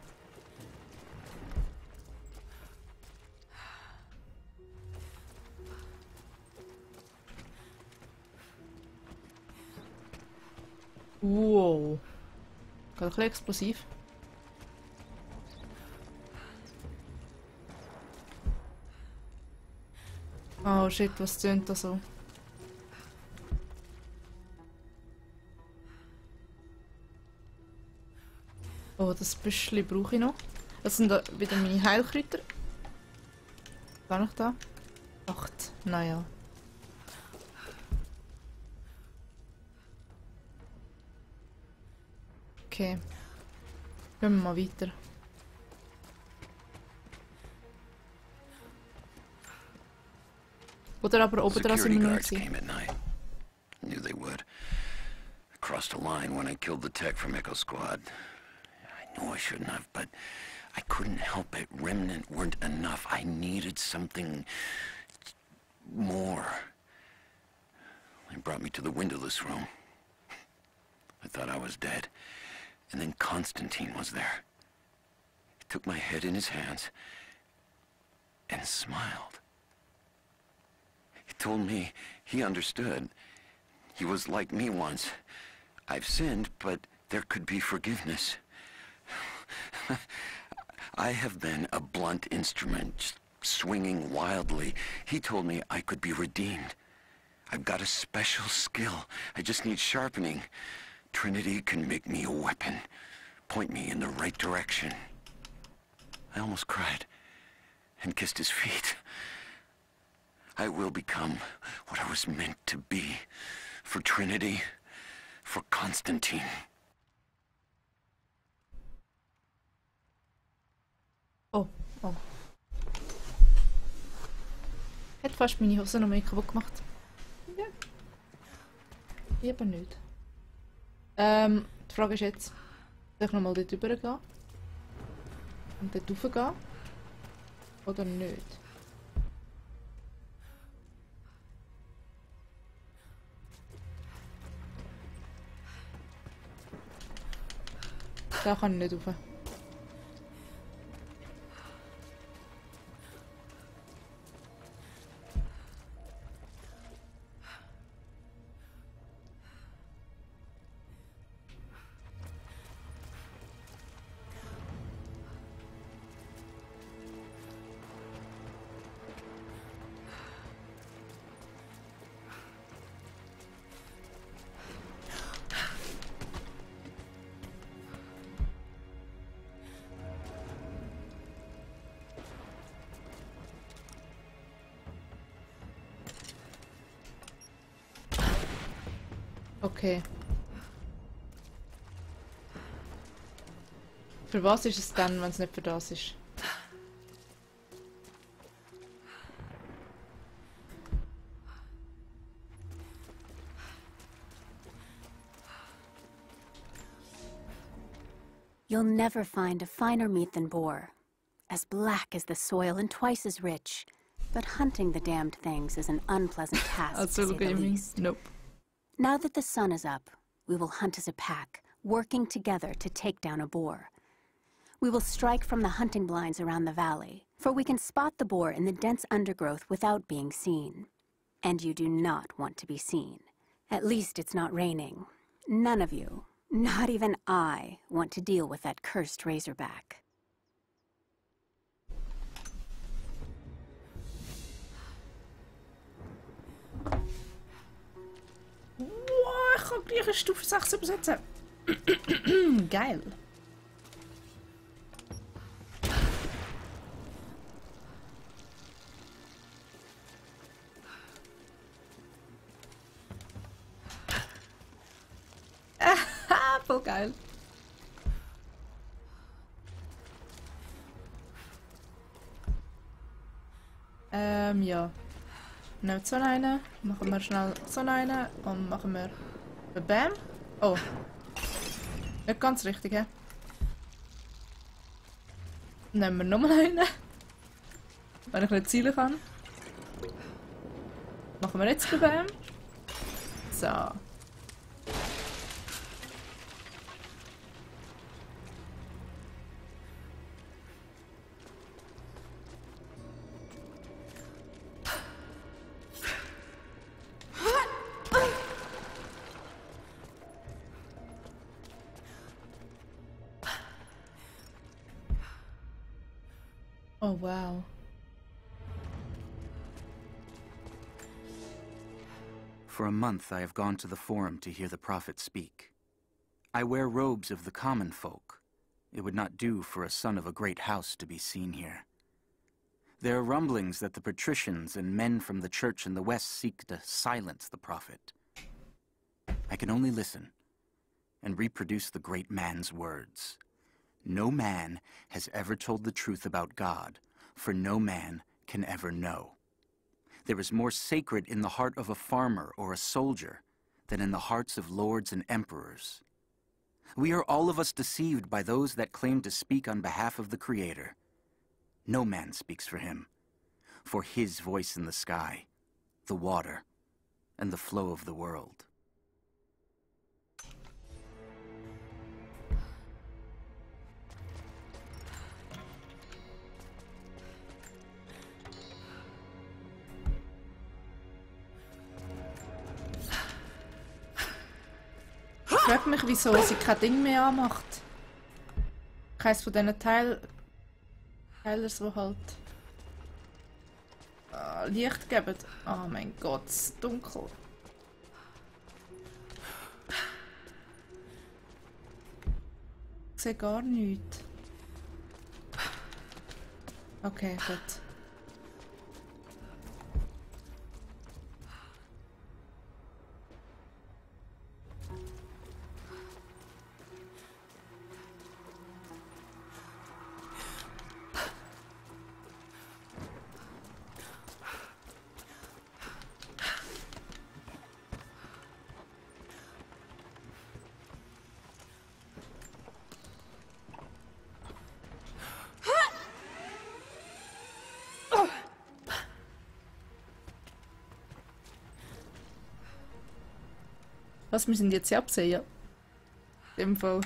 Wow. Geht ein bisschen explosiv. Oh shit, was tönt da so? Oh, das Büschli brauche ich noch. Das sind da wieder meine Heilkräuter. Gar nicht da. 8. Naja. Okay. Gehen wir mal weiter. Oder aber oben dran sind wir noch nicht. Knew they would. I crossed a line when I killed the tech from Echo Squad. I know I shouldn't have, but I couldn't help it. Remnant weren't enough. I needed something more. They brought me to the windowless room. I thought I was dead. And then Constantine was there. He took my head in his hands and smiled. He told me he understood. He was like me once. I've sinned, but there could be forgiveness. I have been a blunt instrument, swinging wildly. He told me I could be redeemed. I've got a special skill. I just need sharpening. Trinity can make me a weapon. Point me in the right direction. I almost cried and kissed his feet. I will become what I was meant to be. For Trinity, for Constantine. Oh, oh. Hätte fast meine Hose noch mehr kaputt gemacht. Ja. Lieber nicht. Die Frage ist jetzt, soll ich nochmal dort rüber gehen? Und dort rauf gehen? Oder nicht? Da kann ich nicht rauf. Okay. Für was ist es dann, wenn es nicht für das ist? You'll never find a finer meat than boar. As black as the soil and twice as rich. But hunting the damned things is an unpleasant task, to say the least. Nope. Now that the sun is up, we will hunt as a pack, working together to take down a boar. We will strike from the hunting blinds around the valley, for we can spot the boar in the dense undergrowth without being seen. And you do not want to be seen. At least it's not raining. None of you, not even I, want to deal with that cursed razorback. Wow, ich kann gleich eine Stufe 6 übersetzen. Geil. Voll geil. Ja. Nehmen wir so einen, machen wir schnell so einen und machen wir Bam. Oh. Nicht ganz richtig, hä? Nehmen wir nochmal einen. Wenn ich nicht zielen kann. Machen wir jetzt Bam. So. Oh, wow. For a month I have gone to the Forum to hear the Prophet speak. I wear robes of the common folk. It would not do for a son of a great house to be seen here. There are rumblings that the patricians and men from the church in the west seek to silence the Prophet. I can only listen and reproduce the great man's words. No man has ever told the truth about God, for no man can ever know. There is more sacred in the heart of a farmer or a soldier than in the hearts of lords and emperors. We are all of us deceived by those that claim to speak on behalf of the Creator. No man speaks for him, for his voice in the sky, the water, and the flow of the world. frage mich, wieso sie kein Ding mehr anmacht. Keins von diesen Teilers, die halt Licht geben. Oh mein Gott, es ist dunkel. Ich sehe gar nichts. Okay, gut. Was, wir sind jetzt ja absehen? In dem Fall.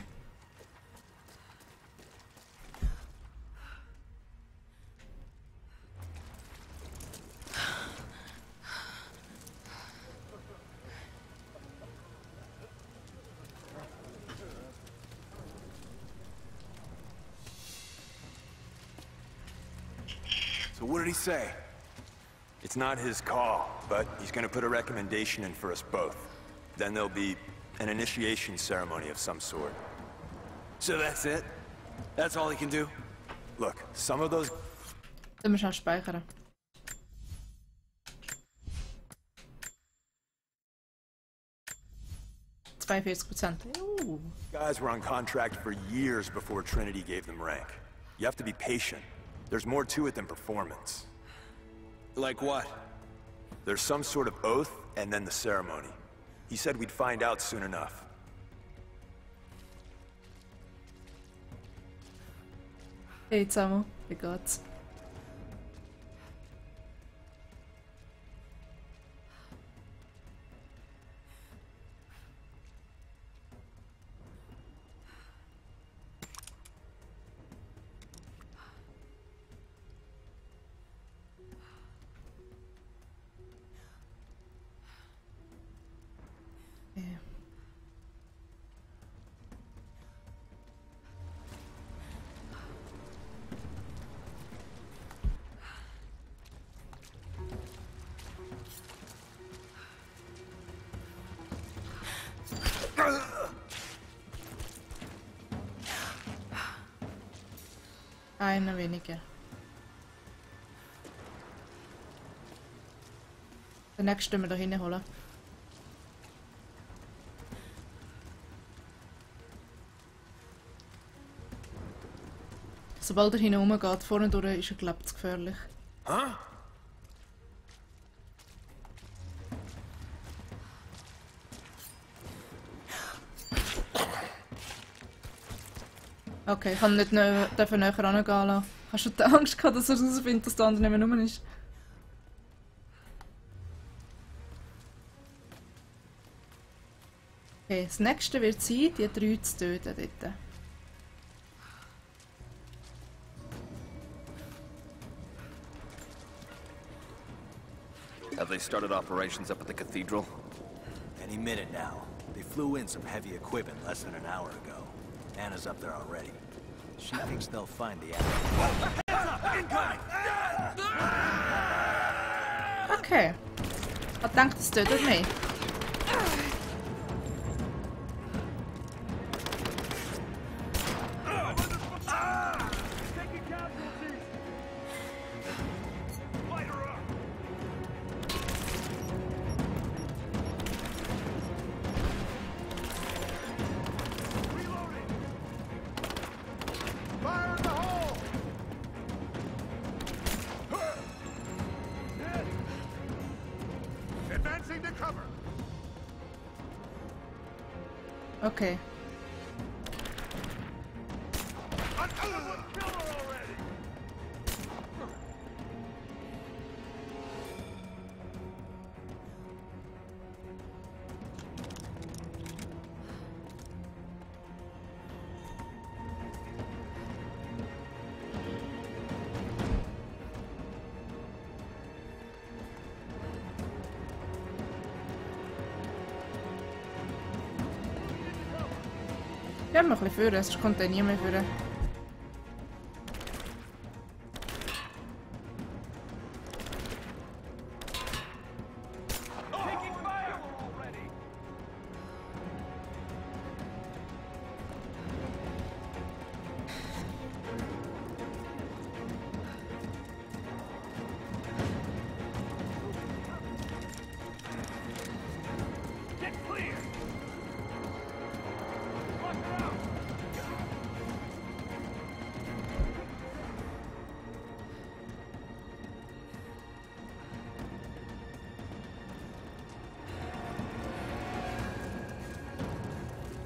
So what did he say? It's not his call, but he's gonna put a recommendation in for us both. Then there'll be an initiation ceremony of some sort. So that's it? That's all he can do? Look, some of those... Dann müssen wir speichern. Guys were on contract for years before Trinity gave them rank. You have to be patient. There's more to it than performance. Like what? There's some sort of oath, and then the ceremony. He said we'd find out soon enough. Hey zusammen, wie geht's? Einer weniger. Den nächsten wir da hinholen. Sobald er hinten rumgeht, vorne durch ist er, glaube ich, zu gefährlich. Huh? Okay, ich kann nicht näher rangehen lassen. Hast du Angst gehabt, dass er herausfindet, dass der andere nicht mehr rum ist? Okay, das nächste wird sein, die 3 zu töten dort. Have they started operations up at the cathedral? Any minute now. They flew in some heavy equipment less than an hour ago. Anna's up there already. She thinks they'll find the Okay. Ich denke, das tötet mich. Okay. Ja, mal ein bisschen führen, sonst kommt der nie mehr führen.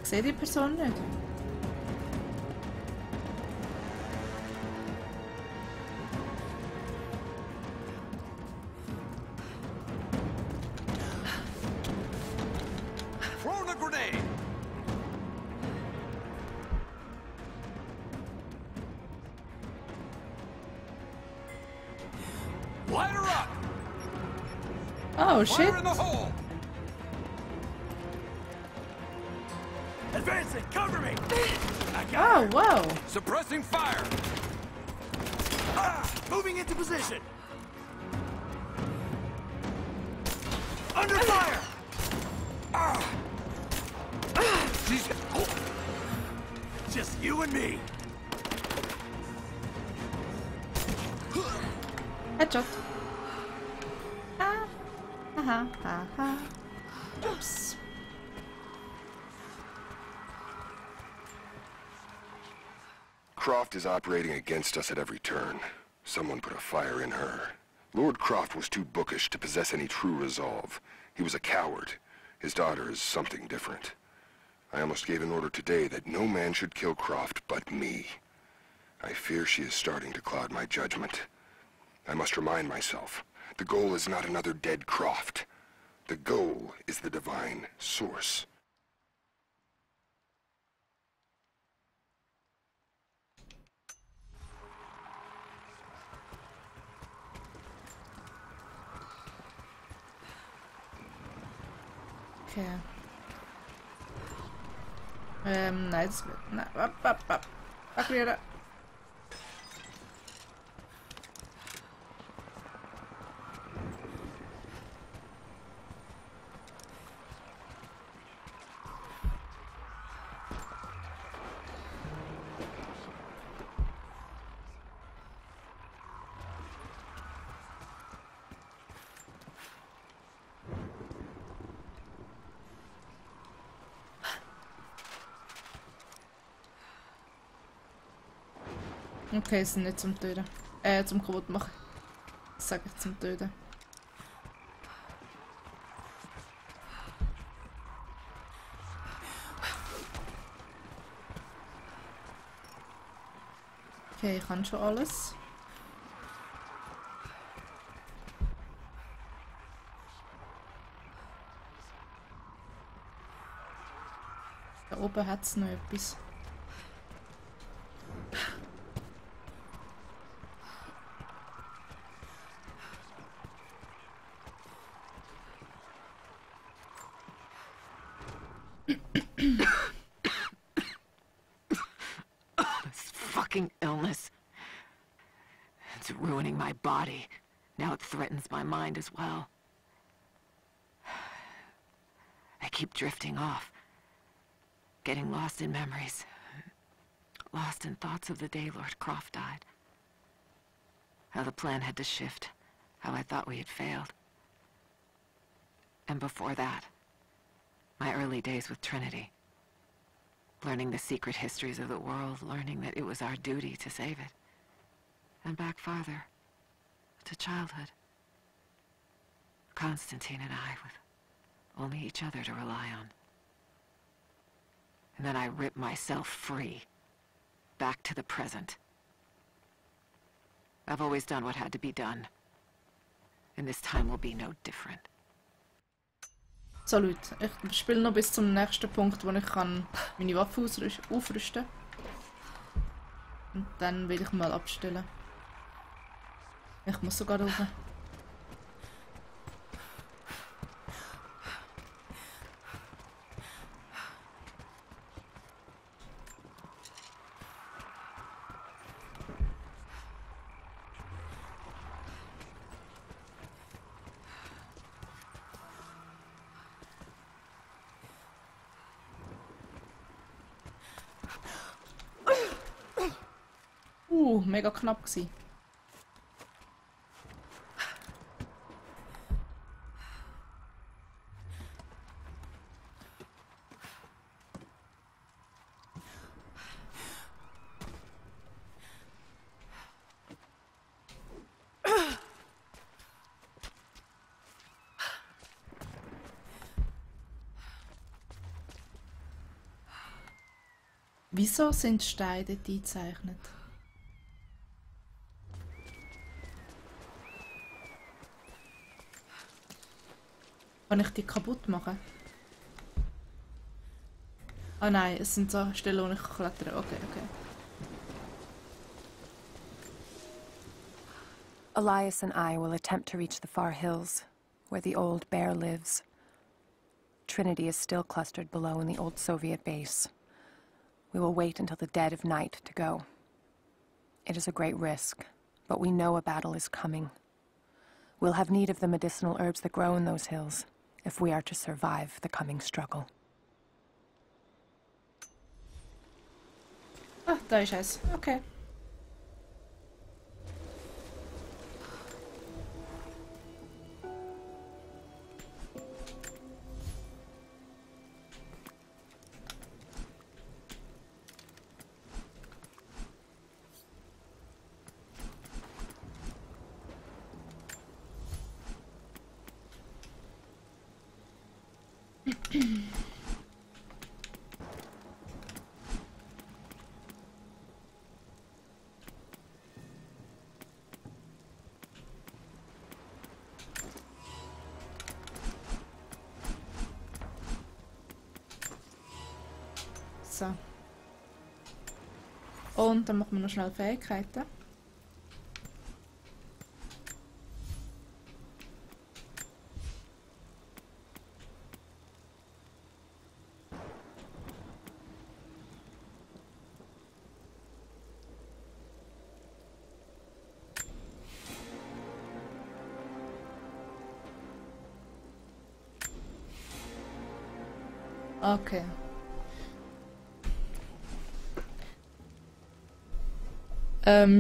Ich sehe die Person nicht. Throwing a grenade. Light her up. Oh shit. Fire in the hole. Advancing, cover me! Oh, wow! Suppressing fire! Moving into position! Under fire! She's... Just you and me! Headshot. Ha ha ha. Oops. Croft is operating against us at every turn. Someone put a fire in her. Lord Croft was too bookish to possess any true resolve. He was a coward. His daughter is something different. I almost gave an order today that no man should kill Croft but me. I fear she is starting to cloud my judgment. I must remind myself, the goal is not another dead Croft. The goal is the divine source. Okay. Nein, das wird... Nein, Akkuieren. Okay, es sind nicht zum Töten. Zum kaputt machen. Das sage ich zum Töten. Okay, ich kann schon alles. Da oben hat es noch etwas. This fucking illness. It's ruining my body. Now it threatens my mind as well. I keep drifting off. Getting lost in memories. Lost in thoughts of the day Lord Croft died. How the plan had to shift. How I thought we had failed. And before that, my early days with Trinity. Learning the secret histories of the world, learning that it was our duty to save it. And back farther, to childhood. Constantine and I, with only each other to rely on. And then I ripped myself free, back to the present. I've always done what had to be done. And this time will be no different. So Leute, ich spiele noch bis zum nächsten Punkt, wo ich kann meine Waffe aufrüsten kann. Und dann will ich mal abstellen. Ich muss sogar rauf. mega knapp gewesen. Wieso sind Steine dort eingezeichnet? Kann ich die kaputt machen? Ah nein, es sind so Stellen, wo ich klettern kann. Okay, okay. Elias and I will attempt to reach the far hills, where the old bear lives. Trinity is still clustered below in the old Soviet base. We will wait until the dead of night to go. It is a great risk, but we know a battle is coming. We'll have need of the medicinal herbs that grow in those hills, if we are to survive the coming struggle. Ah, da ist es. Okay. So. Und dann machen wir noch schnell Fähigkeiten. Okay.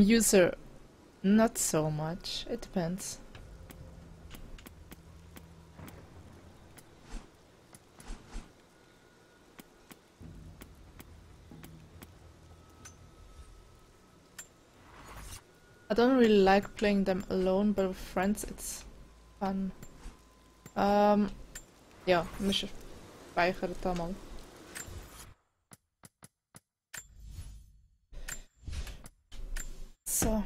User, not so much. It depends. I don't really like playing them alone, but with friends it's fun. Ja, wir speichern da mal. So.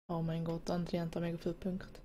Oh mein Gott, andere haben da mega viele Punkte.